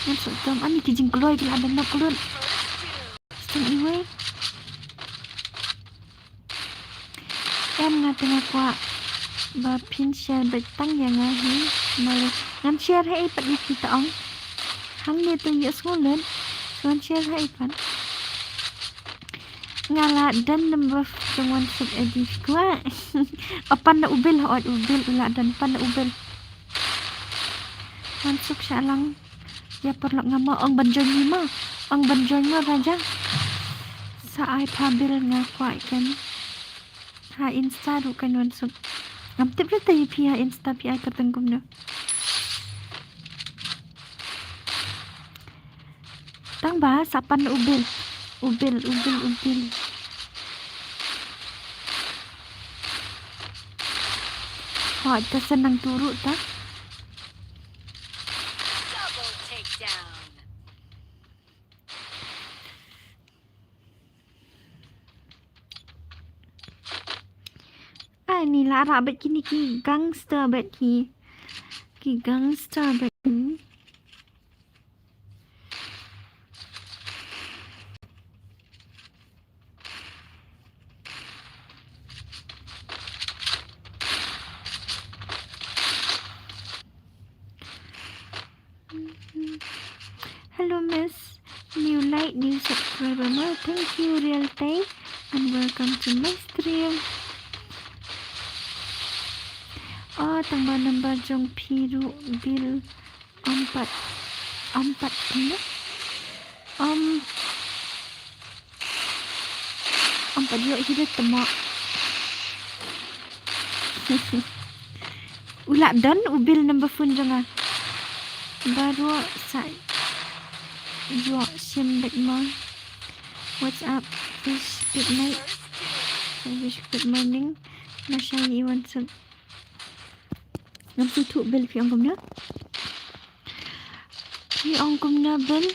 Ngan sa dam. Ani ki jingkloi ki la dam na klun. Stem iwei. Em, nga te nga kwah ba phin share beit tang ïa nga hi. Mare ngan share ha i pat ïa phi ta ong. Hangne to ïa sngewlet. Ngan share ha i pat. Nga la don number jong wan suk Eddie kwah. Apan na u Bill, hooid u Bill u la don, pan na u Bill. Wan suk sha lang. Ïa paralok nga mo, ong ban join mo. Ong ban join mo Raja. Sa ai pha Bill nga kwah kan. Ha Insta ruh kan wan suk. Ngam tip ruh te ïa phi ha Insta phi ai kyrteng kumno. Tang ba sa pan u Bill. U Bill, u Bill, u Bill. Hooid, ta sa nang turu ta. Double takedown. Ani la rah bad kine ki gangster bad ki. Ki gangster bad ki. Hello, Miss. New like, new subscriber mo. Thank you, Real Tay. And welcome to my stream. Oh, tang ba number jong phi ruh Bill. Ampat. Ampat, ano? Am. Ampat ïoh hi da tama. U lah don u Bill number phone jong nga. Baroh sa ïoh sim bad ma. What's up? Fish, good night. Fish, good morning. Nasha i wan suk. Ngam sngewthuh Bill phi ong kumno? Phi ong kumno Bill?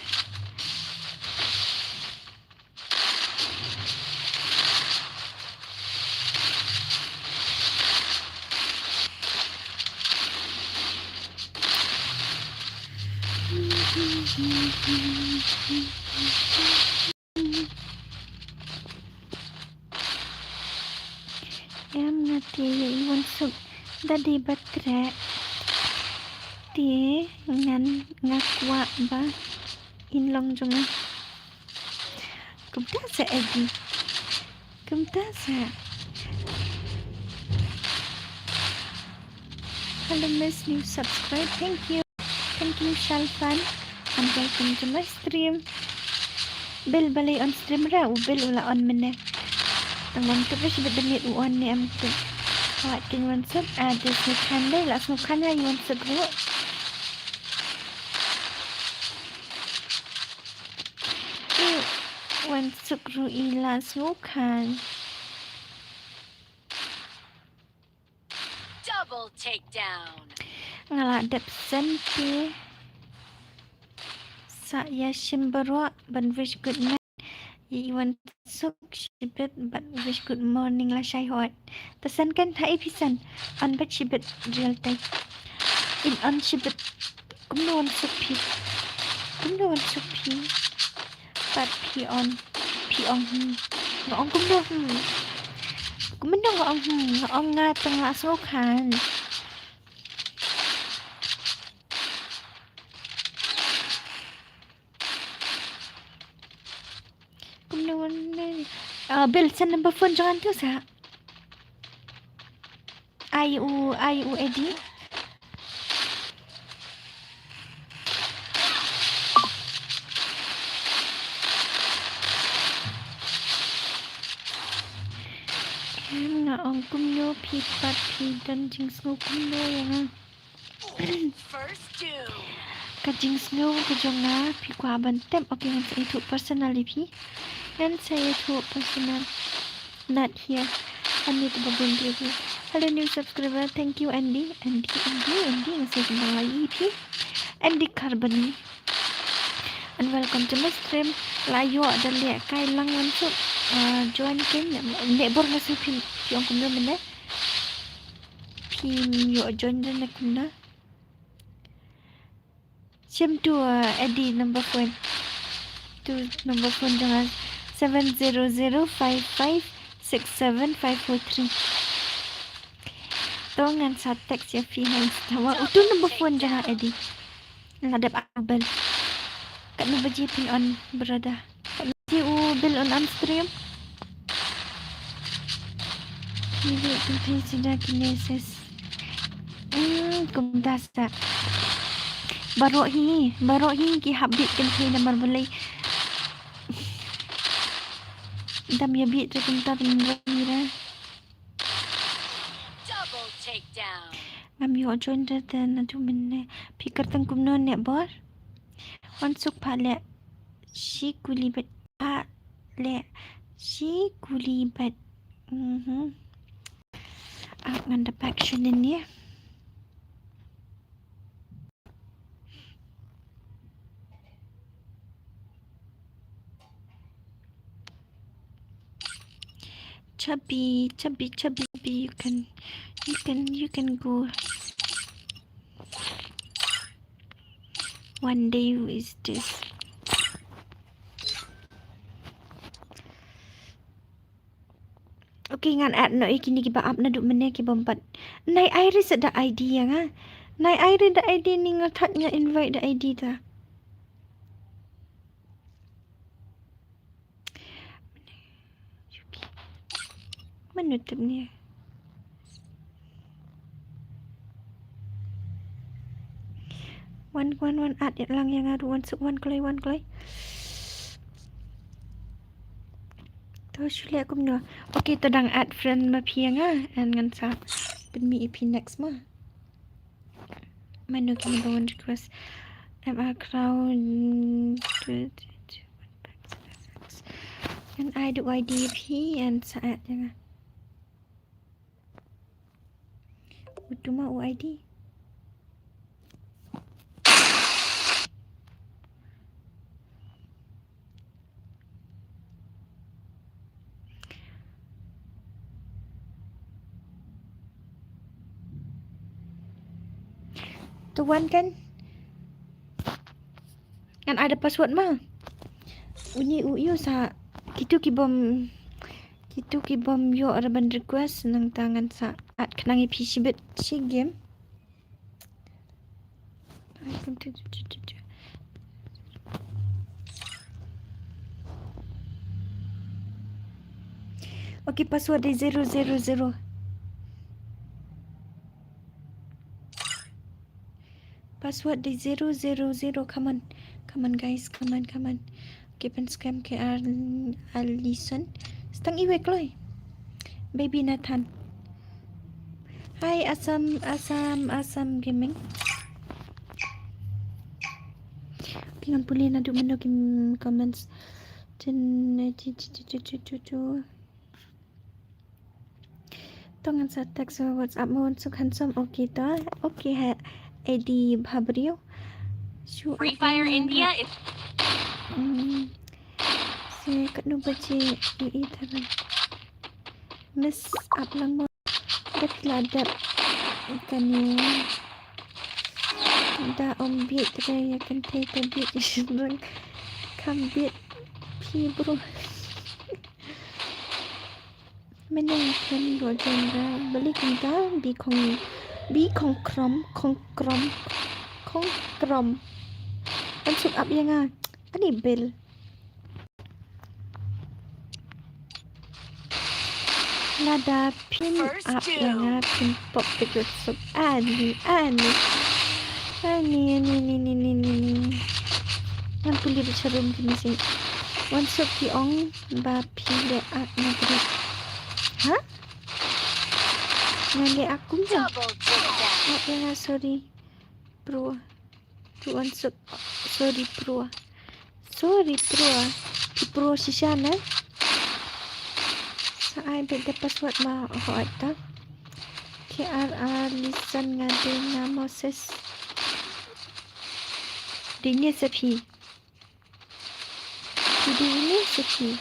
Em, nga te ïa i wan suk da dei ba treh. Te ngan nga kwah ba in long jong nga. Kumta sa Eddie. Kumta sa. Hello Miss, new subscribe. Thank you. Thank you Shalfan. And welcome to my stream. Bill balei on stream re, u Bill u la on mynne. Tang bam tip re shibit da miet u on ne em tip. Wat kin wan suk, ah, just ni khan dei, la suk khan ya wan suk ruh. I wan suk ruh i la suk khan. Double takedown. Nga la dep send phi. Sa ïa shim baroh ban wish good night. Ïa i wan suk shibit bad wish good morning la shai hot. Ta send kan tha i phi send. An bad shibit real time. In an shibit. Kumno wan suk phi. Kumno wan suk phi. Pat phi on. Phi ong hmm. Nga ong kumno hmm. Kumno nga ong hmm. Nga ong nga tang la suk khan. Kumno wan ne. Ah, Bill send number phone jong an tu sa. Ai u, ai u Eddie. Em nga ong kumno phi pat phi don jingsngew kumno ïa nga. First doom. Ka jingsngew ka jong nga phi kwah ban tip, okay ngan sa ïathuh personal ïa phi. Ngan sa ïathuh personal. Not here. Ani tu babun dia tu. Hello new subscriber. Thank you Andy. Andy, Andy, Andy. Nga sa kembang lagi phi. Andy Carbon. And welcome to my stream. La ïoh da leh kai lang wan suk. Ah, join kin. Leh bor nga sa phi, phi ong kumno mynne. Phi ïoh join da ne kumno. Shim tu, uh, Eddie number phone. Tu number phone jong nga seven zero zero five five six seven five four three. To ngan sa text ïa phi ha Insta. Wa, utu number phone jong nga Eddie. La dep abel. Katno baje phin on brother. Katno baje u Bill un on stream. Ki bit kynthei sida kine ses. Hmm, kumta sa. Baroh hi, baroh hi ki hap bit kynthei namar balei. Dam ïa bit te kumta pynroi ra. Double takedown. Ngam ïoh join da te naduh mynne. Phi kyrteng kumno ne bor? Wan suk pha leh. Shi kuli bet pha leh. Shi kuli bet. Mhm. Ah, ngan da back shunin ïa. Chubby, chubby, chubby, chubby, you can, you can, you can go. One day is this. Okay, ngan add noh ïa kine kiba ap naduh mynne ki bym pat. Nai ai re sa da I D ïa nga. Nai ai re da I D, ni nga thad nga invite da I D ta. Mano tip ne? Wan, wan, wan, add lang ïa nga ruh, wan suk, wan kloi, wan kloi. To shu leh kumno. Okay, to dang add friend ma phi ïa nga. And ngan sa pynmih ïa phi next ma. Mano kine ba wan request. M R Crown. Ngan ai da u I D phi and sa add ïa nga. Utu ma u I D. To wan kan? Ngan ai da password ma. Uni u ïoh sa kitu ki bym, kitu ki bym ïoh ra ban request, nangta ngan sa add khnang ïa phi shibit shi game. Okay, password dei zero zero zero. Password dei zero zero zero. Come on. Come on, guys. Come on, come on. Okay, pyn scam K R Alison. Stang iwei kloi. Baby Nathan. Hi, Assam, Assam, Assam Gaming. Ki ngan pule naduh mynno ki comments. Tin, eh, ti, ti, ti. To ngan sa text WhatsApp mo, Unsuk handsome, okay to. Okay ha, Eddie Bhabriew. Shu Free Fire India is Hmm. Se katno baje i i tharan. Miss ap lang mo. Dep la dep kane. Da ym bieit re ïa kynthei, ka bieit ïa shynrang. Kam bieit phi bro. Mynne phin ruh jan ra balik kumta bi khong, bi khong krom, khong krom, khong krom. Unsuk ap ïa nga. Ani Bill. Lada phin ap ïa nga phin pop peit Unsuk. Ani, ani. Ani, ani, ani, ani, ani, ani. Ngan pule beit sharum kine sien. Unsuk ki ong ba phi leh ak na kri. Ha? Nga leh ak kumno? Double takedown. Ap ïa nga, sorry. Bro. Tu Unsuk. Sorry, bro. Sorry, bro. Ki bro shisha ne? Sa ai beit da password ma hooid ta. K R Alison nga dei nga Moses. Dei ne sa phi. Ki dei ne sa phi.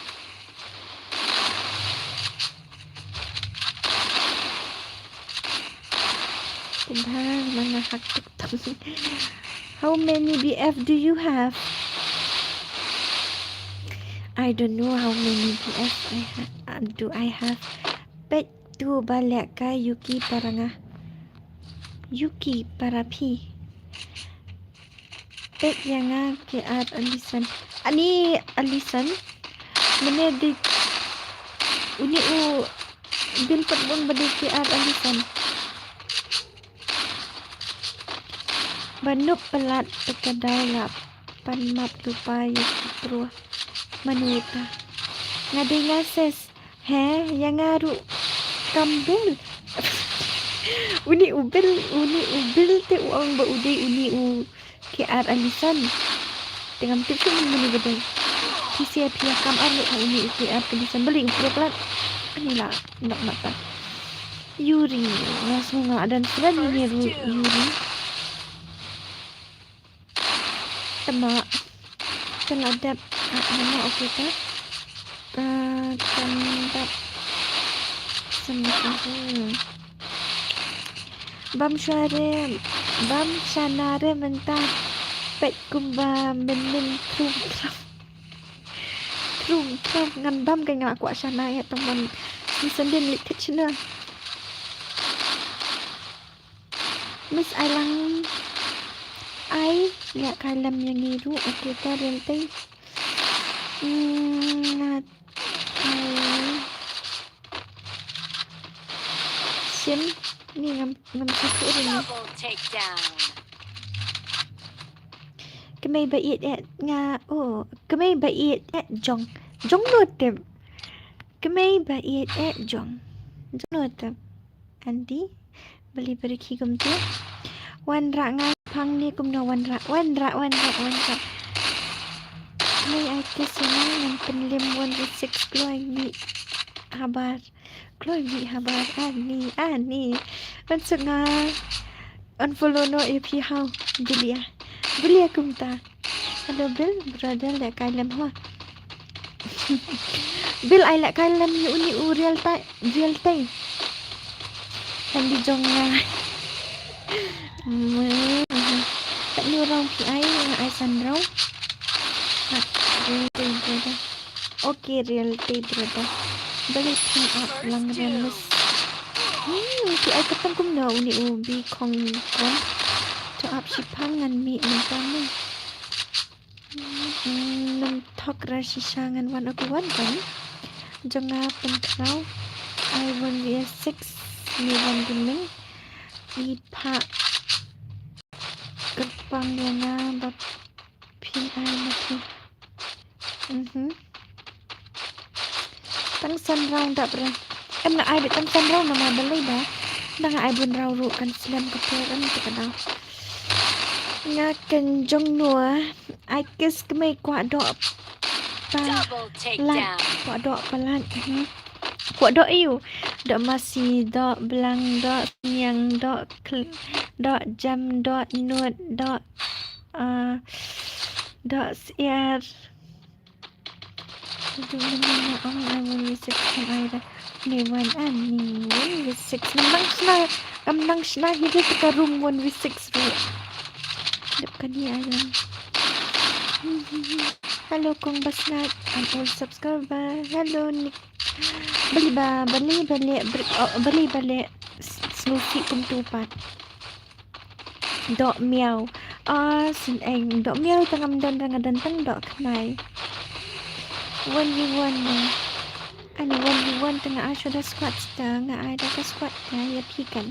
Kumba ma nga hak tuk tuk. How many B F do you have? I don't know how many B F I ha-, uh, do I have. Peit tu ba leh ka Yuki para nga. Yuki para phi. Peit ïa nga K R Alison. Ani Alison. Mynne dei uni u Bill pat bun ba dei K R Alison. Ba nop palat te ka daw la pan map lypa ïa ki bro. Mano ta. Nga dei nga Ses. He, ïa nga ruh kam Bill. Uni u Bill, uni u Bill te u ong ba u dei uni u K R Alison. Te ngam tip shuh mano ba dei. Phi sa phi ïa kam ar lut ha uni u K R Alison. Balei u pyrkhat. Ani la nok mata. Yuri, nga sngew nga la dance friend ïa uni ruh Yuri. Tama. Te la dep, ah, mama, okay te. Ka, kan dep. Sama, hmm. Bam shwa re, bam shana re mynta. Peit kumba mynnin thrum thrum. Thrum thrum ngan bam, ka nga la kwah shana ïa tang ban. Shisien dei leit thit shana. Miss ai lang. Ai, ïa ka lem ïa ngi ruh, okay, ka rel tei. Hmm, ngat ai. Sim, ni ngam, ngam sukut ri ni. Double takedown. Kmie ba ïeit eh nga, oh, kmie ba ïeit eh jong. Jong no tip. Kmie ba ïeit eh jong. Jong no tip. Anti, beli beri ki kumtu. Wanrah nga pang ni kumno wanrah, wanrah, wanrah, wanrah. Ni ai ti sini ngan pynlim one six kloi mi habar. Kloi mi habar ani, ani. Unsuk nga unfollow noh ïa phi haw. Bilia. Bilia kumta. Hello Bill, brother, lehkai lem ho. Bill ai lehkai lem ïa uni u real tai, real tai. Handy jong nga. Kat ni u rong phi ai, nga ai san rong. Kat real tai brother. Okay, real tai brother. Balik phi ap lang remis. Hmm, phi ai katang kumno uni u bi khong kon. To ap shiphang ngan mih mynta mo. Nym thok ra shisha ngan wan, okay, wan kan. Jong nga pynkhraw ai one v six, ngi wan gaming. I pha kyrpang ïa nga ba phin ai ma phi. Mhm. Tang san round dap re. Em nga ai beit tang san round namar balei ba. Tang nga ai bun round ruh kan slem ka por em te ka dang. Nga kan jong nua. Ai kiss kmai kwah doh palat. Double takedown. Kwah doh palat. Mhm. Kwah doh aïu. Doh masi, doh blang, doh sniang, doh kl-, doh jam, doh nud, doh, ah, doh syiar. Aduh, mynne nga ong ai one v six kan ai da. Ne wan ani one v six. Mynta shna, kam nang shna hi dei te ka room one v six ruh. Dep kane ai lang. Hello Kong Basnat, an old subscriber. Hello Nick. Bali ba, bali bali, bri-, oh, bali bali. S-, sngewsih kumtu pat. Doh miaw. Ah, sngewsih doh miaw tang ngam don, tang nga don tang doh khnai. One v one ne. Ani one v one tang nga ai shuh da squad, tang nga ai da ka squad ïa, ïa phi kan.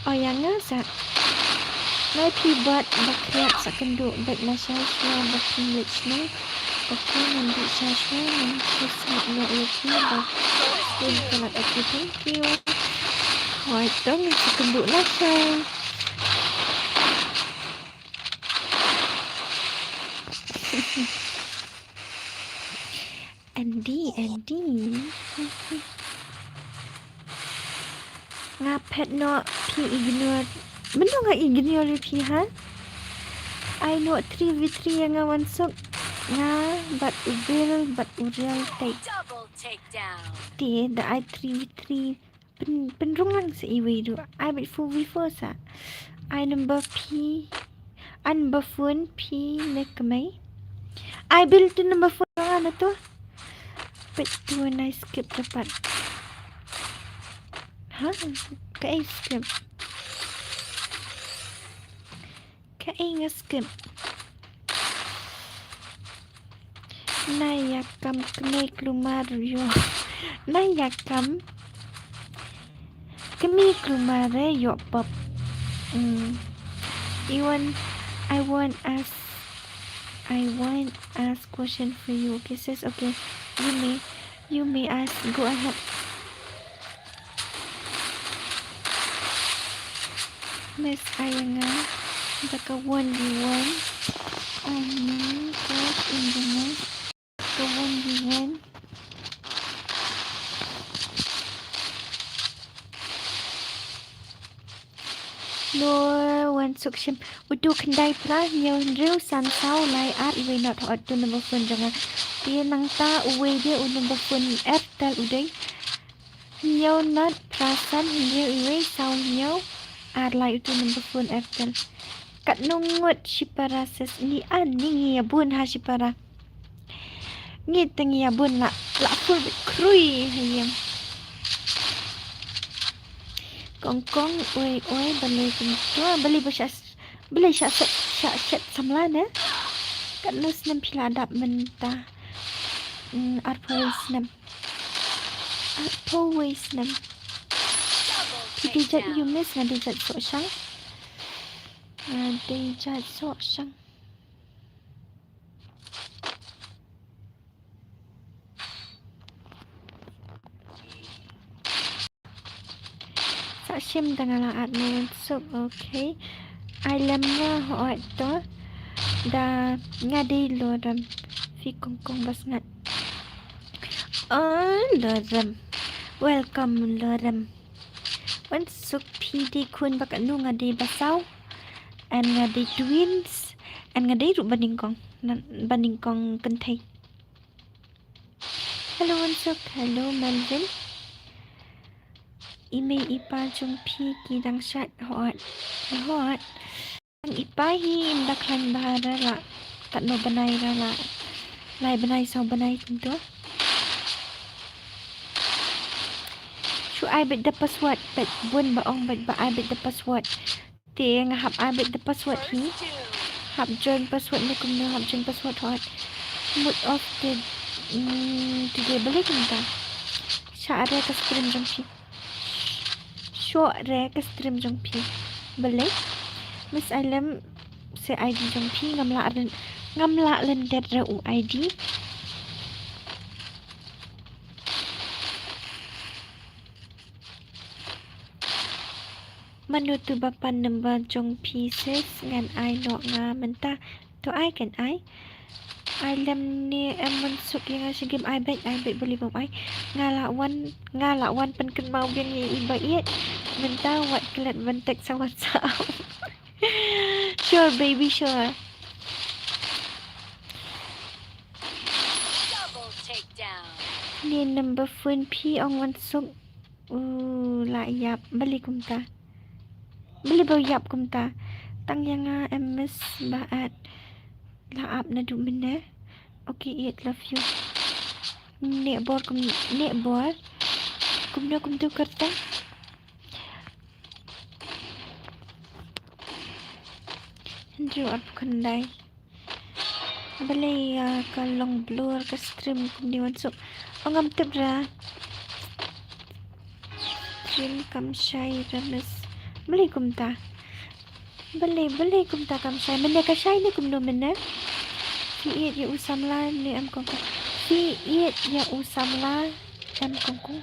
Oh, ïa nga sa. Nai phi bad ba khriat sa kynduh bad ma sha shuwa ba phi leit shnong. Okay, ngan dih sha shuwa, ngan shu sngap noh ïa phi ba phi kynduh, okay, thank you. Hoi, tang sa kynduh na sha. Andy, Andy. Nga phet noh phi ignore. Mynno nga ignore ïa phi ha? Ai noh three v three ïa nga Wansuk. Nga bad u Bill bad u Real Tech. Double takedown. Te da ai three v three. Pyn, pynrung lang sa iwei ruh. Ai beit four v four sa. Ai number phi. Ai number phone phi ne kmai. Ai Bill tu number phone nga na tu. Beit tu nai skip dapat. Ha? Kaei skip? Kaei nga skip? Nai ïa kam kmie kulmar ïoh. Nai ïa kam kmie kulmar ïoh pop. Hmm. I want, I want ask, I want ask question for you. Okay, sis, okay. You may, you may ask. Go ahead. Miss Ayanga, da ka one v one. Ani, ka in the miss. Ka one v one. Nor Wansuk shim. Utu khyndai phra hynñiew hynriew san saw lai ar iwei not hot tu number phone jong nga. Te nangta uwei de u number phone Airtel u dei. Hynñiew not phra san hynñiew iwei saw hynñiew ar lai utu number phone Airtel. Katno ngut shipara sis ni ani ngi ïa bun ha shipara. Ngi te ngi ïa bun la, la full bit krui ha ïing. Kong kong, oi oi, balei kumta, balei ba sha, balei sha shet, sha shet samla ne. Katno snem phi la dap mynta? Hmm, arphew wei snem. Arphew wei snem. Phi dei jait ïu miss, nga dei jait Sohshang. Nga dei jait Sohshang. Sa shim da nga la at mo Wansuk, okay. Ai lem nga hooid to. Da nga dei Lorem. Phi kong kong ba sngat. Oh, Lorem. Welcome, Lorem. Wansuk phi dei khun ba katno? Nga dei ba saw. And nga dei twins. And nga dei ruh ba nyngkong. Na, ba nyngkong kynthei. Hello Wansuk, hello Melvin. I mei i pa jong phi ki dang shait? Hooid. Ki hooid. Tang i pa hi ym da khlaiñ bha re la. Katno bnai re la. Lai bnai saw bnai kumto. Shu ai beit da password, beit bun ba ong beit ba ai beit da password. Te nga hap ai beit da password hi. Hap join password ne kumno, hap join password hot. Mood off te, mm, today, balei kumta? Shah re ka stream jong phi. Shah re ka stream jong phi. Balei? Miss, ai lem se I D jong phi, ngam lah ren, ngam lah lyndet re u I D. Mano tu ba pan number jong phi sis, ngan ai noh nga mynta. To ai kan ai. Ai lem ne em mynsuk ïa nga sha game, ai beit, ai beit, balei bym ai. Nga la wan, nga la wan pynkynmaw biang ïa i ba ïeit. Mynta wat klet ban text sa WhatsApp. Sure baby, sure. Double takedown. Ne number phone phi ong mynsuk. U la ïap, balei kumta? Balei ba ïap kumta? Tang ïa nga em miss ba at. La ap naduh mynne. Okay, it love you. Ne bor kum, ne bor. Kumno kumtu kyrteng? Hynriew arphew khyndai. Balei, ah, ka long blur ka stream kumne mynsuk? Ong ngam tip ra. Stream kam shai ra miss. Balei kumta? Balei, balei kumta kam shai? Mynne ka shai ne kumno mynne? Phi ïeit ïa u samla ne em kongkong? Phi ïeit ïa u samla em kongkong?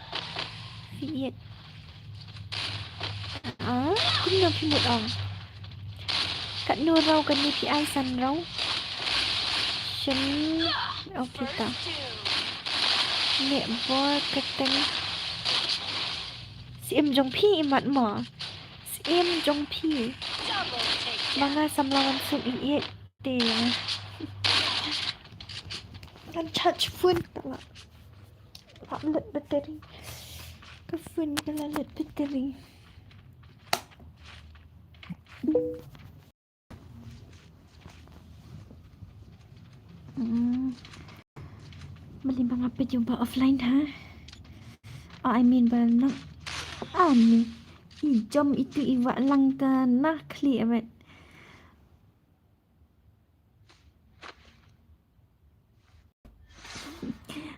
Phi ïeit. Ah, kumno phi mut ong? Katno raw kane phi ai san raw? Shem. Okay ta. Ne bor kyrteng. Syiem jong phi imat mo. Syiem jong phi. Ba nga samla wan suk i ïeit te. Kan charge phone ta la. Ka lut battery. Ka phone ka la lut battery. Hmm. Balei ba nga peit ïa u ba offline ha? Oh, I mean ba na. Ah, ni. I jom itu i wah lang ka na khlieh bad.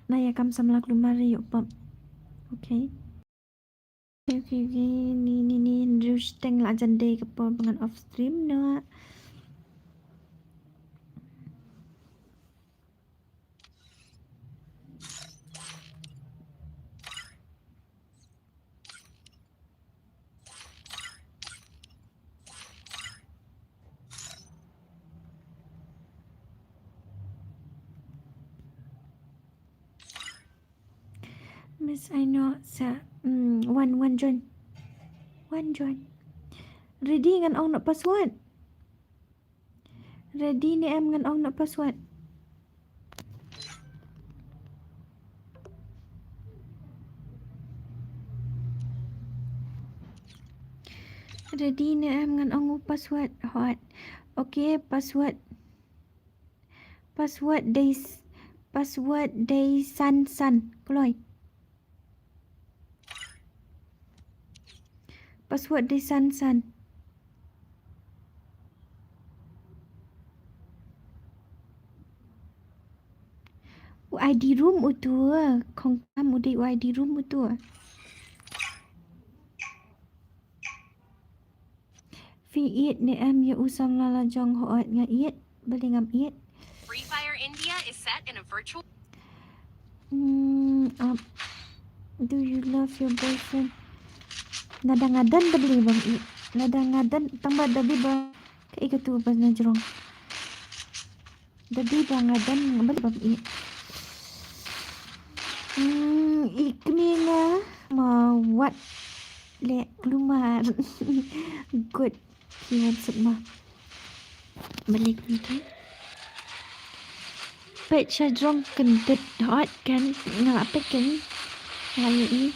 Na ïa kam samla kulmar ïa u pop. Okay. Okay, okay, okay. Ni, ni, ni, hynriew shiteng la jan dei ka por ba ngan off stream noh. Miss, I know sa, mm, one, one join. One join. Ready ngan ong noh password. Ready ne em ngan ong noh password. Ready ne em ngan ong u password hot. Okay, password. Password dei s-, password dei san san. Kloi. Password dei san san. U I D room utu, khongkam u dei u I D room utu. Phi ïeit ne em ïa u samla la jong? Hooid nga ïeit, balei ngam ïeit? Free Fire India is set in a virtual. Hmm, ap. Do you love your boyfriend? Lada nga don da balei bym ïeit. Lada nga don tang ba da dei ba kaei katu ba na jrong. Da dei ba nga don, balei bym ïeit. Hmm, i kmie nga ma wat leh kulmar. Good. Ki wat suk ma. Balei kumta. Peit sha jrong kyndit hot kan. Nga la peit kan. Nga la ïohi.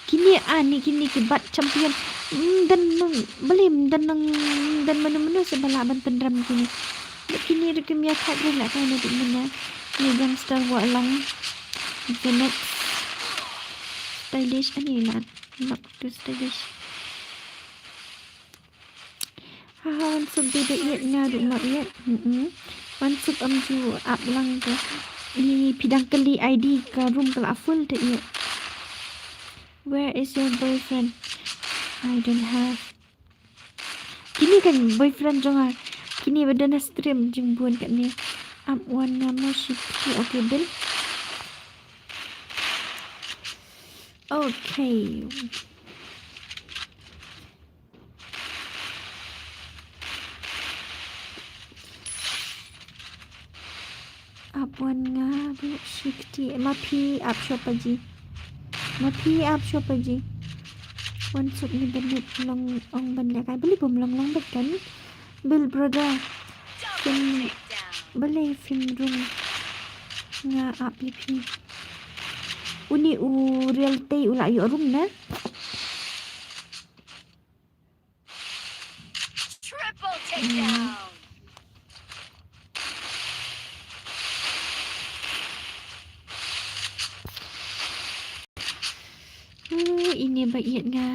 Kine ani, kine ki bat champion. Mm, don, mm, balei, mm, don, mm, don mano mano sa ba lah ban pynrem kine. Kine ruh kim ïa thait ruh lah kai na dei mynne. Ni gangster wa long. Phoenix. Stylish ani lah. Not too stylish. Aha, wan suk dei da ïeit nga ruh ma ïeit. Mm-mm. Wan suk ym ju ap lang te. Ni phi dang kylli I D ka room ka la full te ïeit. Where is your boyfriend? I don't have. Kine kan boyfriend jong nga. Kine ba don ha stream jingbun katne. Ap wan nga mo shi phi, okay, Bill. Okay. Ap wan nga ruh shi kti. Ma phi ap shuwa pa ji. Ma phi ap shuwa pa ji. Wan suk ni ban leit long ong ban lehkai. Balei bym long long bad kan. Bill brother. Phim, balei phim rung. Nga ap ïa phi. Uni u Real Tei u la ïoh rung na. Triple takedown. Uh, ine ba ïeit nga.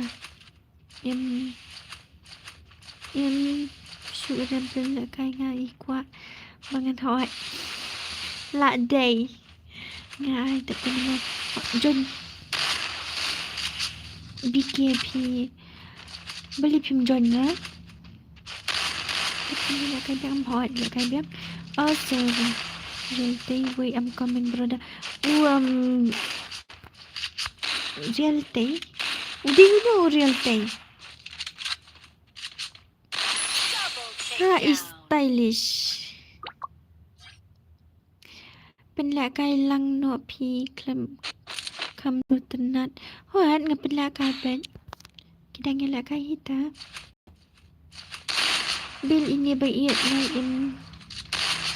Em, em, shu rem pynlehkai nga i kwah ba ngan hoi. La dei. Nga ai tak pynlehkai. Join. B K P. Balei phim join na? Lehkai biang, hoi, lehkai biang. Oh, sorry. Real Tei, wait, I'm coming, brother. Um, Real Tei. Do you know Real Tei? Ha, is stylish. Pynlehkai lang noh phi khlem kham tu tynat. Hooid nga pynlehkai peit. Ki dang ïalehkai hi ta. Bill ine ba ïeit ngai im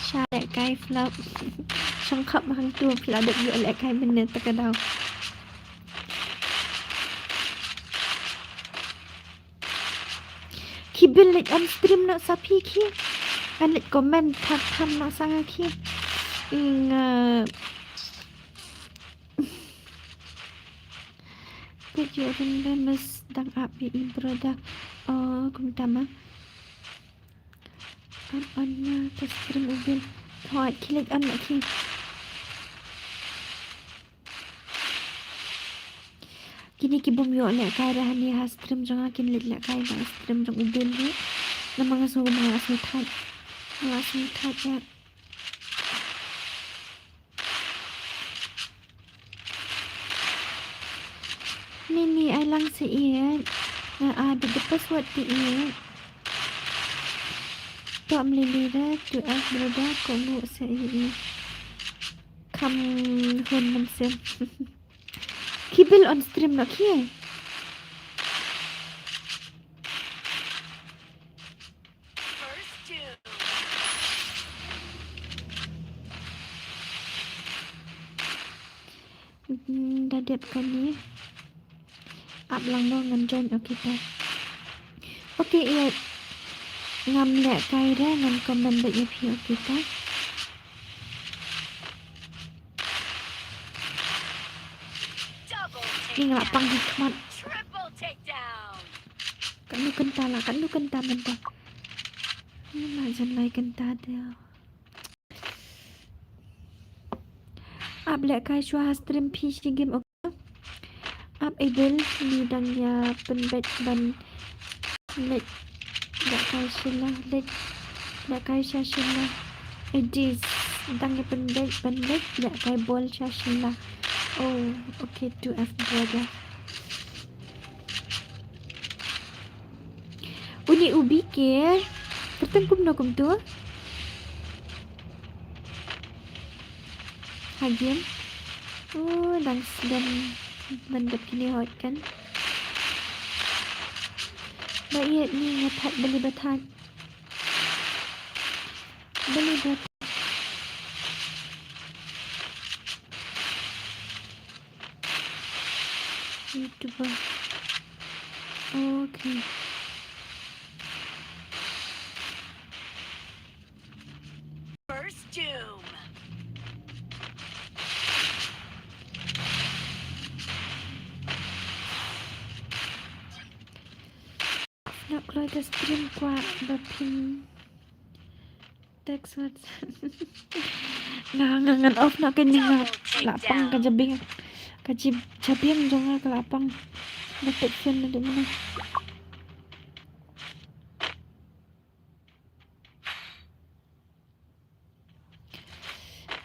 sha lehkai flop. Shong khap hangtu phi la dep ïoh lehkai mynne ta ka daw. Ki Bill leit on stream noh sa phi ki. Kan leit comment thar tham noh sa nga ki. Nga peit ïoh rung da mas dang ap ïa i brother. Oh, kumta ma. Ap on na ka stream u Bill. Thot ki leit on noh ki. Kine ki bym ïoh lehkai re hangne ha stream jong nga, kin leit lehkai na stream jong u Bill ruh. Namar nga sngew, nga sngew thait. Nga sngew thait ïa. Mini ai lang sa ïeit. Nga ai beit da password te ïeit. To am lili re, to ask brother, ko mu sa ïeit. Kham hun mynsiem. Ki Bill on stream noh ki. Mm, da dep kane. Ap lang mo ngan join, okay ta. Okay, ïa. Ngam lehkai re ngan comment beit ïa phi, okay ta. Ni nga la pang hi khmat. Katno kynta la, katno kynta mynta. Ni ma jan lai kynta de. Ap lehkai shuwa ha stream phi shi game, okay. Ap Abel, ni dang ïa pynbeit ban leit lehkai sha la, leit lehkai sha sha la. Edis, dang ïa pynbeit ban leit lehkai bol sha sha la. Oh, okay, two F brother. Uni ubi ke. Kyrteng kumno kumto? Ha game. Oh, dang slem. Ban dep kine hot kan. Ba ïeit ni nga thait bali ba thait. Bali ba thait. YouTuber. Okay. First Doom. Kloi ka stream kwah ba phin text WhatsApp. Nga, nga, ngan off noh kane, nga la pang ka jabieng. Ka jib-, jabieng jong nga ka la pang. Ba text friend naduh mynne.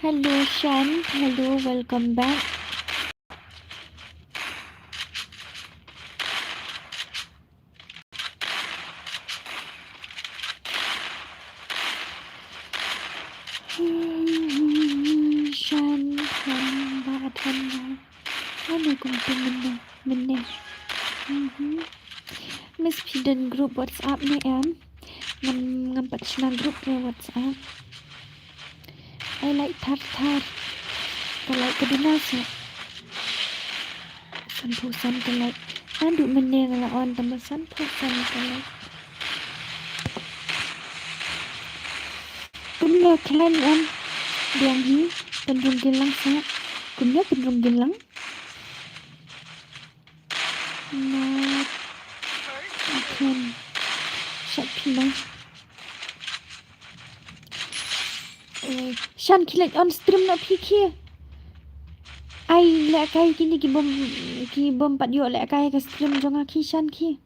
Hello Shan, hello, welcome back. Shan, Shan, ba Shan, ba. Mano kumtu mynne, mynne. Mhm. Miss, phi don group WhatsApp ne em? Ngam, ngam pat shna group ïa WhatsApp. Ai like thar thar. Ka like ka duna sa. Sanphew san ka like. Naduh mynne nga la on tang ba sanphew san ka like. Kumno khlaiñ em? Biang hi, pynrung ginlang sa. Kumno pynrung ginlang? Mat. Ahem. Shat phi ma. Eh, Shan, khie leit on stream noh phi khie. Ai lehkai kine ki bym, ki bym pat ïoh lehkai ka stream jong nga khie Shan khie.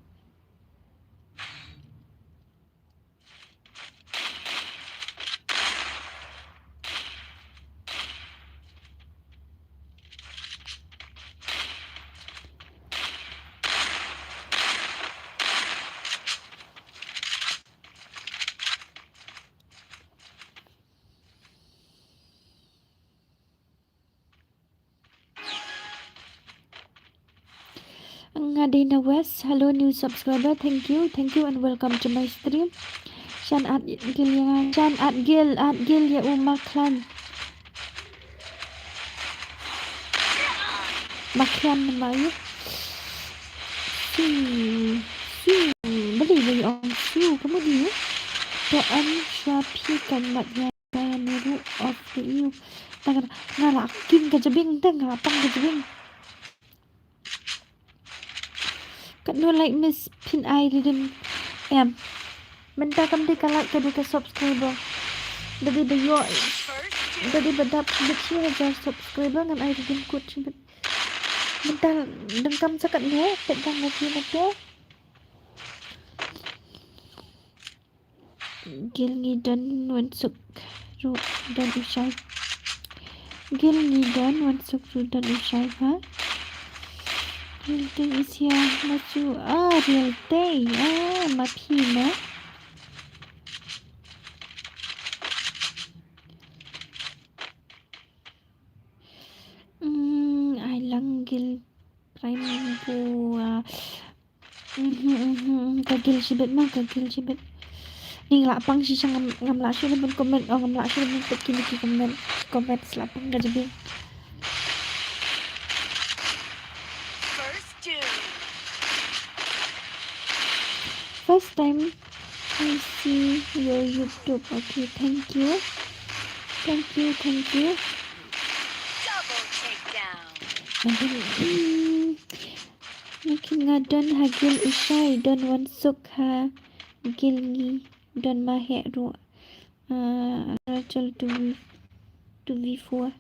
Nga dei na West. Hello, new subscriber. Thank you, thank you, and welcome to my stream. Shan at gil ïa nga. Shan at gil, at gil ïa u Maklan. Maklan ma ïa. Su, su. Balei ba ïa ong su? Kamu di ïa. To an shwa phi kan mat ïa. Ka ni ruh off the you. Tang nga la king ka jabieng, tang nga la pang ka jabieng. Katno like Miss, phin ai redeem em. Mynta kam dei ka like, ka dei ka subscriber. Da dei ba ïoh, da dei ba dap bit shi hajar subscriber ngan ai redeem code shi bit. Mynta dang kam sa katno, pet dang nga phi na phi. Gil ngi don wan suk ruh don u shai. Gil ngi don wan suk ruh don u shai ha. Gil teng isia ma chu a riel tei a ma phi ma. Mm, ai lang gil prime bu a. Mhm, mhm, mhm. Ka gil shibit ma, ka gil shibit. Ning la pang shisha ngam, ngam lah shuh ban comment, oh, ngam lah shuh ban put kine ki comment, comment la pang ka jabieng. First time I see your YouTube. Okay, thank you. Thank you, thank you. Double takedown. Mm. Makin nga don ha gil u shai, don wan suk ha gil ngi, don ma heh ruh. Ah, Rachel two V, two V four.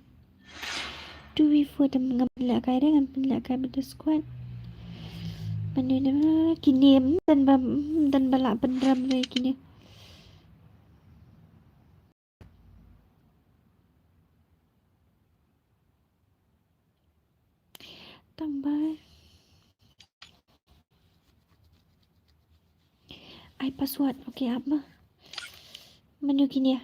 Two V four te ngam pynlehkai re, ngam pynlehkai bad u squad. Manu ne ma kine, mm, don ba, mm, don ba lah pynrem re kine. Tang ba ai password. Okay, ap ma. Manu kine.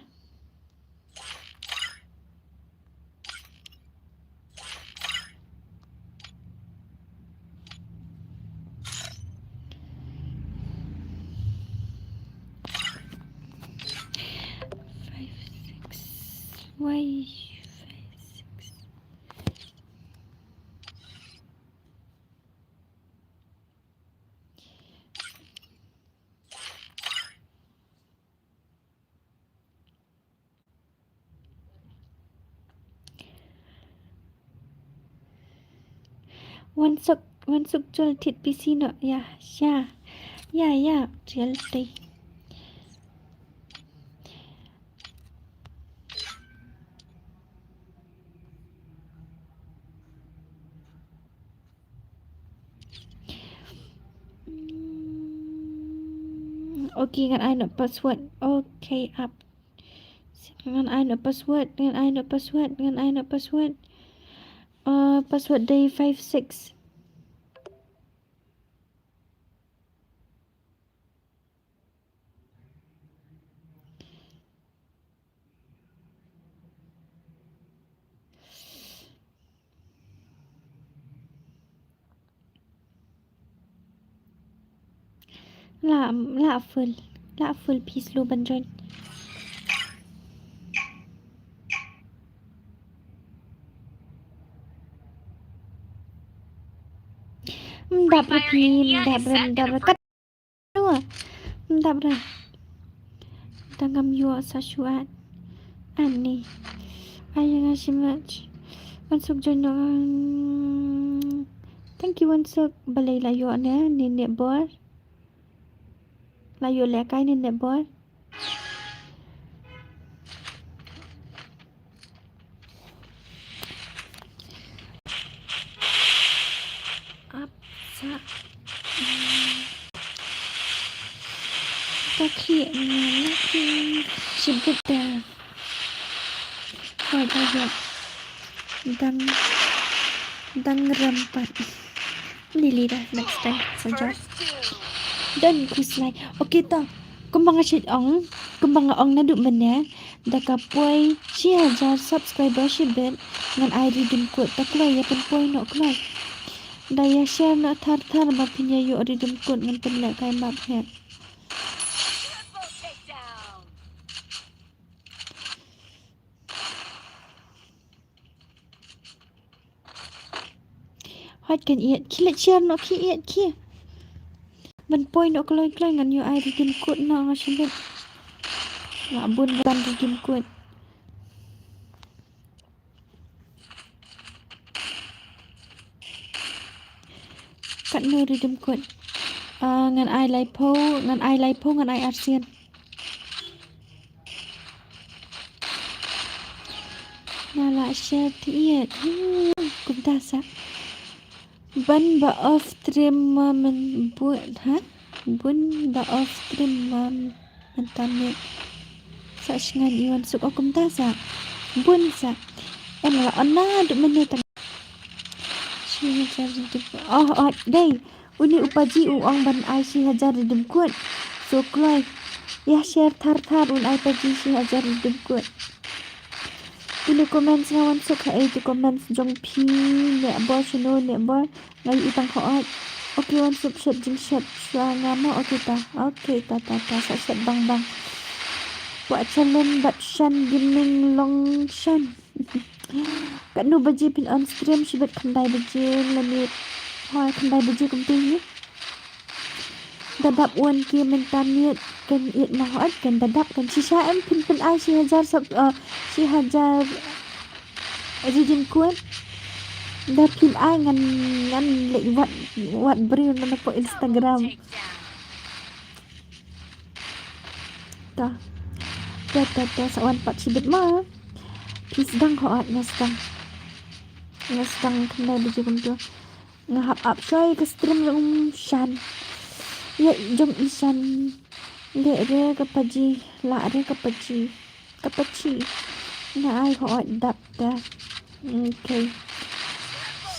Five, six. Why five, six? Wan suk, wan suk jol thied P C noh, ïa, sha. Ya, ya, reality. Mm, okay, ngan ai noh password. Okay, ap. Ngan ai noh password, ngan ai noh password, ngan ai noh password. Uh, password dei five six. La, la full. La full, please, lo ban join. Mdap re phi, mdap re, mdap re. Kat nua. Mdap re. Dang ngam ïoh sa shuat. Ani. Ai nga shi match. Wan suk join dong. Thank you, wan suk. Balei la ïoh ne, ne ne bor. La ïoh lehkai ne ne bor. Ap sa. Ka khie na la khie. Shibit da. Hoi da ya. Dang, dang rem pat. Ni lei da, next time sa jop. Don khuslai. Okay to. Kumba nga shait ong, kumba nga ong naduh mynne, da ka poi shi hajar subscriber shibit ngan ai redeem code, ta kloi, ïa pynpoi noh kloi. Da ïa share noh thar thar ba phin ïa ïoh redeem code, ngan pynlehkai map heh. Hot kan ïeit, khie leit share noh, khie ïeit, khie. Ban poi noh kloi kloi, ngan ïoh ai redeem code noh, nga shim beit. Nga bun ban redeem code. Katno redeem code? Ah, ngan ai laiphew, ngan ai laiphew, ngan ai arsien. Nga la share thied. Hmm, kumta sa. Ban ba off stream ma men bun, ha? Bun ba off stream ma men tamit. Sa shngan i wan suk, oh, kumta sa. Bun sa. Em la on naduh mynne tang. Shi hajar redeem code. Oh, oh, dei. Uni u paji u ong ban ai shi hajar redeem code. So kloi. Ïa share thar thar un ai paji shi hajar redeem code. Uni comments nga wan suk ha ei tu comments jong phi ne bor shano ne bor nga i tang hot. Okay wan suk shet jing shet shwa nga mo okay ta. Okay ta ta ta sa shet bang bang. Wa chalon bat shan gimning long shan. Katno baje phin on stream? Shibit khyndai baje lane. Hoi khyndai baje kumtu hi. Da dap wan ki mynta miet kan ïeit ma hot kan da dap kan shisha em phin pyn ai shi hajar sub, uh, shi hajar redeem code. Da phin ai ngan ngan leh wat wat briew na po Instagram. Ta. Ta ta ta sa wan pat shibit ma. Phi sdang hot nga sdang. Nga sdang khyndai baje kumtu. Nga hap ap shoi ka stream jong shan. Ïa jong i shan. Leh re ka paji, lah re ka paji. Ka paji. Nga ai hot dap ta. Okay.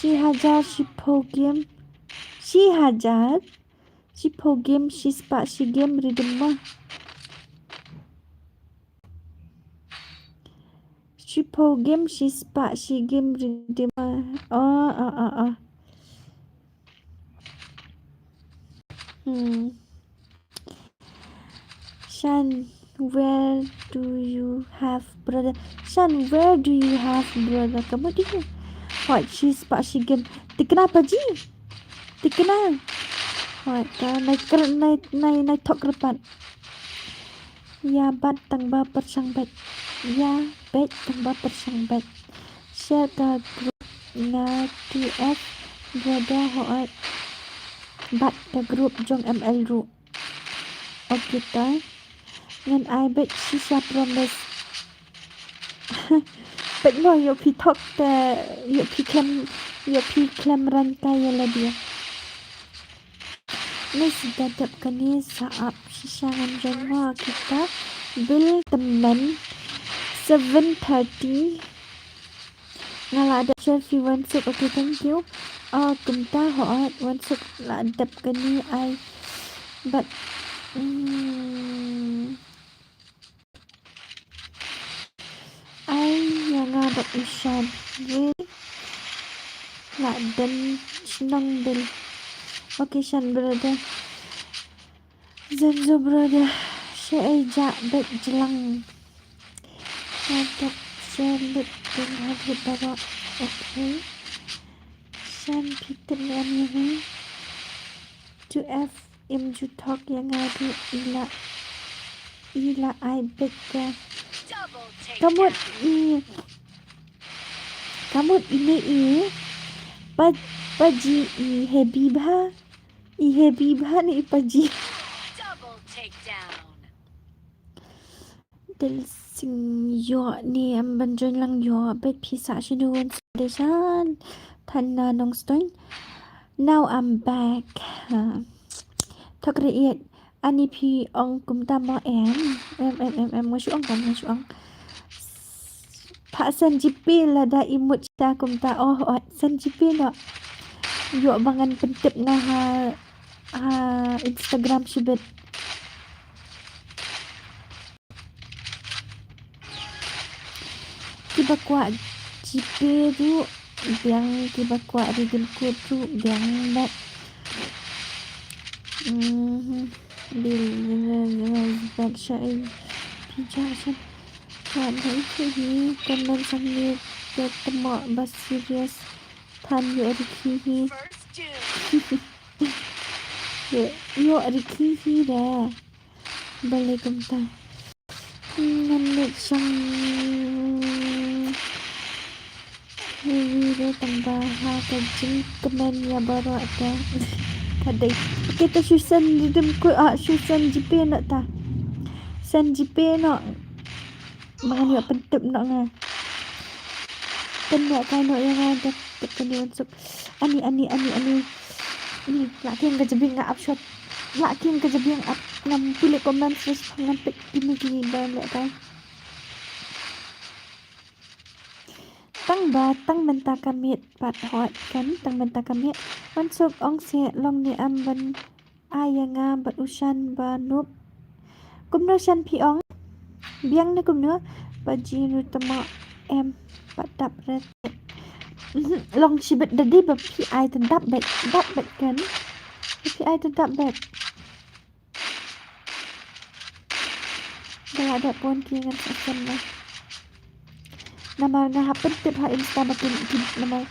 Shi hajar shiphew game. Shi hajar. Shiphew game, shispah shi game redeem ma. Shiphew game, shispah shi game redeem ma. Oh, oh, oh, oh. Hmm. Shan, where do you have brother? Shan, where do you have brother? Kamu di. Hoi, shispah shi game. Tikna paji. Tikna. Hoi, ta nai kr-, nai, nai, nai thok repat. Ïa bat tang ba pyrshang bad. Ïa bat tang ba pyrshang bad. Share ka group na T F brother hoi. Bat ka group jong M L ruh. Okay ta. Ngan ai bad shisha promise. Bad mo ïoh phi thok te ïoh phi khlem, ïoh phi khlem rangka ïa lade. Miss da dep kane sa ap shisha ngan join mo kita. Bill Tymmen seven thirty. Nga la dep share phi Wansuk. Okay, thank you. Ah, kumta hooid Wansuk la dep kane ai. But mm, ai ïa nga bad Ishan. Re la dep shnong Bill. Okay, Shan brother. Zenzo brother, sha ei ja bad jlang. Ada sha lut ding hadit bawa. Okay. Shan pitit ni am yuri. Tu F im ju thok ïa nga du ila. Ila ai bad ka. Kamut i. Kamut ini i. Pa, paji i heavy bha. I heavy bha ni i paji. Double takedown. Del sing ïoh ni em ban join lang ïoh bad phi sa shinu Wansuk de Shan. Than na Nongstoiñ. Now I'm back. Ha. Thok re iet. Ani phi ong kumta mo em. Em, em, em, em. Nga shu ong kan, nga shu ong. Pha send GPay lada i mut sha kumta. Oh, oh, send GPay noh. Ïoh ba ngan pyntip nga ha, ha Instagram shibit. Kiba kwah GPay ruh biang, kiba kwah redeem code ruh biang bad. Mhm. Bill bad sha ei. Phi ja sha. Kwah da ïa hi comment hangne te tymmen ba serious. Than ïoh rikhi hi. Ïoh, ïoh rikhi hi de. Balei kumta? Ngan leit shong. Hi hi de tang ba ha ka jingkmen ïa baroh te. Ka dei. Okay, ta shu send redeem code, ah, shu send GPay noh ta. Send GPay noh. Ba ngan ïoh pyntip noh nga. Pynlehkai noh ïa nga dep, dep kane Wansuk. Ani, ani, ani, ani. Ni, la king ka jabieng nga ap shot. La king ka jabieng ap ngam pule comment sus ngan pek kine ki ba lehkai. Tang ba, tang mynta ka miet pat hooid kan, tang mynta ka miet. Wansuk ong se long ne em ban ai ïa nga bad u Shan ba nup. Kumno Shan phi ong? Biang ne kumno? Ba ji nu tama em pat dap ret. Mhm, long shibit da dei ba phi ai te dap bet, dap bet kan? Ba phi ai te dap bet. Ba la dep bun ki ngan sa sem ba. Namar nga hap pyntip ha Insta ba kin, kin, namar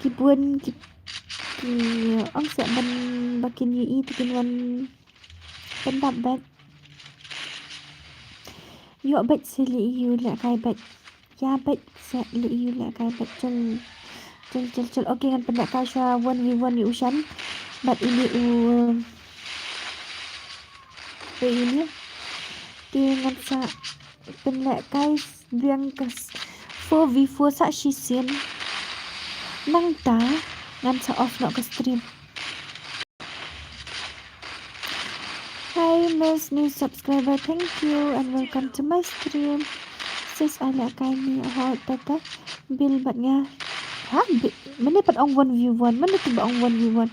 ki bun ki, ki ong seh ban ba kin ïohi te kin wan pyndap beit. Ïoh beit seh leh ïa u lehkai beit. Ïa beit seh leh ïa u lehkai beit. Chul, chul, chul, chul. Okay, ngan pynlehkai shuwa one v one ïa u Shan bad ine u, u ine. Te ngan sa pynlehkai biang ka s-, four v four sa shisien. Nangta ngan sa off noh ka stream. Hi Miss, new subscriber, thank you and welcome to my stream. Sis, ai lehkai ni, ho, tata, Bill bad nga. Ha, Bi-, mane pat ong one v one, mane tu ba ong one v one.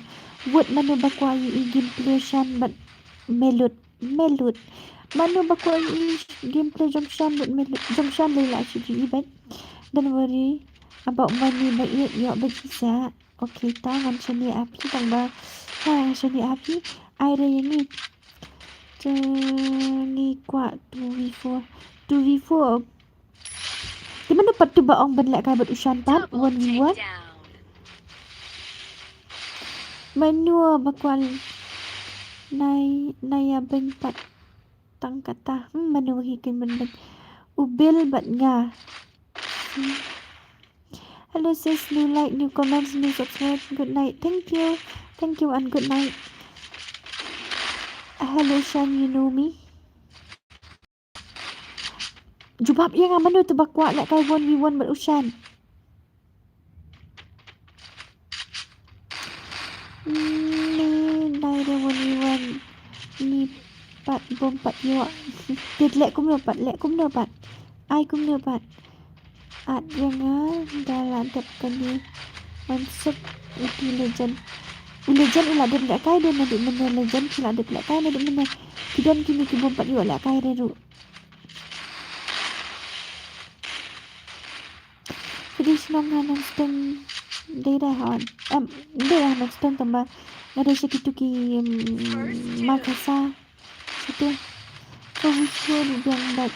Vote mane ba kwah ïohi gameplay Shan bad Melut, Melut. Mane ba kwah ïohi gameplay jong Shan bad Melut, jong Shan lei la shu ïohi bad. Don't worry about money ba ïeit, ïoh bad shisha. Okay, ta ngan shaniah ha phi tang ba. Ha, ngan shaniah ha phi. Ai re ïa ngi. Te ngi kwah two v four. Two v four. Te mano pat tu ba ong ban lehkai bad u Shan pat one v one. Mano ba kwah nai, nai ïa beng pat tang kata. Hmm, mano hi kin ban beng. U Bill bad nga. Hmm. Hello sis, new like, new comments, new subscribe. Good night. Thank you. Thank you and good night. Hello Shan, you know me? Jubab ïa nga, mano te ba kwah lehkai one v one bad u Shan? Ni nai de one v one. Ni pat bom pat ïoh. Te leh kumno pat, leh kumno pat. Ai kumno pat. At ïa nga da la dep kane. Wan sep uti legend. U legend u la dep lehkai de naduh mynne, legend ki la dep lehkai naduh mynne. Ki don kine ki bom pat ïoh lehkai de ruh. Phi dei shnong ha Nongstoiñ? Dei dei ha, em, dei ha Nongstoiñ tang ba nga dei sha kitu ki, em, Markasa. Kitu. Ko wi ko ri biang bad.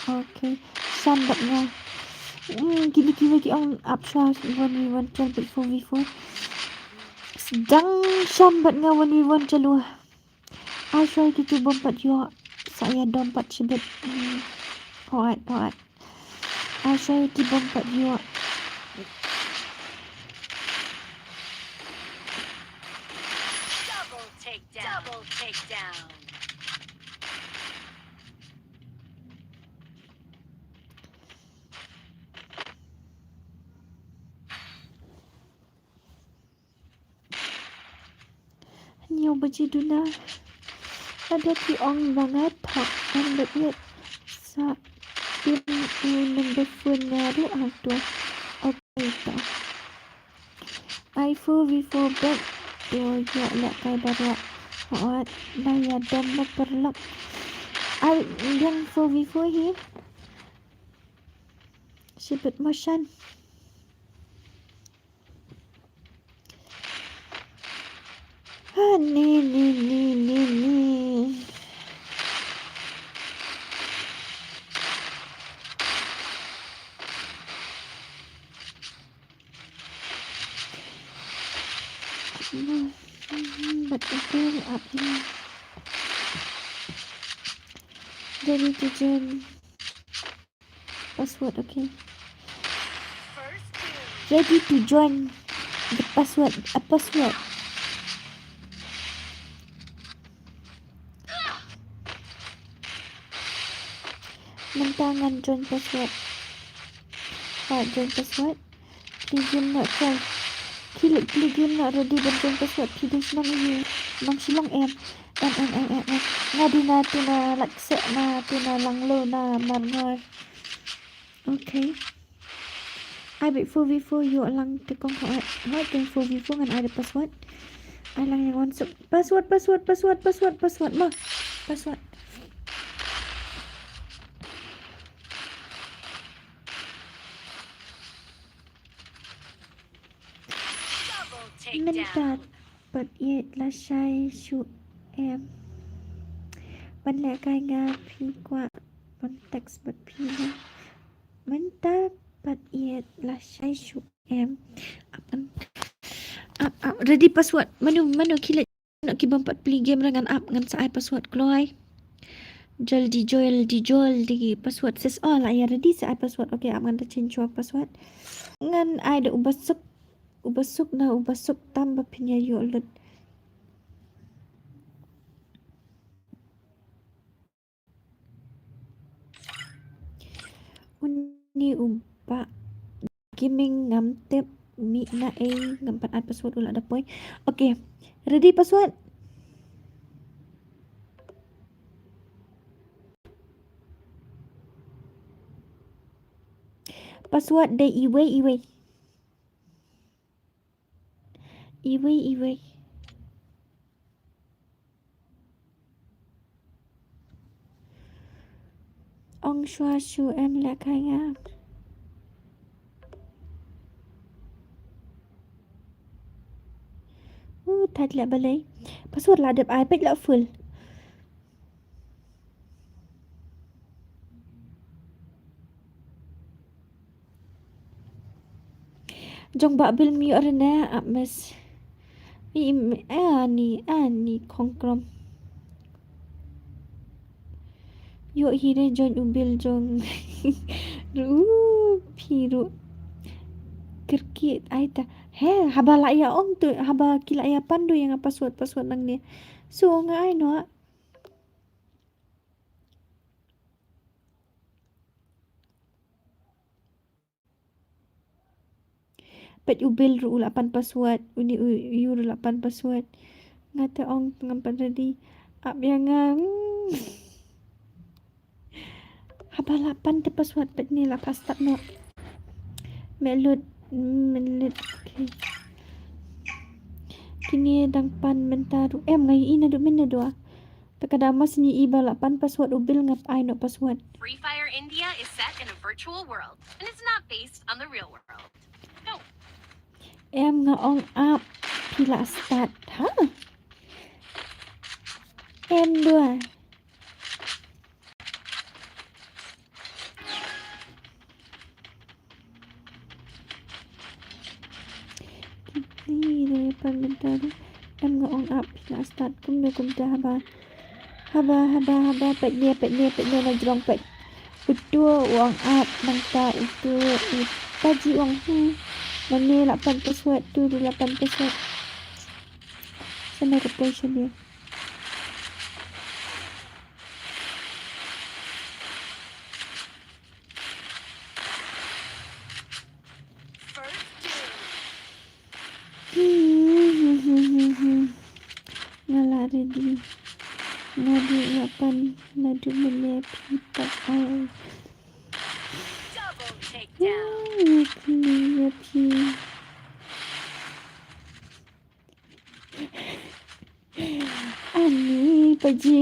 Okay. Shan bad nga. Hmm, kini kiwei ki ong ap shuwa one v one, twelve bad four v four. Sdang Shan bad nga one v one chalu. Ai shuwa ïa kitu bom pat ïoh. Sa ïa dom pat shibit. Hmm. Hooid, hooid. Ai shuwa ïa ki bom pat ïoh. Double takedown. Double takedown. Hynñiew baje duna. Lada ki ong ba nga thok, em, bad ïa sa im u number phone nga ruh hangto. Okay to. Ai four v four bad. To ïoh lehkai baroh. Hooid, na ïa dom ba paralok. Ai biang four v four hi. Shibit mo Shan. Ha, ni, ni, ni, ni, ni. But the girl up here. Ready to join. Password, okay. Ready to join the password, a password. Mynta ngan join password. Right, join password. Phi game not join. Phi game not ready ban join password. Phi dei shnong ïa u. Nong Shillong em. Em, em, em, em, em. Nga dei na tu na Lakseh na tu na Langlo na Marngor. Okay. Ai beit four v four ïoh lang te kong hooid. Hooid te four v four ngan ai da password. Ai lang ïa nga wan suk. Password, password, password, password, password ma. Password. Mynta pat ïeit lashai shuh em. Ban lehkai nga phi kwah ban text bad phi ne. Mynta pat ïeit lashai shuh em. Ap, ap, ap. Ready password. Mano, mano ki leh. Ki bym pat plie game ruh ngan ap, ngan sa ai password kloi. Joldi, joldi, joldi password sis. Oh, la ïa ready sa ai password. Okay, ap ngan da change shuwa password. Ngan ai da uba suk, uba suk na uba suk tam ba phin ïa ïoh lut. Uni u Bah Gaming ngam tip mih na ei, ngam pat ai password u la da poi. Okay. Ready password? Password dei iwei iwei. Iwei iwei. Ong shuwa shu em lehkai nga. Uh, thait leh balei. Password la dep ai peit la full. Jong Bah Bill Mio rene ap mes. Ani, ani khongkrom. Ïoh hi re join u Bill jong. Ru phi ru. Kyrkieh ai ta. He, haba la ïa ong tu, haba ki la ïa pan tu ïa nga password, password nangne. So nga ai noh. Peit u Bill ruh u la pan password, uni u Yu ruh la pan password. Nga te ong ngam pat ready. Ap ïa nga. Hmm. Haba la pan te password peit ne la phah start noh. Me lut, me lut. Okay. Kine dang pan mynta ruh em nga ïohi naduh mynne duh. Te ka dang mas ngi i ba la pan password u Bill ngap ai noh password. Free Fire India is set in a virtual world and it's not based on the real world. No. Em nga ong ap phi la start ha? Em dua. Kine dei pan mynta ruh. Em nga ong ap phi la start kumno kumta haba. Haba, haba, haba, peit ne, peit ne, peit ne, na jrong peit. Uto u ong ap nangta uto u paji ong hu. Nane la pan password tu, tu la pan password. Sana ka poi sini. Nga la ready. Nga dei nga pan naduh mynne phi pat ai. Double takedown. Ïa phi, ïa phi. Ani paji.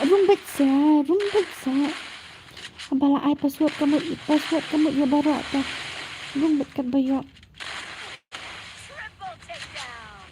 Rung beit sa, rung beit sa. Haba la ai password ka mut, password ka mut ïa baroh ta. Rung beit katba ïoh. Triple takedown.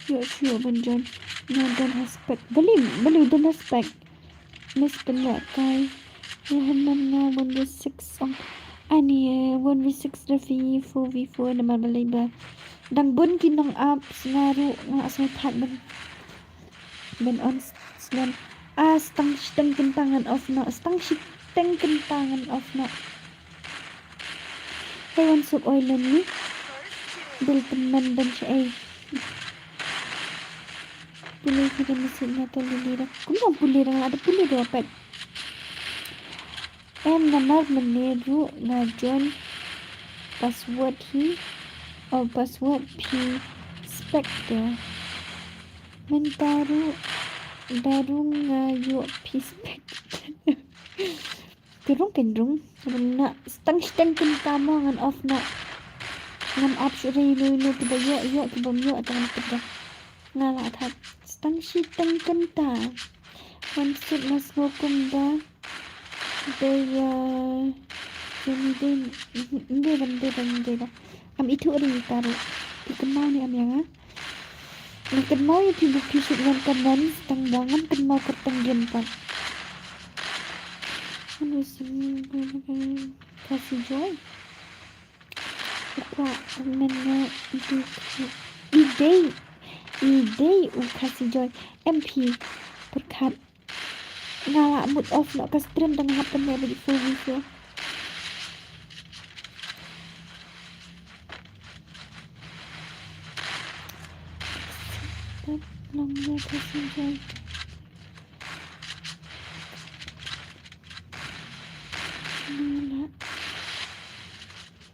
Ïoh shuh ban join. No, don't respect. Balei, balei don't respect? Miss pynlehkai. Ïa hynmen nga one v six ong. Ani, eh, one v six da phi four v four namar balei ba dang bun ki nong apps nga ruh nga sngew thait ban, ban on s-, snem. Ah, stang shiteng kynta ngan off noh. Stang shiteng kynta ngan off noh. Hei wan suk oi lem ni. Bil tymmen ban shaei. Pule ki da message na to lili da. Kumno pule da nga la da pule da pet. Em namar mynne ruh nga join password hi. Oh, password phi spek da. Mynta ruh da rung nga ïoh phi spek. Ki rung kin rung. Rung na stang shiteng kynta mo ngan off noh. Ngam ap shuh re ïa ino ino kiba ïoh ïoh kiba ym ïoh tang kynta. Nga la thait stang shiteng kynta. Wan suk na sngew kumba dei ïa Johnny dei. Ym dei da, ym dei da, ym dei da. Am ithuh re ita ruh. Phi kynmaw ne em ïa nga? Nga kynmaw ïa phi ba phi shu wan comment tang ba ngam kynmaw kyrteng game pat. Anu sini Khasi Joy. U kwah men nga i dei, i dei, i dei u Khasi Joy. Em phi pyrkhat. Nga la mut off noh ka stream tang hap pynleh ba dei four v four. Long ïa ka sinjai. Nga la.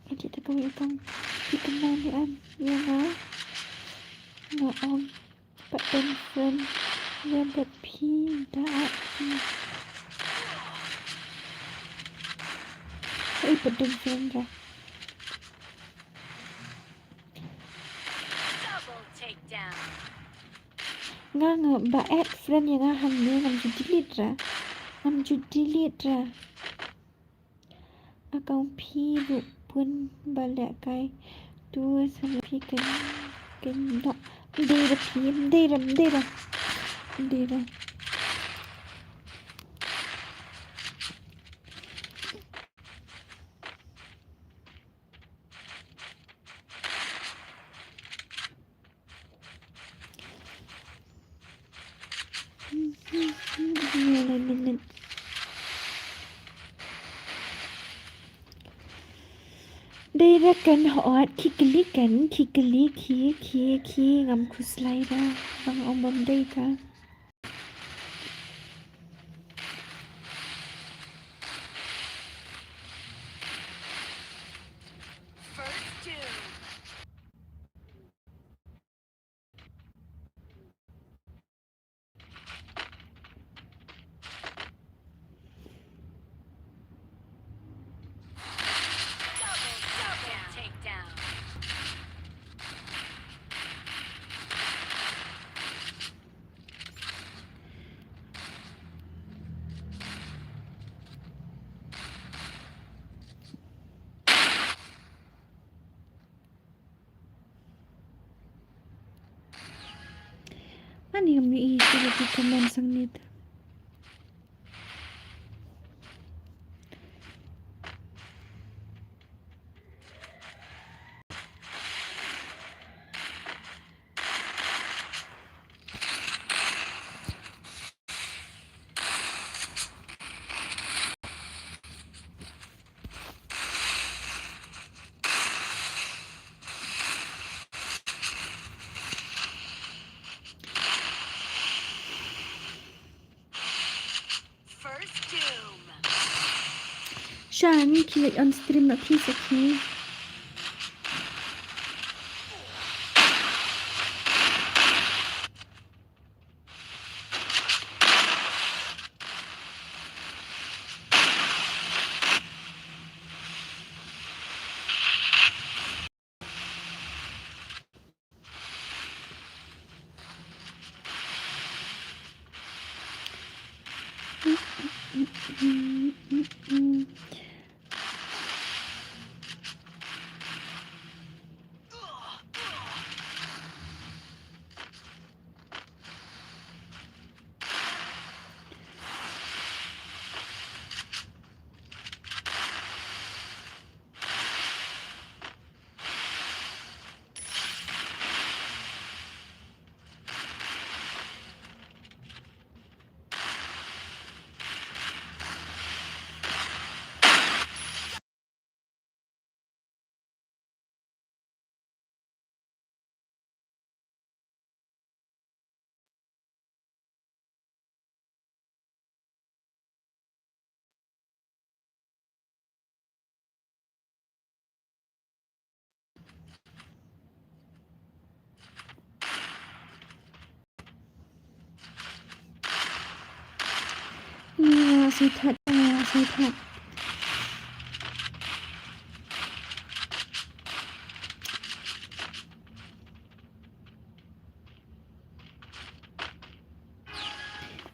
Ka dei ta kawei ka kong. Phi kynmaw ne em ïa nga? Nga ong. Pat don friend ïa bad phi da add phi. Ei, pat don friend ra. Double takedown. Nga nga ba add friend ïa nga hangne ngam ju delete ra. Ngam ju delete ra. Account phi ruh bun ba lehkai. Tu sa phi ken ken dok. Ym dei ra phi, ym dei ra, ym dei ra. Ym dei ra. Dei da kan hot, ki kli kan, ki kli, ki, ki, ki, ngam khuslai da, bang ong bam dei ka. First doom. Double, double takedown. Ani ngam ïohi shuh ïa ki comment sangnit. First doom. Shan, ki leit on stream na, please, okay. Nga sweetheart, nga sweetheart.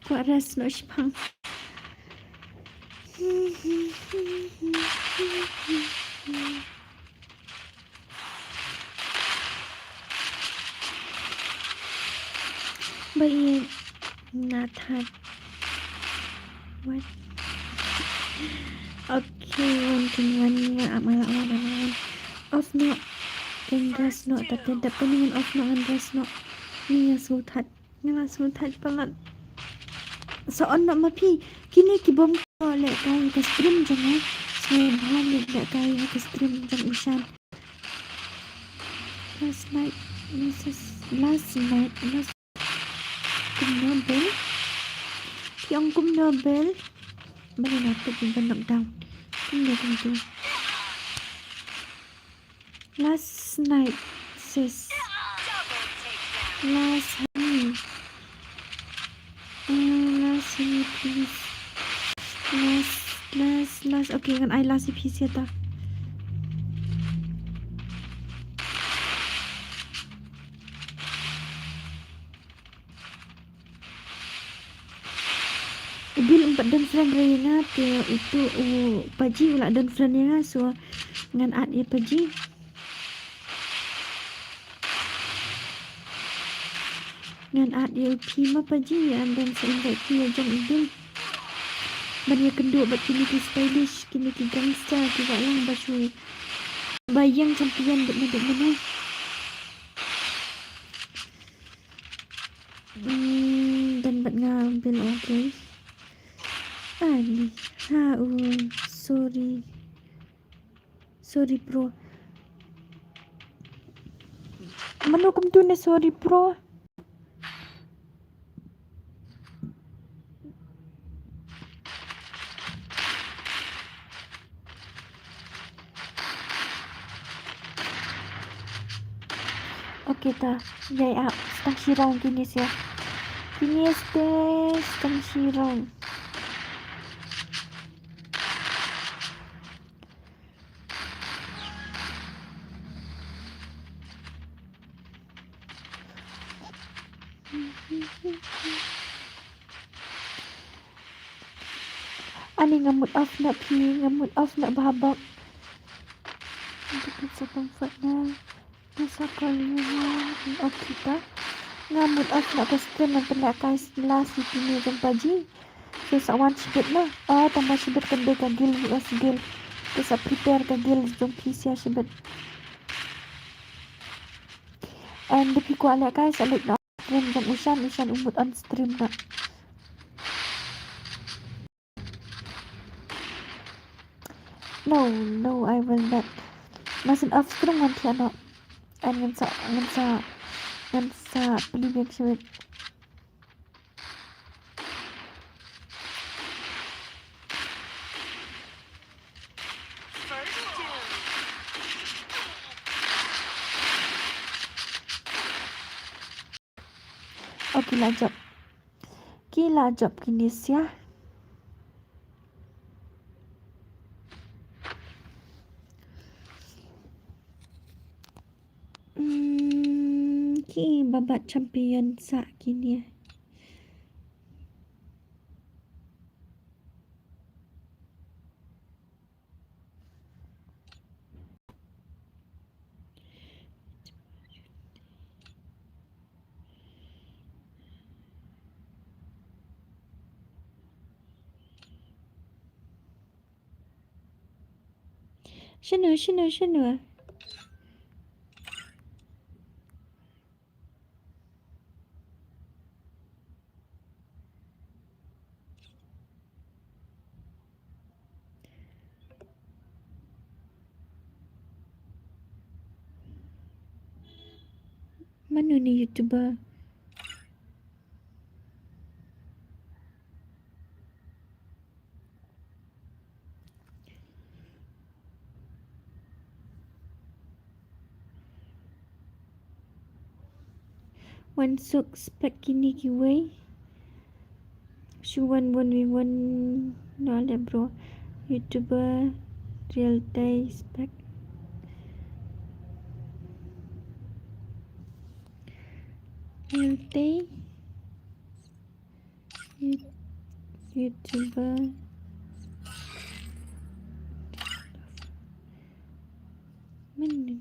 Kwah rest noh shipang. Ba ïeit na thad. What? Okay, one to one, one, one, one, one, one. Off noh. Kan rest noh, ta te dap kan ngan off noh, ngan rest noh. Ni nga sngewthuh. Nga la sngewthuh palat. Sa on noh ma phi. Kine ki bym ko lehkai ha ka stream jong nga. Sngewbha lehkai ha ka stream jong u Shan. Last night, missus, last night, last Kumno bel? Phi ong kumno bel? Bel na tu phi ban knockdown. Kumno kumno. Last night, sis. Last honey. Uh, last honey, please. Last, last, last. Okay, ngan ai last ïa phi sha ta. U Bill um pat don friend re ïa nga, te utu u Paji u la don friend ïa nga, so ngan add ïa Paji. Ngan add ïa u phi ma Paji, and then sa invite phi ïa jong u Bill. Ban ïa kynduh bad kine ki stylish, kine ki gangster, kiba lang ba shu, ba ïeng champion bad naduh mynne. Hmm, don bad nga Bill, okay. Ani, ha, oh, sorry. Sorry, bro. Mano kumtu ne, sorry bro. Okay ta, ïa ïa, stang shi round kine sha. Kine stang, stang shi round. Ani nga mut off na phi, nga mut off na bha bok. Sa comfort na. Sa call you. Okay ta. Nga mut off na ka stream, ngan pynlehkai last kine jong pajih. Te sa wan shibit na. Ah, tang ba shibit kan dei ka guild, U S guild. Te sa prepare ka guild jong phi sha shibit. And phi kwah lehkai sa leit na stream jong u Shan, u Shan u mut on stream na. No, no, I will not. Masin off stream wan thiah noh. And ngan sa, ngan sa, ngan sa pynlong shibit. Oh, ki la jop. Ki la jop kine sha. Hmm, ki ba bat champion sa kine. Shano, shano, shano? Mano ne YouTuber? Wan suk spec kine kiwei. Shu wan one v one noh leh bro. YouTuber Real Tay spec. Real Tay. You-, YouTuber. Mano?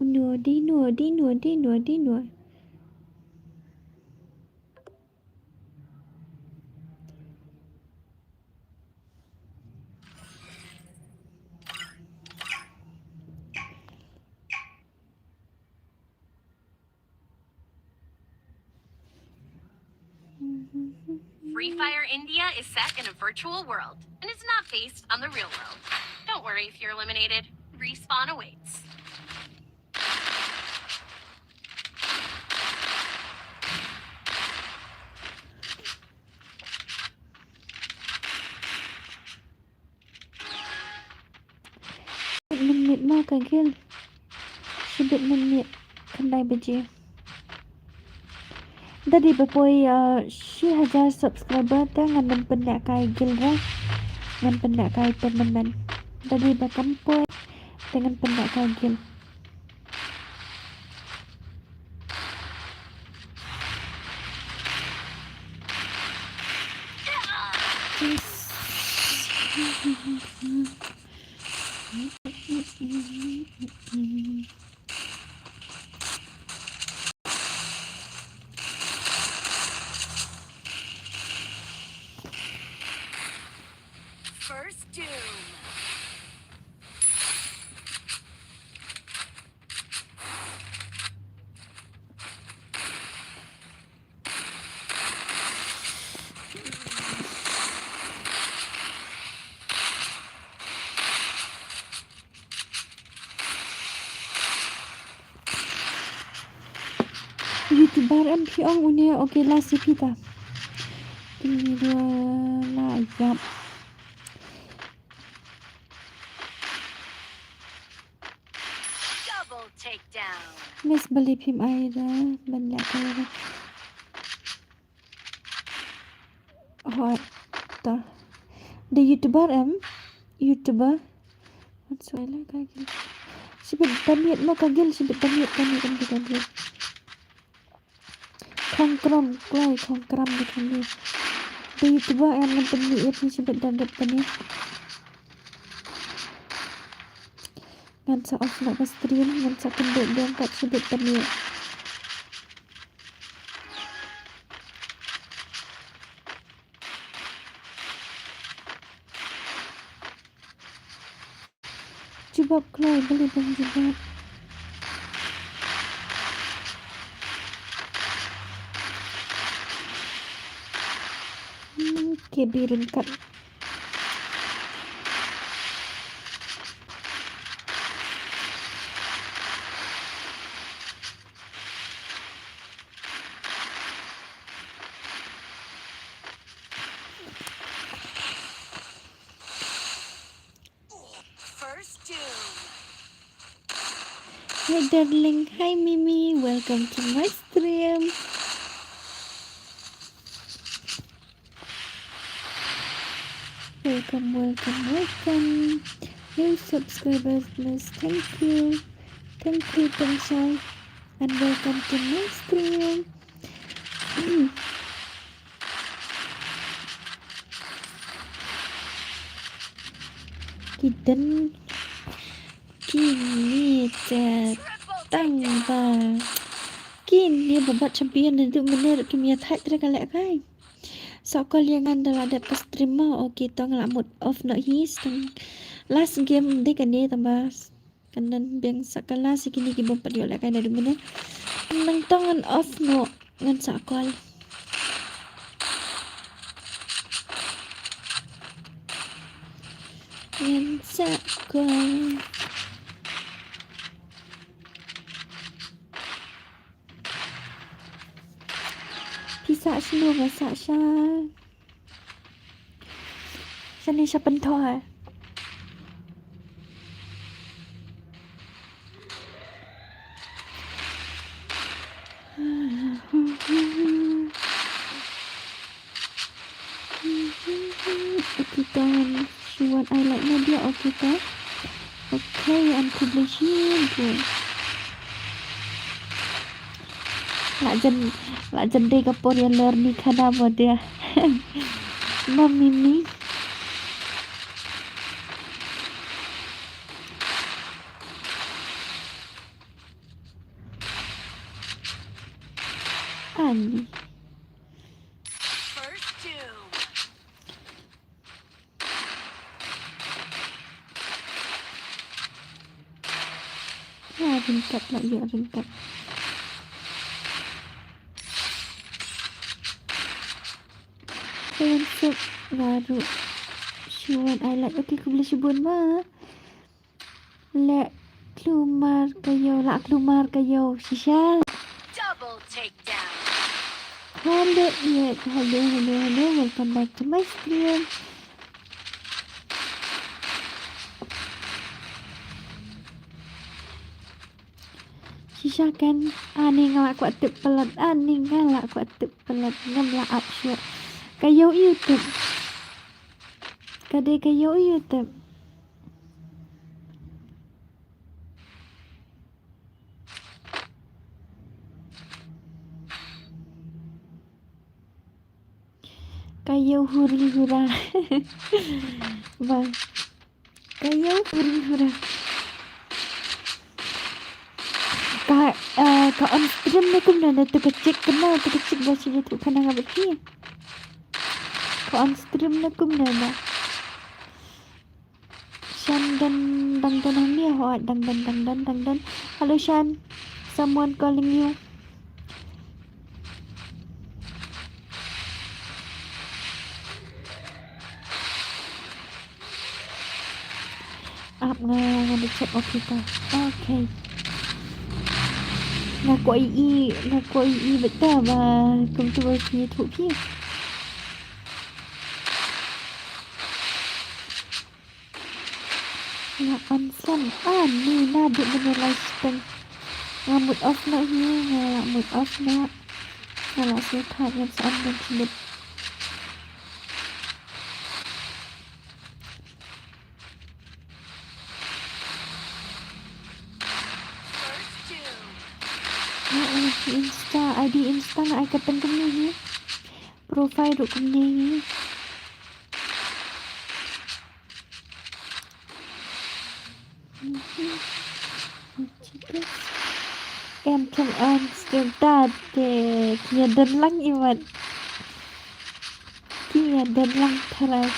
Uno, dei no, dei no, dei no, dei no. Free Fire India is set in a virtual world and is not based on the real world. Don't worry if you're eliminated. Respawn awaits. Minit ma ka guild. Shibit minit, khyndai baje. Da dei ba poi, uh, shi hajar subscriber te ngan nym pynlehkai guild re. Ngan pynlehkai tournament. Da dei ba kam poi te ngan pynlehkai guild. First Doom. YouTuber em phi ong une, okay, la si phi ta. Phi dua la yap. Double takedown. Miss Bali phim ai da, ban yak ai da. Hot ta. The YouTuber em? YouTuber? What so I like ka gil. Shibit tamiet mo ka gil, shibit tamiet, tamiet, tamiet, tamiet. Khongkrom, kloi, khongkram ni kane. The YouTuber em ngan pynmih ïa phi shibit da dep kane. Ngan sa off noh ka stream, ngan sa kynduh biang kat shibit tamiet. Jubab kloi, balei bym jubab. Hmm, K B ryngkat. First doom. Hi darling, hi Mimi, welcome to my stream. Welcome, welcome, welcome. New subscribers, miss. Thank you. Thank you, Tensai. And welcome to my stream. Ki don kine te tang ba. Kine ba bat champion naduh mynne ruh kim ïa thait re ka lehkai. Sa call ïa nga ynda la dep ka stream mo. Okay, to nga la mut off noh hi. Last game dei kane tang ba. Kan don biang sa ka last ïa kine ki bym pat ïoh lehkai naduh mynne. Nangta ngan off noh, ngan sa call. Ngan sa call. Phi sah shano, nga sah sha Shane sha Pynthor. Okay, tang shuwa ai like na dia, okay ta. Okay, an khublei shibun. La jan, la jan dei ka por ïalor ni khana mo dia. Mami ni. Ani. First doom. Ah, ryngkat lah, ïa, ryngkat. Friendship baru. Shuwa ai like. Okay, khublei shibun ma. Leh klumar ka ïew, lah klumar ka ïew shisha. Double takedown. Hello, ïa, hello, hello, hello. Welcome back to my stream. Shisha kan, ani nga lah kwah tip palat, ani nga lah kwah tip palat, ngam lah ap shuh. Ka ïew ïa u tip. Ka dei ka ïew ïa u tip. Ka ïew huri hura. Ba. Ka ïew huri hura. Ka, eh, ka on stream ne kumne, na tu ka chick kumne, tu ka chick ba shi tu khana nga bati. Ka on stream ne kumne na. Shan don, dang don hangne, ho, dang don, dang don, dang don. Hello Shan, someone calling you. Ap nga, nga da check, okay ta. Okay. Nga kwah ïohi, nga kwah ïohi bad da ba kum tu ba phi ïathuh phi. Nga on slem. Ah, ni naduh mynne lai shiteng. Nga mut off noh hi, nga mut off noh. Nga la sngewthuh ngam sa on don khyndiat. Nga ai Insta, I D Insta nga ai kyrteng kumne hi. Profile ruh kumne hi. Em, kem on stream ta te ki ïa don lang i mat. Ki ïa don lang tharai.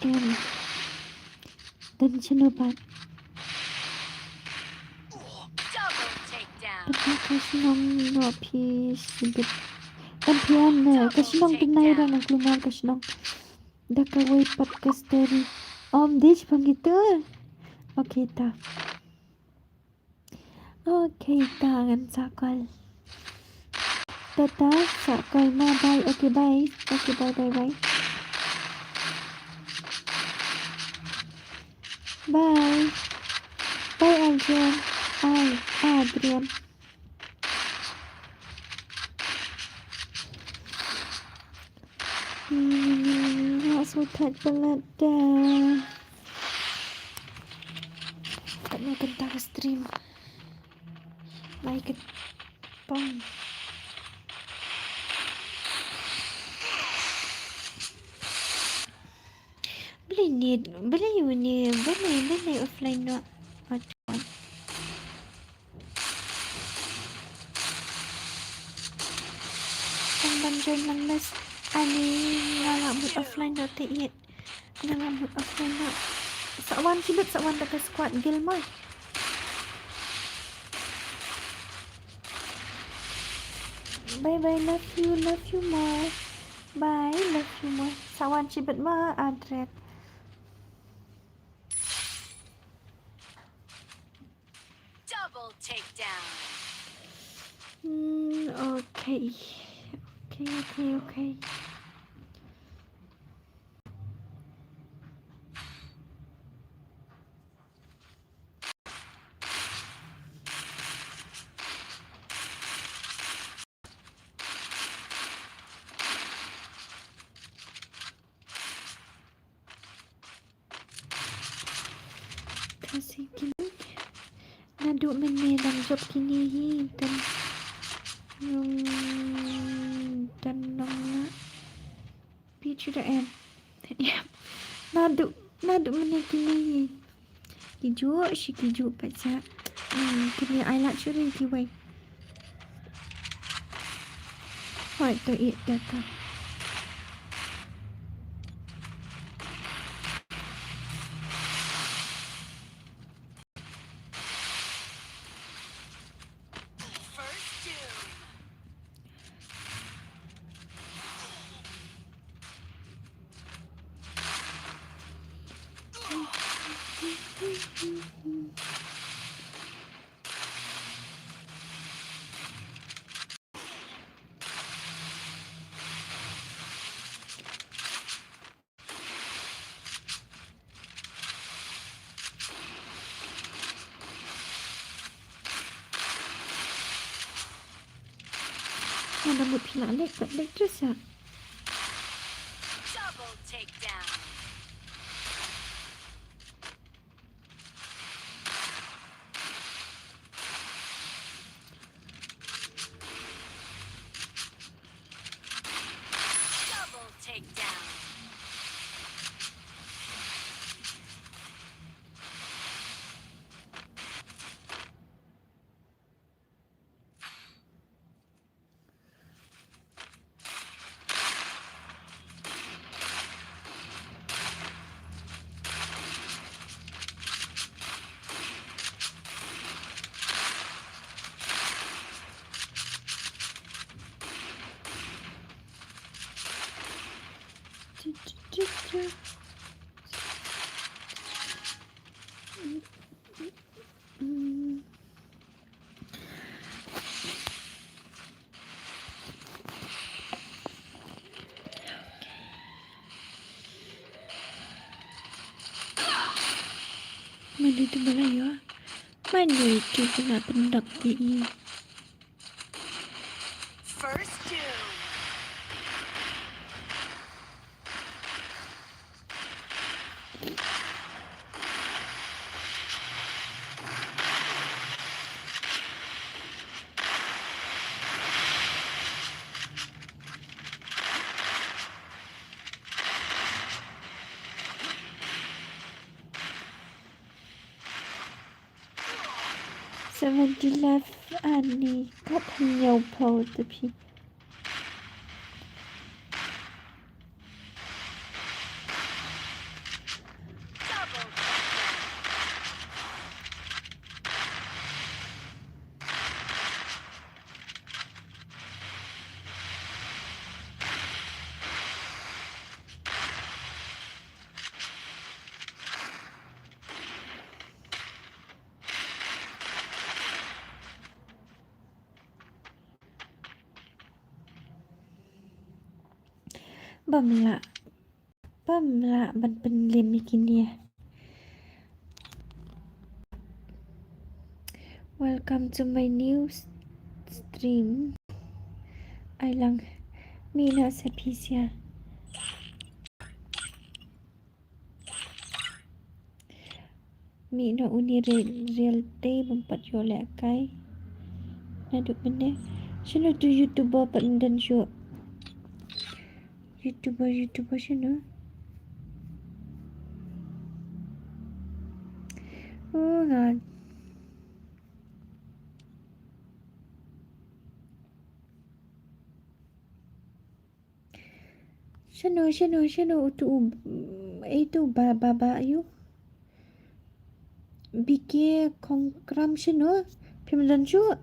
Em. Don shano pat? Double takedown. Pynthor ka shnong noh phi shibit. Em phi ïa ne ka shnong tynai ra nga klumar ka shnong. Da kawei pat ka story. Om dei shaphang kito. Okay ta. Okay ta ngan sa call. Tata, sa call ma, bye. Okay, bye. Okay, bye, bye, bye. Bye. Bye, Adrian. Ai, Adrian. Hmm, nga sngewthuh palat da. Katno kynta ka stream. Lai ka pang. Balei need, balei uni, balei, balei offline noh. Tang ban join lang mes. Ani nga la mut offline noh te it. Nga la mut offline noh. Sa wan shibit, sa wan da ka squad guild mo. Bye bye, love you, love you more. Bye, love you more. Sa wan shibit mo, Adrian. Double takedown. Hmm, okay. Okay, okay, okay. Khasi kine. Naduh mynne dang jop kine hi, don, don long na. Pi chuda em. Naduh, naduh mynne kine hi. Ki juh shi ki juh pat sa. Hmm, kine ai lad shuh ri kiwei. Hoi to ïeit da ka. Nga da mut phi la lek, lek dress ïa. Double takedown. Double takedown. Mano tu ba la ïoh? Mano tu ba la pyndap ïa i? First doom. Seventy left ani, kat hynñiew phew te phi. Bam lah. Bam lah ban pynlem ïa kine. Welcome to my new s-, stream. Ai lang. Mi na sa pisia. Mi na uni re-, real te bym pat ïoh lehkai. Naduh mynne. Shano tu YouTuber pat ym don shuh. YouTuber, YouTuber shano? Oh God. Shano, shano, shano utu u, mm, itu ba, ba, ba, ayu. B K Kongkram shano? Phim don shuh.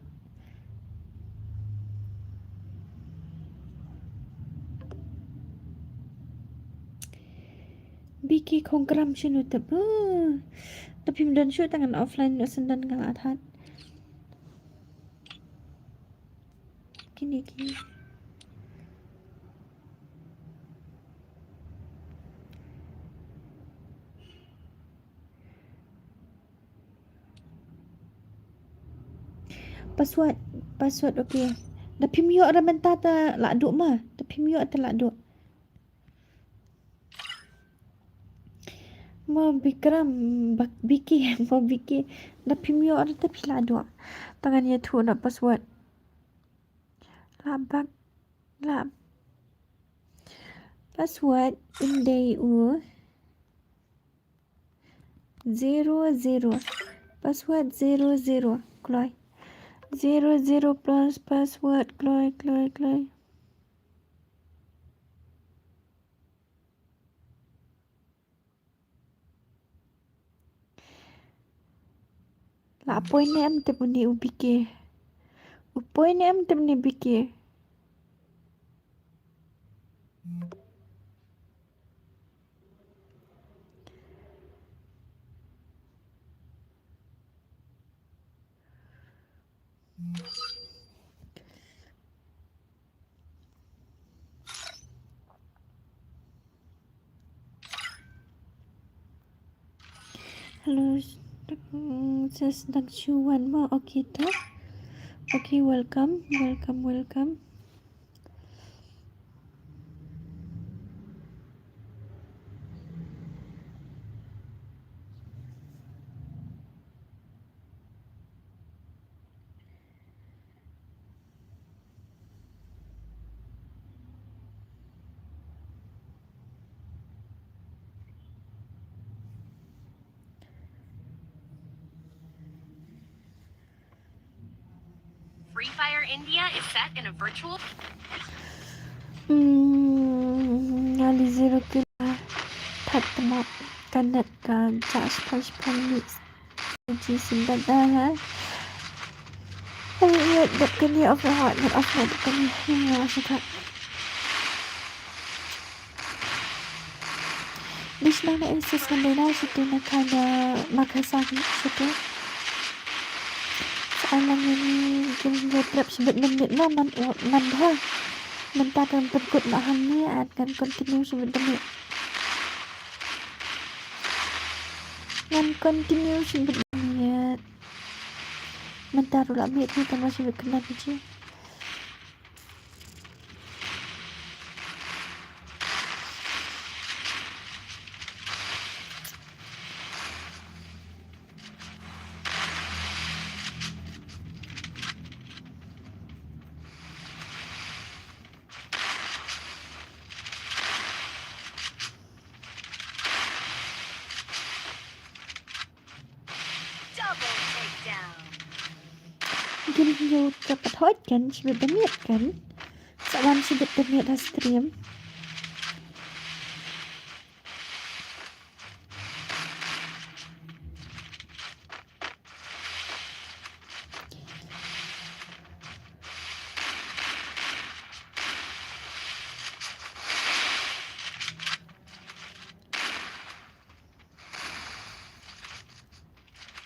B K Kongkram shano tep. Ah. Te phim don shuh tang ngan offline noh shen don nga la that. Kine ki. Password, password, okay. Da phim ïoh ra mynta te la duh ma. Da phim ïoh te la duh. Mo Bikram, bak-, Biki, mo Biki. Da phim ïoh ra te phi la duh. Te ngan ïathuh na password. La bak, la. Password ym dei u. Zero, zero. Password zero, zero. Kloi. Zero, zero plus password. Kloi, kloi, kloi. La poi ne em tip une u Biki. U poi ne em tip une Biki. Hello, mm, sis, dang shu wan mo? Okay, to. Okay, welcome, welcome, welcome. Free Fire India is set in a virtual. Hmm, ngali zero kill. That mo, ka net ka just five minutes. Ji simban dah, ha. Ai, ai, dep kane off na hot, net off na dep kane. Ni nga sa tak. Shnong na Isis ngan dei na shuti na kha na ma kha sa shuti. Sa ai lang ini gin yo trap shibit min mit ma man man ha. Mynta kan perkut ma hang ni at kan continue shibit demi. Ngan continue shibit mit. Mynta ruh la mit ni tama shibit kena ni ji. Double takedown. Gin yo ka pat hot kan shibit da miet kan. Sa wan shibit da miet ha stream.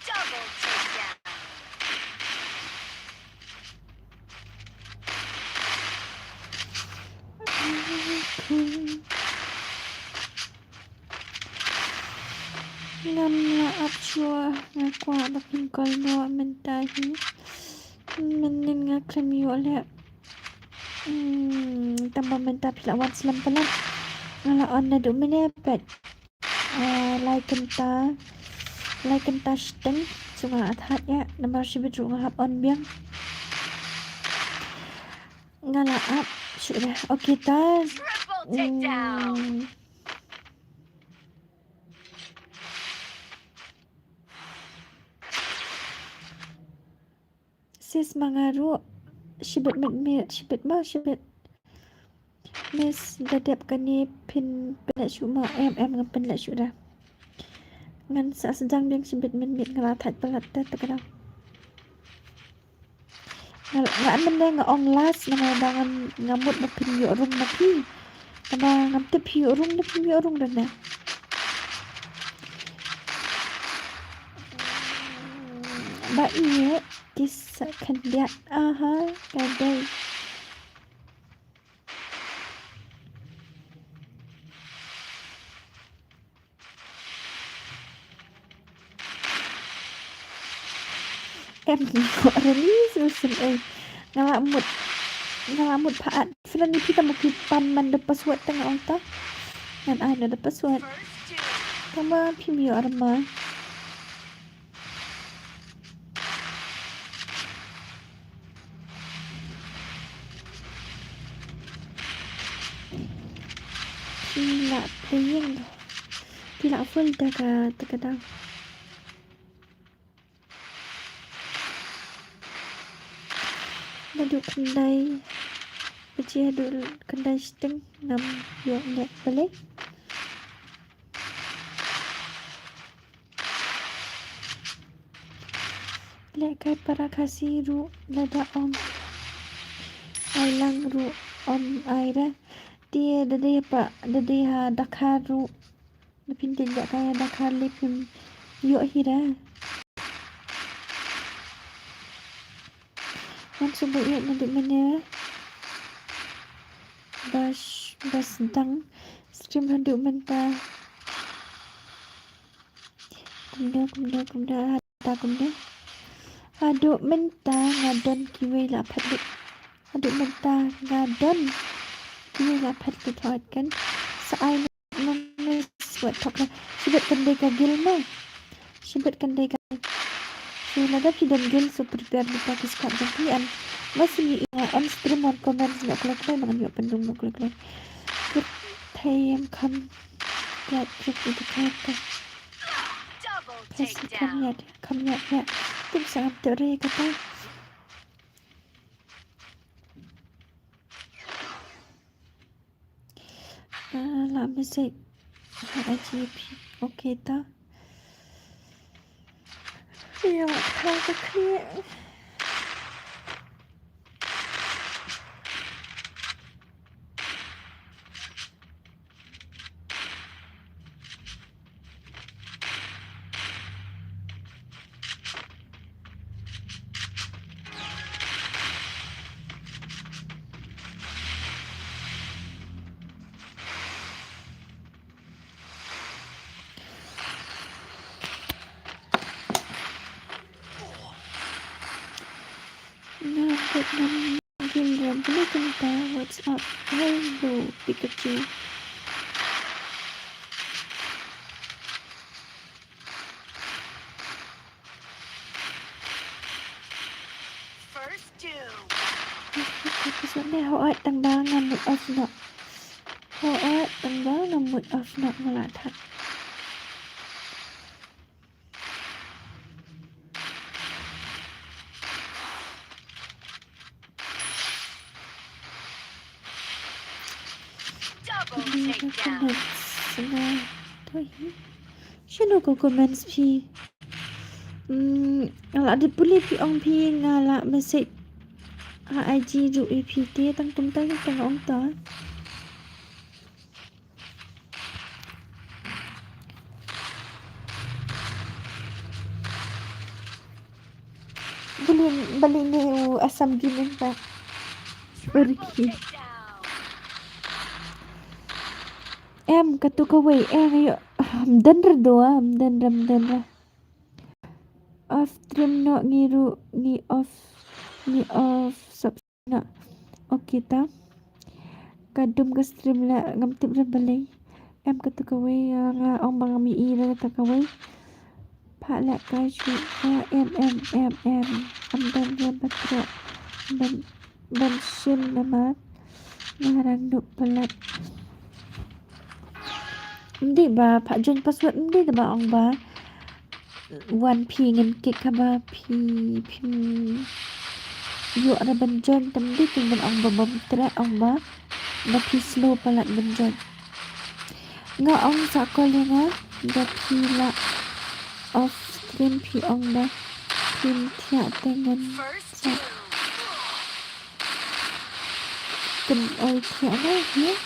Double takedown. Ngam lah ap shuwa, nga kwah ba phin call noh mynta hi. Mynnin nga khlem ïoh leh. Hmm, tang ba mynta phi la wan slem palat. Nga la on naduh mynne pat. Ah, lai kynta, lai kynta shiteng. Shu nga la thait ïa, namar shibit ruh nga hap on biang. Nga la ap shuh dah. Okay ta. Triple takedown. Hmm. Sis ma nga ruh shibit mit mit shibit ma shibit. Miss da dep kane phin pynleh shuh ma em em nga pynleh shuh dah. Ngan sa sdang biang shibit mit mit nga la thait palat te te kena. Nga nga mynne nga ong last namar ba ngan nga mut ba phin ïoh rung na phi. Namar ngam tip phi ïoh rung na phi ïoh rung dah na. Ba ïa kisa khyndiat aha ka dei. Em, release rusin eh. Nga la mut. Nga la mut pha at. Fina ni phi ta mut phi pan man da password ta nga ong ta. Ngan ai na da password. Tang ba phi mi arma. Phi la playing. Phi la full da ka, da ka dang. Naduh khyndai baje haduh khyndai shiteng ngam ïoh leh balei. Lehkai para Khasi ruh lada ong ai lang ruh ym ai re. Te da dei pa da dei ha Dkhar ruh. Da phin dei lehkai ha Dkhar lei phim ïoh hi re. Ngan shu buh ïa naduh mynne. Bas bas dang stream haduh mynta. Kumno kumno kumno hata kumno. Haduh mynta nga don kiwei la phet lut. Haduh mynta nga don kiwei la phet lut hot kan. Sa ai Mami sweat thok na. Shibit kan dei ka gil ma. Shibit kan dei ka. Shu lada phi don gil shu prepare lypa ki squad jong phi. An ma shu ngi ïa on stream on comments na klok klok, ngan ïoh pyndum na klok klok. Kut thei em kham. Ïa trip itu kata. Pes kham ïa kham ïa ïa. Tum sa am te re kata. Ah, la message ha I G P. Okay ta. Ïa, ta ka khlieh. Nga kut nam gin ra bini kumta. What's up? Hello, Pikachu. First doom. Episode ne ho at tang ba nga mut off na. Ho at tang ba nga mut off na nga la that. Double takedown. Shano ka comments phi? Hmm, nga la dep pule phi ong phi nga la message ha I G ruh ïa phi te tang tum tang tang ong ta. Balei, balei ne u Assam Gaming pa? Barki. Em, katu kawei, em, ayo. Mdendra doa, mdendra, mdendra. Off stream no ngi ruh, ngi off, ngi off sub. Na, okay ta. Ka dum ka stream la ngam tip re balei. Em katu kawei, ah, nga ong ba ngam ïohi re katu kawei. Pha la ka shu, ah, em, em, em, em. Am dan re batro. Ban, ban shim namar. Nga rang duk palat. Mdei ba, pha join password mdei ba ong ba. Wan phi ngin kick haba phi, phi ïoh re ban join tam dei, phi ban ong ba bym treh, ong ba ba phi slow palat ban join. Nga ong sa call ïa nga da phi la off stream phi ong ba phim thiah te ngan sa kum oi thiah na hi.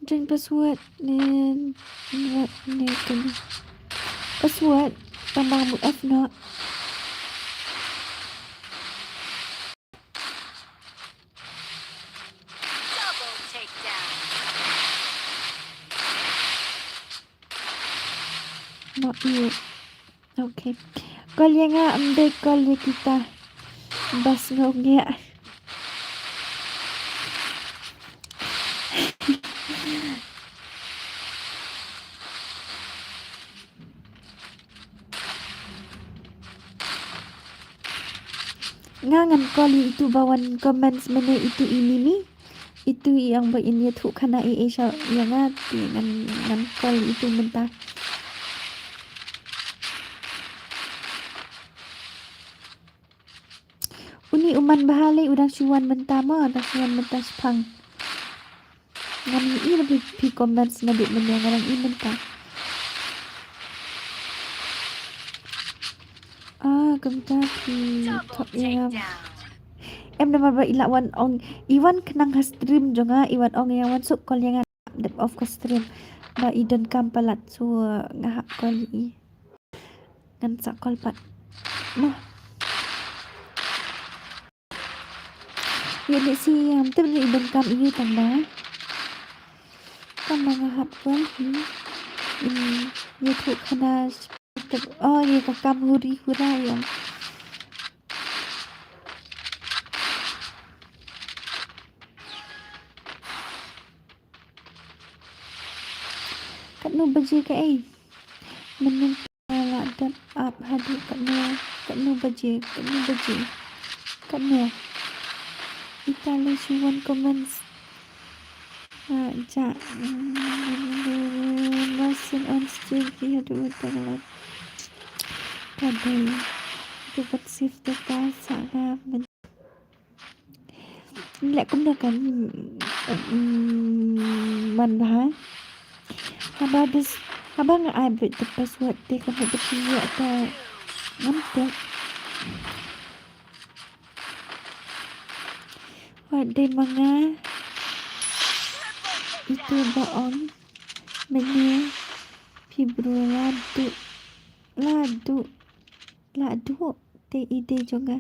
Join password ne, ne, ne, ne. Password, tambah mu F no. Double takedown. Not you. Okay. Call ïa nga, ym dei call ïa kita. Bas nga ong ïa. Nga ngan call ïa itu ba wan comments mynne itu i Mimi. Itu i ong ba in ïathuh khana ei ei sha ïa nga te ngan, ngan call ïa itu mynta. Uni u Man Bha lei u dang shu wan mynta mo, dang shu wan mynta shipang. Ngam ïohi ruh phi, phi comments naduh mynne, nga dang ïohi mynta. Ah, kumta phi thok ïa nga. Em namar ba i la wan ong, i wan khnang ha stream jong nga, i wan ong ïa nga wan suk call ïa nga. Dep off ka stream ba i donkam palat, so nga hap call ïa i. Ngan sa call pat. Noh. Ïa lehse ym tip ne i donkam ïa u tang ba. Tang ba nga hap call hi. Ïa, ïathuh khana. Oh, ïa ka kam huri hura ïa. Katno baje kaei? Mynnin ka la dep ap haduh katno, katno baje, katno baje. Katno. Ita lei shu wan comments. Ah, ja. Masin on stream ki haduh uta la. Ka dei. Ka bat save data sa nga. Leh kumno kan, mm, Man Bha. Haba bes, haba nga ai beit te password te ka mut te phi ïoh ta ngam tip. Wat dei ma nga itu ba ong mynne phi bru la duh, la duh. La duh te i dei jong nga.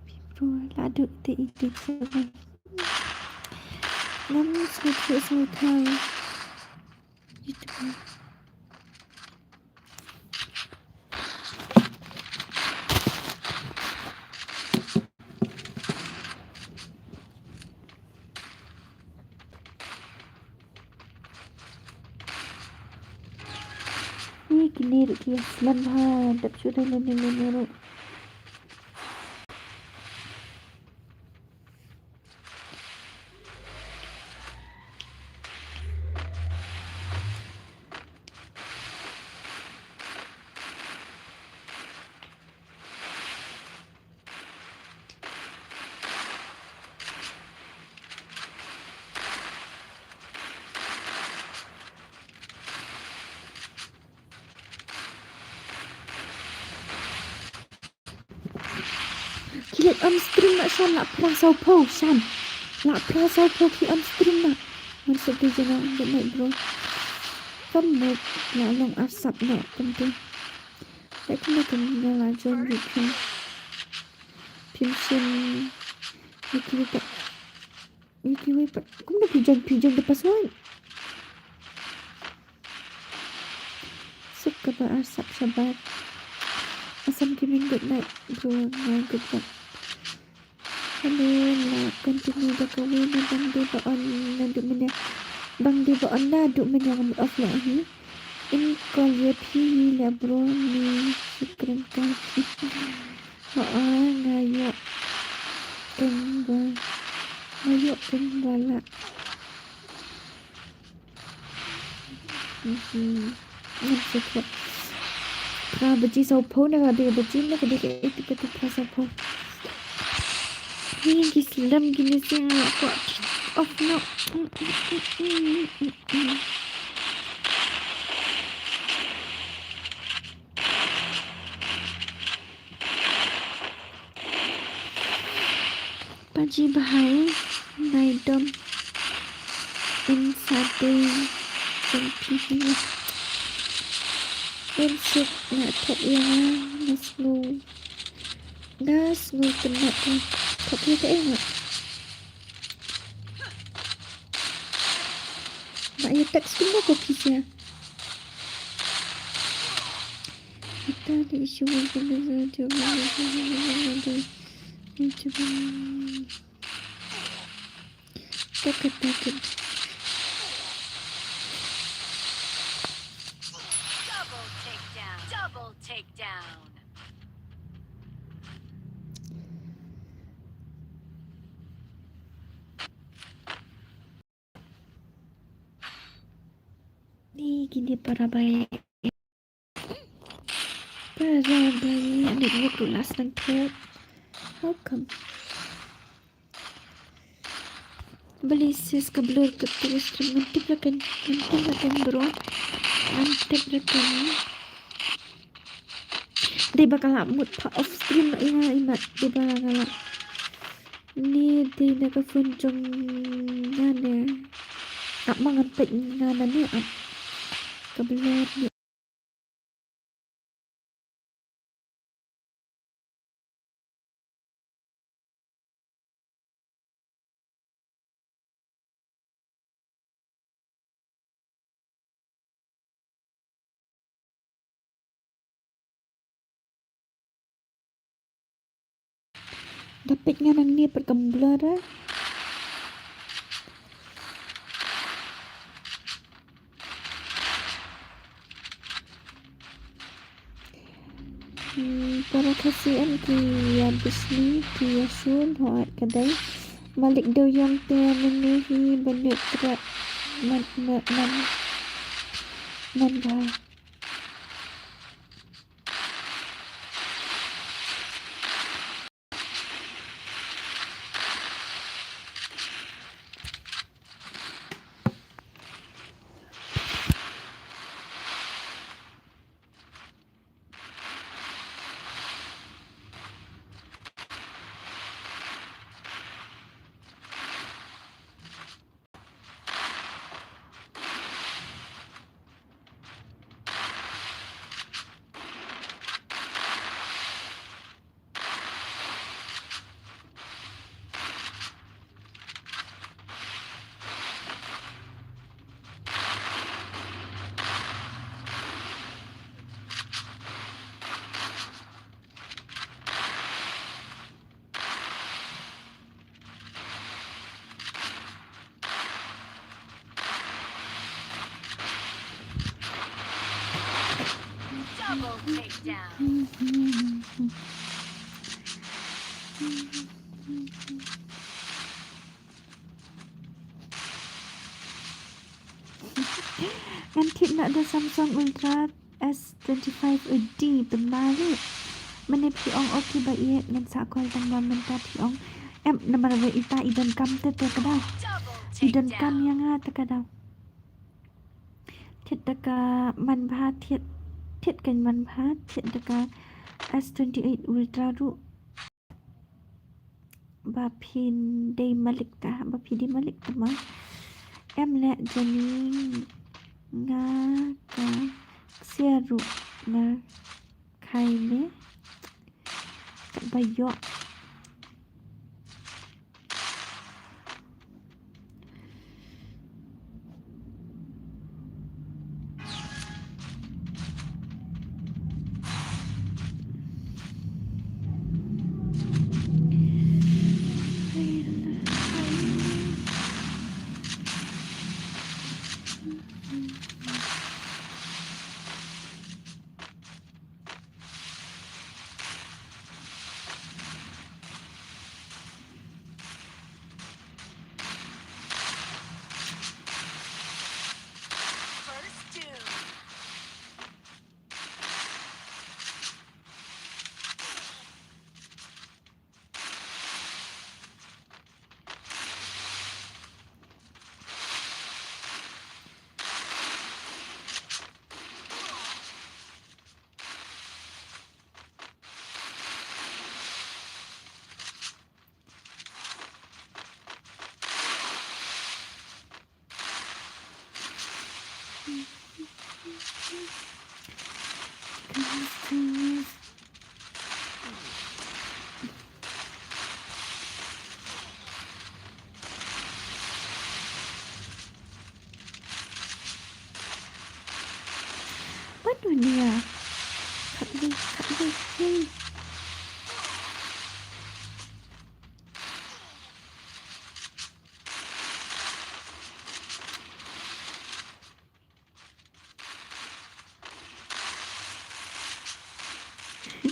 Phi bru la duh te i dei jong nga. Ngam sngewthuh sngewthuh. Itu. Kine ruh ki ïa slem bha, dap shuh da lane lane ruh. Ki leit on stream na shan, la phra saw phew shan. La phra saw phew ki on stream na. Ngan suk ki jana, good night bro. Kam mut la long arsap na kumtu. Leit kumne kum nga la join ri phim. Phim shin. Ni ki wi pat. Ni ki wi pat. Kumne phi join, phi join the password. Suk kaba arsap shabar. Assam Gaming, good night bro, my good luck. Hello, la continue da kawei na bang dei ba on naduh mynne. Bang dei ba on naduh mynne ngam off la hi. In call ïa phi hi la bro, ni sukren ka. Ho, nga ïoh keng ba, nga ïoh keng ba la. Mhm. Ngam sngewthuh. Phra baje saw phew na ka dei baje na ka dei ka eight ka tu phra saw phew. Ni ki slem kine sing ko off no. Paji bhai, nai dom in sa dei jong phi hi. Em suk na thok ïa nga, nga sngew. Nga sngew kynnoh ka thok ïa ka ei nga. Ba ïa text kumno ko phi sia. Kita the issue will be resolved to Double takedown. Double takedown. Ni kine para bai. Para bai, network ruh la sdang thok. How come? Balei sis ka blur ka tu stream, ngan tip ra kan, ngan tip ra kan bro. Ngan tip ra kan. Dei ba ka la mut pha off stream ïa nga, ïa nga dei ba nga la. Ni dei na ka phone jong nga ne. Ap ma ngan peit nga na ne ap. Ka blur ne. Da peit nga nangne pat kam blur ah. Hmm, para Khasi em ki ïa bisni ki ïa shun, hooid ka dei. Malik Dewiong te mynne hi ba nud tret man, man, man, man bha. Double takedown. Ngan thied noh da Samsung Ultra S twenty-five U D pynmali. Mynne phi ong okay ba ïeit, ngan sa call tang ba mynta phi ong. Em, namar ba ita i donkam te te ka daw. I donkam ïa nga te ka daw. Thied da ka man bha, thied, thied ka man bha, thied da ka S twenty-eight Ultra ruh. Ba phin dei malik ta, ba phi dei malik ta ma. Em leh jani nga ka ksiar ruh nga khai ne. Ka ba ïoh. Pat dunia. Kat dei, kat dei. Hey.